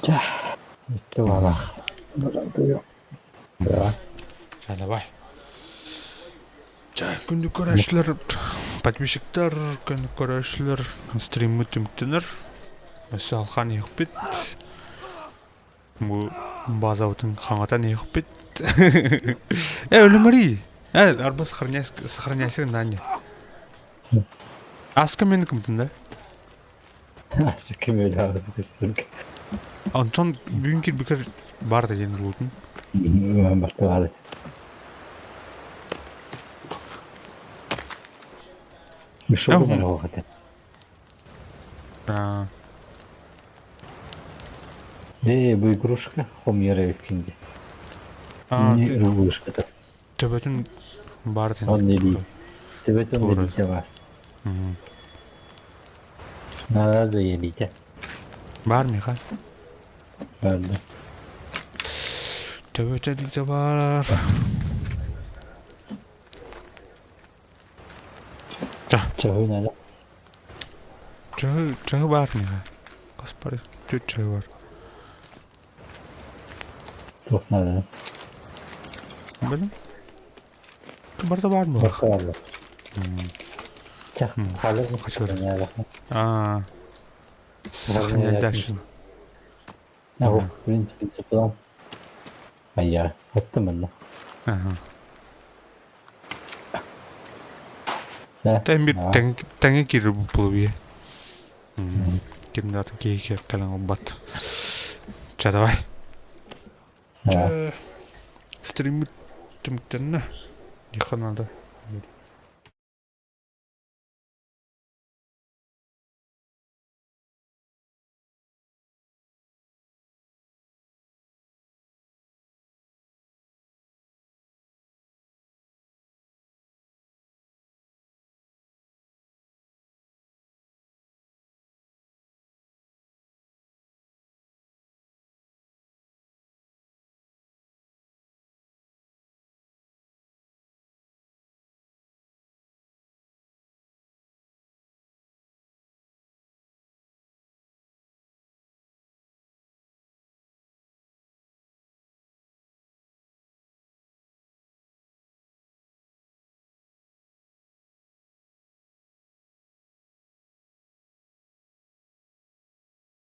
Чэ, икки балах. Да. Чэ, давай. Чэ, күндү көрөөччүлэр, подписчиктар, күндү көрөөччүлэр, стриммит түмүктэнэр. Өссө алхан иһикпит. Бу базабытын хаҥатан иһикпит. Э, өлүмэрий! Э, арба сохраняйся нани. Аска мени кымтын да? Аска кемелі көстөрг. Онтон бүгүн кирбикер бар да диэн улуутун. Барта бар этэ. Мешок мөлөҕөх этэ. Ээ, бу игрушка хомуйар эбиккин дии. Синий игрушката. Төбөтүн баар этин. Он не Төбөтүн илиитэ баар. Надо да илиитэ. Баар Миха. Баар да. Төбөтө илиитэ баар. Чаһы наада. Чаһы, чаһы баар миэхэ. Хас баар? Түөрт чаһы бар. Туох наада? Билим. Барыта баар буолар. Барыта баар. Чах, хаалар Хачыр. Аа. Сохраняй дальше. Ну, в принципе, цеплял. А я. Это манна. Ага. Да. Тэн бир тэҥэ киирэр буолуо. Ким да киһи кэлэн ылбат. Чэ, давай. Чэ, стриммит түмүктэннэ. Диэххэ наада.